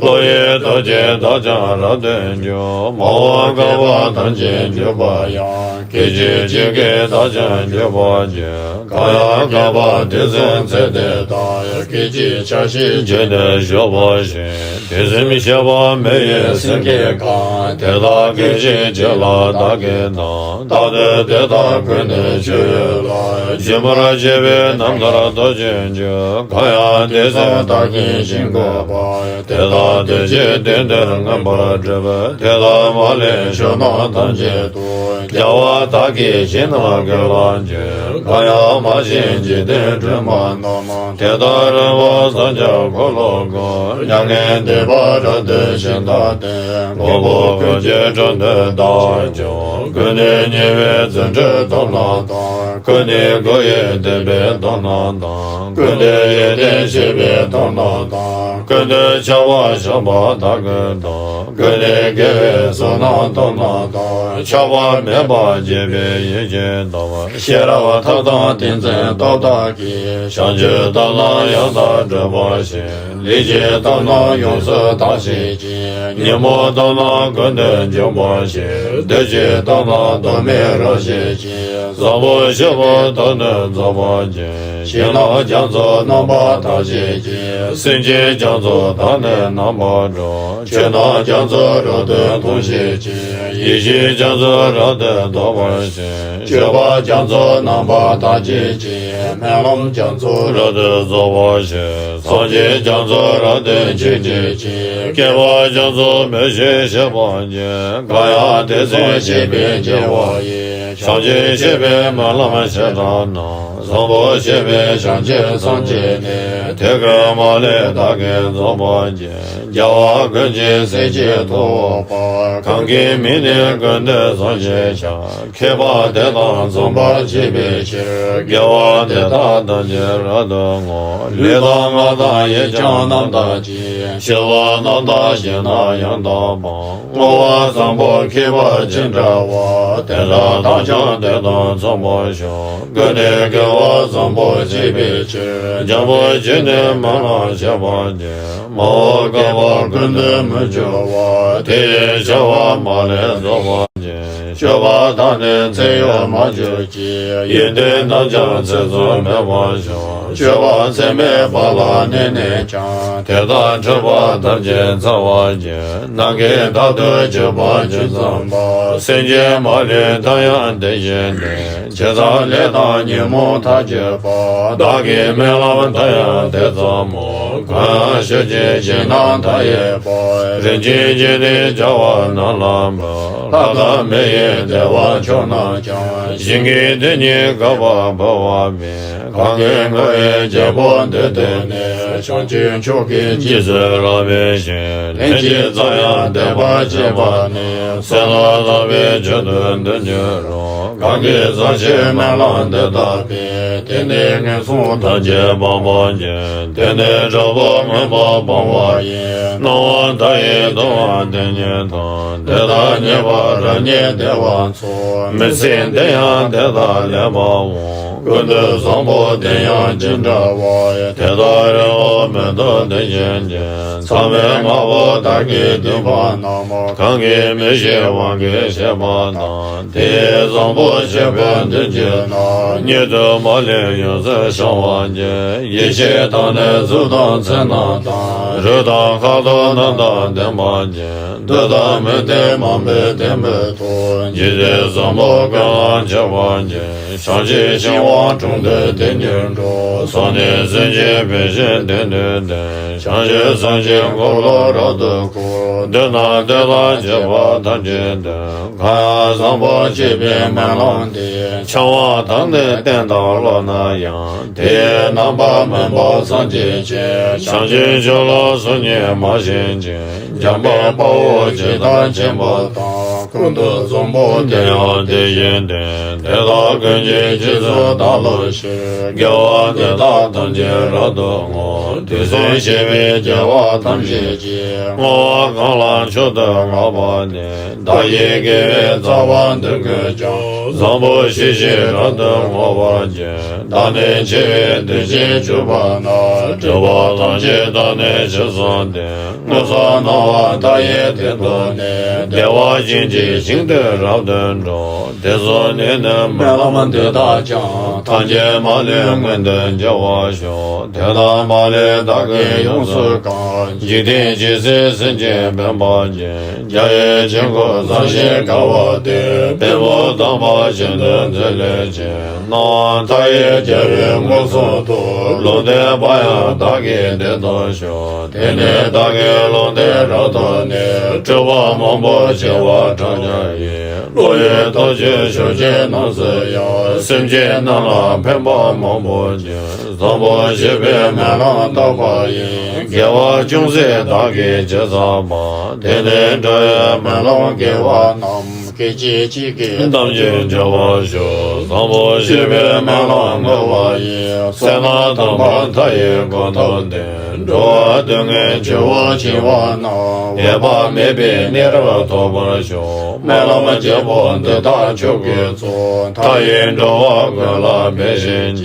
བློ་ཡི་རྡོ་རྗེ་དག་ཀྱང་རབ་ཏུ་འཇུག །མ་འོངས་བསྐལ་པ་ཐམས་ཅད་འཇུག་པ་ཡང་། སྐད་ཅིག་གཅིག་གིས་དག་ཀྱང་འཇུག་པར་བགྱི། གང་ཡང་བསྐལ་པ་དུས་གསུམ་ཚེ་འདི་དག །སྐད་ཅིག་ཆ་ཤས་ཀྱིས་ནི་གཞོམ་པར་བྱེད། དུས་གསུམ་གཤེགས་པ་མི་ཡི་སེང་གེ་གང་། དེ་དག་སྐད་ཅིག་གཅིག་ལ་བདག་གིས་བལྟ། རྟག་ཏུ་དེ་དག་ཀུན་ནས་མཆོད་ཡོད་ལ། སྦྱིན་པར་བྱེད་པའི་རྣམ་ཐར་རྡོ་རྗེ་འཇུག །གང་ཡང་དེ་ཚེ་བདག་གིས་བྱིན་དགོས་པ། དེ་དག་དུས་གཅིག་བདུན་དུ་མངོན་པར་འགྲུབ། དེ་དག་མ་ལུས་ཕྱོགས་རྣམས་ཐམས་ཅད་དུ། རྒྱལ་བ་བདག་གིས་བྱིན་རླབས་འགུགས་ལ་འཇུག །གང་ཡང་མ་བྱིན་འཇིག་རྟེན་སྒྲོན་མ་རྣམས། དེ་དག་རིམ་པར་འཚང་རྒྱ་འཁོར་ལོ་བསྐོར། མྱ་ངན་འདས་པ་རབ་ཏུ་ཞི་བདག་སྟེ། མགོན་པོ་ཀུན་གྱི་དྲུང་དུ་བདག་མཆོག །ཀུན་ནས་ཉེ་བའི་རྫུ་འཕྲུལ་སྟོབས་རྣམས་དང་། ཀུན་ནས་སྒོ་ཡི་ལྡེ་བའི་སྟོབས་རྣམས་དང་། ཀུན་ཏུ་ཡོན་ཏན་ཤེས་པའི་སྟོབས་རྣམས་དང་། ཀུན་ཏུ་ཆགས་པ་བཤགས་པ་དག་གི་སྟོབས། ཀུན་ནས་དགེ་བའི་བསོད་ནམས་སྟོབས་རྣམས་དང་། ཆགས་པ་མེད་པར་བྱེད་པའི་ཡེ་ཤེས་སྟོབས། ཤེས་རབ་ཐབས་དང་ཏིང་འཛིན་སྟོབས་དག་གིས། བྱང་ཆུབ་སྟོབས་རྣམས་ཡང་དག་སྒྲུབ་པར་བྱེད། ལས་ཀྱི་སྟོབས་རྣམས་ཡོངས་སུ་དག་བྱེད་ཅིང་། ཉོན་མོངས་སྟོབས་རྣམས་ཀུན་ཏུ་འཇོམས་པར་བྱེད། བདུད་ཀྱི་སྟོབས་རྣམས་སྟོབས་མེད་རབ་བྱེད་ཅིང་། བཟང་པོ་སྤྱོད་པ་དག་ནི་རྫོགས་པར་བྱེད། ཞིང་རྣམས་རྒྱ་མཚོ་རྣམ་པར་དག་བྱེད་ཅིང་། སེམས་ཅན་རྒྱ་མཚོ་དག་ནི་རྣམ་པར་སྒྲོལ། ཆོས་རྣམས་རྒྱ་མཚོ་རབ་ཏུ་མཐོང་བྱེད་ཅིང་། ཡེ་ཤེས་རྒྱ་མཚོ་རབ་ཏུ་ཐོབ་པར་བྱེད། སྤྱོད་པ་རྒྱ་མཚོ་རྣམ་པར་དག་བྱེད་ཅིང་། སྨོན་ལམ་རྒྱ་མཚོ་རབ་ཏུ་རྫོགས་པར་བྱེད། སངས་རྒྱས་རྒྱ་མཚོ་རབ་ཏུ་མཆོད་བྱེད་ཅིང་། བསྐལ་པ་རྒྱ་མཚོ་མི་ཤིགས་གཤེགས་པར་བགྱི། གང་ཡང་དེ་ཚེ་གཤེགས་པའི་རྒྱལ་བ་ཡི། བྱང་ཆུབ་སྤྱོད་པའི་སྨོན་ལམ་བྱེ་བྲག་རྣམས། བཟང་པོ་སྤྱོད་པའི་བྱང་ཆུབ་སེམས་བསྐྱེད་ནས། དེ་ཀུན་མ་ལུས་བདག་གིས་རྫོགས་པར་བགྱི། རྒྱལ་བ་ཀུན་གྱི་སྲས་ཀྱི་ཐུ་བོ་དཔལ། གང་གིས་མི་ནི་ཀུན་ཏུ་བཟང་སྤྱོད་བྱ། མཁས་པ་དེ་དག་འཛོམས་པར་བྱེད་པའི་ཕྱིར། དགེ་བ་འདི་དག་ཐམས་ཅད་རབ་ཏུ་བསྔོ། ལུས་དང་ངག་དང་ཡིད་ཀྱང་རྣམ་དག་ཅིང་། སྤྱོད་པ་རྣམ་དག་བཞི་ནི་ཡང་དག་པ། བསྔོ་བ་བཟང་པོ་མཁས་པ་ཇི་འདྲ་བ། དེ་དག་ཐམས་ཅད་དེ་དང་མཚུངས་པར་ཤོག །ཀུན་ནས་དགེ་བ་བཟང་པོ་བྱེད་པའི་ཕྱིར། འཇམ་དཔལ་གྱིས་ནི་སྨོན་ལམ་བྱེད་པར་བགྱི། མ་འོངས་བསྐལ་པ་ཀུན་ཏུ་མི་སྐྱོ་བ། དེ་ཡི་བྱ་བ་མ་ལུས་རྫོགས་པར་བགྱི། སྤྱོད་པ་དག་ནི་ཚེ་ཡོད་མ་གྱུར་ཅིག །ཡོན་ཏན་རྣམས་ཀྱང་ཚེ་རྫོགས་མེད་པར་ཤོག །སྤྱོད་པ་ཚད་མེད་པ་ལ་གནས་ནས་ཀྱང་། དེ་དག་འཁྲུལ་པ་ཐམས་ཅད་འཚལ་བར་བགྱི། ནམ་མཁའི་མཐར་ཐུག་གྱུར་པ་ཇི་ཙམ་པ། སེམས་ཅན་མ་ལུས་མཐའ་ཡང་དེ་བཞིན་ཏེ། ཇི་ཙམ་ལས་དང་ཉོན་མོངས་མཐའ་གྱུར་པ། བདག་གི་སྨོན་ལམ་མཐའ་ཡང་དེ་ཙམ་མོ། གང་ཞུ་ཅི་བྱས་ན་མཐའ་ཡས་པ། རིན་ཆེན་གྱིས་ནི་བྱ་བ་རྣམས་ལ་འབུལ། ལྷ་དང་མི་ཡི་ བདེ་བ་མཆོག་རྣམས་ཀྱང་། ཞིང་གི་དེ་ཉིད་དགའ་བ་འབར་བ་མེད། གང་གིས་མཁོ་བའི་རྒྱལ་པོ་འདི་བསྟེན་ནས། བྱང་ཆུབ་མཆོག་གི་རྗེས་སུ་རབ་འབད་ཞིང་། ལན་ཅིག་ཙམ་ཡང་འདས་པ་བྱས་པ་ནས། སེམས་ལ་བཏགས་པའི་ཆེད་དུ་འདི་འགྱུར་རོ། གང་གིས་ཟག་བཅས་སྨོན་ལམ་འདི་བཏབ་པས། དེ་ནི་ངན་སོང་ཐམས་ཅད་སྤངས་པར་འགྱུར། དེ་ནི་དྲག་པོ་མུན་པ་སྤངས་པ་ཡིན། སྣང་བ་མཐའ་ཡས་ལྟུང་བ་དེ་ཉིད་དང་། དེ་དག་ཉེས་པ་རབ་རྙེད་བདེ་བ་འཚོལ། མི་ཚེ་འདི་ཡང་དེ་དག་ལེགས་པར་འོང་། ཀུན་ཏུ་བཟང་པོ་དེ་ཡང་ཅི་འདྲ་བ། དེ་དག་རེ་བ་མེད་དོ་དེ་བཞིན་ཅན། མཚམས་མེད་ལྔ་པོ་དག་གིས་བསྡུས་པ་རྣམས། གང་གིས་མི་ཤེས་དབང་གིས་བྱས་པ་དང་། དེ་ཡི་བཟང་པོ་ཆེ་བར་འདོད་ཀྱི་རྣམས། ཉིད་དུ་མ་ལུས་ཡོངས་སུ་བྱང་བར་འགྱུར། ཡེ་ཤེས་དང་ནི་གཟུགས་དང་མཚན་རྣམས་དང་། རོ་དང་ཁ་དོག་རྣམས་དང་ལྡན་པར་འགྱུར། འདོད་དང་མི་འདོད་མང་པོས་བསྟེན་པའི་ཐོག་ཇི་སྲིད་བཟང་པོ་ཀུན་ལ་མཆོད་པར་འགྱུར། བྱང་ཆུབ་ཤིང་དབང་དྲུང་དུ་དེ་ཉིད་འགྲོ། སོགས་ནི་སེམས་ཅན་ཕན་ཕྱིར་དེ་འདོད་དེ། བྱང་ཆུབ་སེམས་ཀྱི་འཁོར་ལོ་རབ་ཏུ་བསྐོར། འདོད་ན་འདོད་ལ་སྤྱད་པ་ཐམས་ཅད་དོན། གང་ཡང་བཟང་པོ་སྤྱད་པའི་སྨོན་ལམ་འདི། འཆང་བ་དང་ནི་བསྟེན་དང་སློབ་ན་ཡང་། དེ་ཡི་རྣམ་པར་སྨིན་པ་སངས་རྒྱས་ཆེ། བྱང་ཆུབ་མཆོག་ལ་སོམ་ཉི་མ་བྱེད་ཅིག་འཇམ་དཔལ་དཔའ་བོས་ཇི་ལྟར་མཁྱེན་པ་དང་། ཀུན་ཏུ་བཟང་པོ་དེ་ཡང་དེ་བཞིན་ཏེ། དེ་དག་ཀུན་གྱི་རྗེས་སུ་བདག་སློབ་ཕྱིར། དགེ་བ་འདི་དག་ཐམས་ཅད་རབ་ཏུ་བསྔོ། དུས་གསུམ་གཤེགས་པའི་རྒྱལ་བ་ཐམས་ཅད་ཀྱིས། བསྔོ་བ་གང་ལ་མཆོག་ཏུ་བསྔགས་པ་དེ། བདག་གི་དགེ་བའི་རྩ་བ་འདི་ཀུན་ཀྱང་། བཟང་པོ་ཞིག་ཞེས་རབ་ཏུ་བསྔོ་བར་བགྱི། བདག་ནི་འཆི་བའི་དུས་ཀྱི་འཇུག་པ་ན། སྒྲིབ་པ་ཐམས་ཅད་དག་ནི་ཕྱིར་སངས་ཏེ། མངོན་སུམ་སྣང་བ་མཐའ་ཡས་དེར་ཐིམ་ནས། བདེ་བ་ཅན་གྱི་ཞིང་དུ་རབ་ཏུ་འགྲོ། དེ་ཚུ་ནས་ནི་སྨོན་ལམ་འདི་དག་ཀྱང་། ཐམས་ཅད་མ་ལུས་མངོན་དུ་འགྱུར་བར་ཤོག་དེ་དག་མ་ལུས་བདག་གིས་ཡོངས་སུ་བཀང་། འཇིག་རྟེན་ཇི་སྲིད་སེམས་ཅན་ཕན་པར་བགྱི། རྒྱལ་བའི་ཆོས་འཁོར་བཟང་ཞིང་དགའ་བ་དེར། དཔོན་པོ་དམ་པ་བཞིན་དུ་མཛོད་ལས་ཆེ། སྣང་བ་མཐའ་ཡས་རྒྱལ་བས་མངོན་སུམ་དུ། ལུང་བསྟན་པ་ཡང་བདག་གིས་འདི་ལྟར་ཞུ། དེ་ནས་བདག་གིས་ལུང་བསྟན་རབ་ཐོབ་ནས། སྤྲུལ་པ་མང་པོ་བྱེ་བ་ཕྲག་བརྒྱ་ཡིས། བློ་ཡི་ཐབས་ཀྱིས་ཕྱོགས་བཅུ་རྣམས་སུ་ཡང་། སེམས་ཅན་རྣམས་ལ་ཕན་པ་མང་པོ་བྱེད། བཟང་པོ་སྤྱད་པའི་སྨོན་ལམ་བཏབ་པ་ཡིས། དགེ་བ་ཅུང་ཟད་བདག་གིས་ཅི་བསགས་པ། དེ་ནས་འགྲོ་བའི་སྨོན་ལམ་དགེ་བ་རྣམས། སྐད་ཅིག་གཅིག་གིས་ཐམས་ཅད་འཇོམས་པར་ཤོག་བཟང་པོ་སྤྱད་པའི་སྨོན་ལམ་བསྔོ་བ་ཡིས། བསོད་ནམས་དམ་པ་མཐའ་ཡས་གང་ཐོབ་སྟེ། འགྲོ་བ་སྡུག་བསྔལ་བྱེ་བ་འཆིང་བ་རྣམས། འོད་དཔག་མེད་པའི་གནས་རབ་ཐོབ་པར་ཤོག་སྨོན་ལམ་རྒྱལ་པོ་འདི་དག་མཆོག་གི་གཙོ། མཐའ་ཡས་འགྲོ་བ་ཀུན་ལ་ཕན་བྱེད་ཅིང་།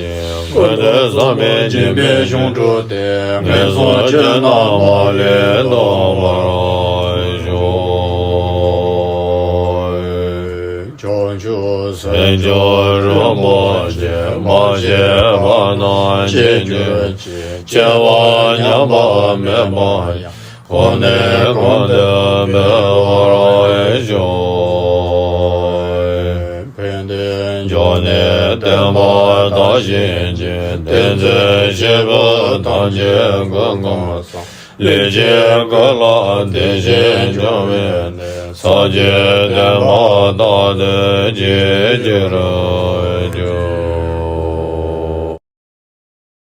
ཀུན་ཏུ་བཟང་པོའི་སྦྱིན་པའི་གཞུང་གྲུབ་སྟེ། ངན་སོང་ཕྱིར་ན་མ་ལུས་ཐོབ་པར་ཤོག་བྱང་ཆུབ་སེམས་མཆོག་རིན་པོ་ཆེ། མ་སྐྱེས་པ་རྣམས་སྐྱེ་གྱུར་ཅིག་སྐྱེས་པ་ཉམས་པ་མེད་པ་ཡང་། གོང་ནས་གོང་དུ་འཕེལ་བར་ཤོག་ཕན་བདེའི་འབྱུང་གནས་བརྟན་པ་དར་ཞིང་རྒྱས། བསྟན་འཛིན་བྱེད་པོ་ཐམས་ཅད་ཀུན་གོང་སངས། ལས་ཀྱི་ཀུན་ལ་བརྟེན་ཅིང་འབྱུང་བའི་གནས། ས་གཞི་བརྟན་པ་དག་ཏུ་གཅིག་གྱུར་གྱུར།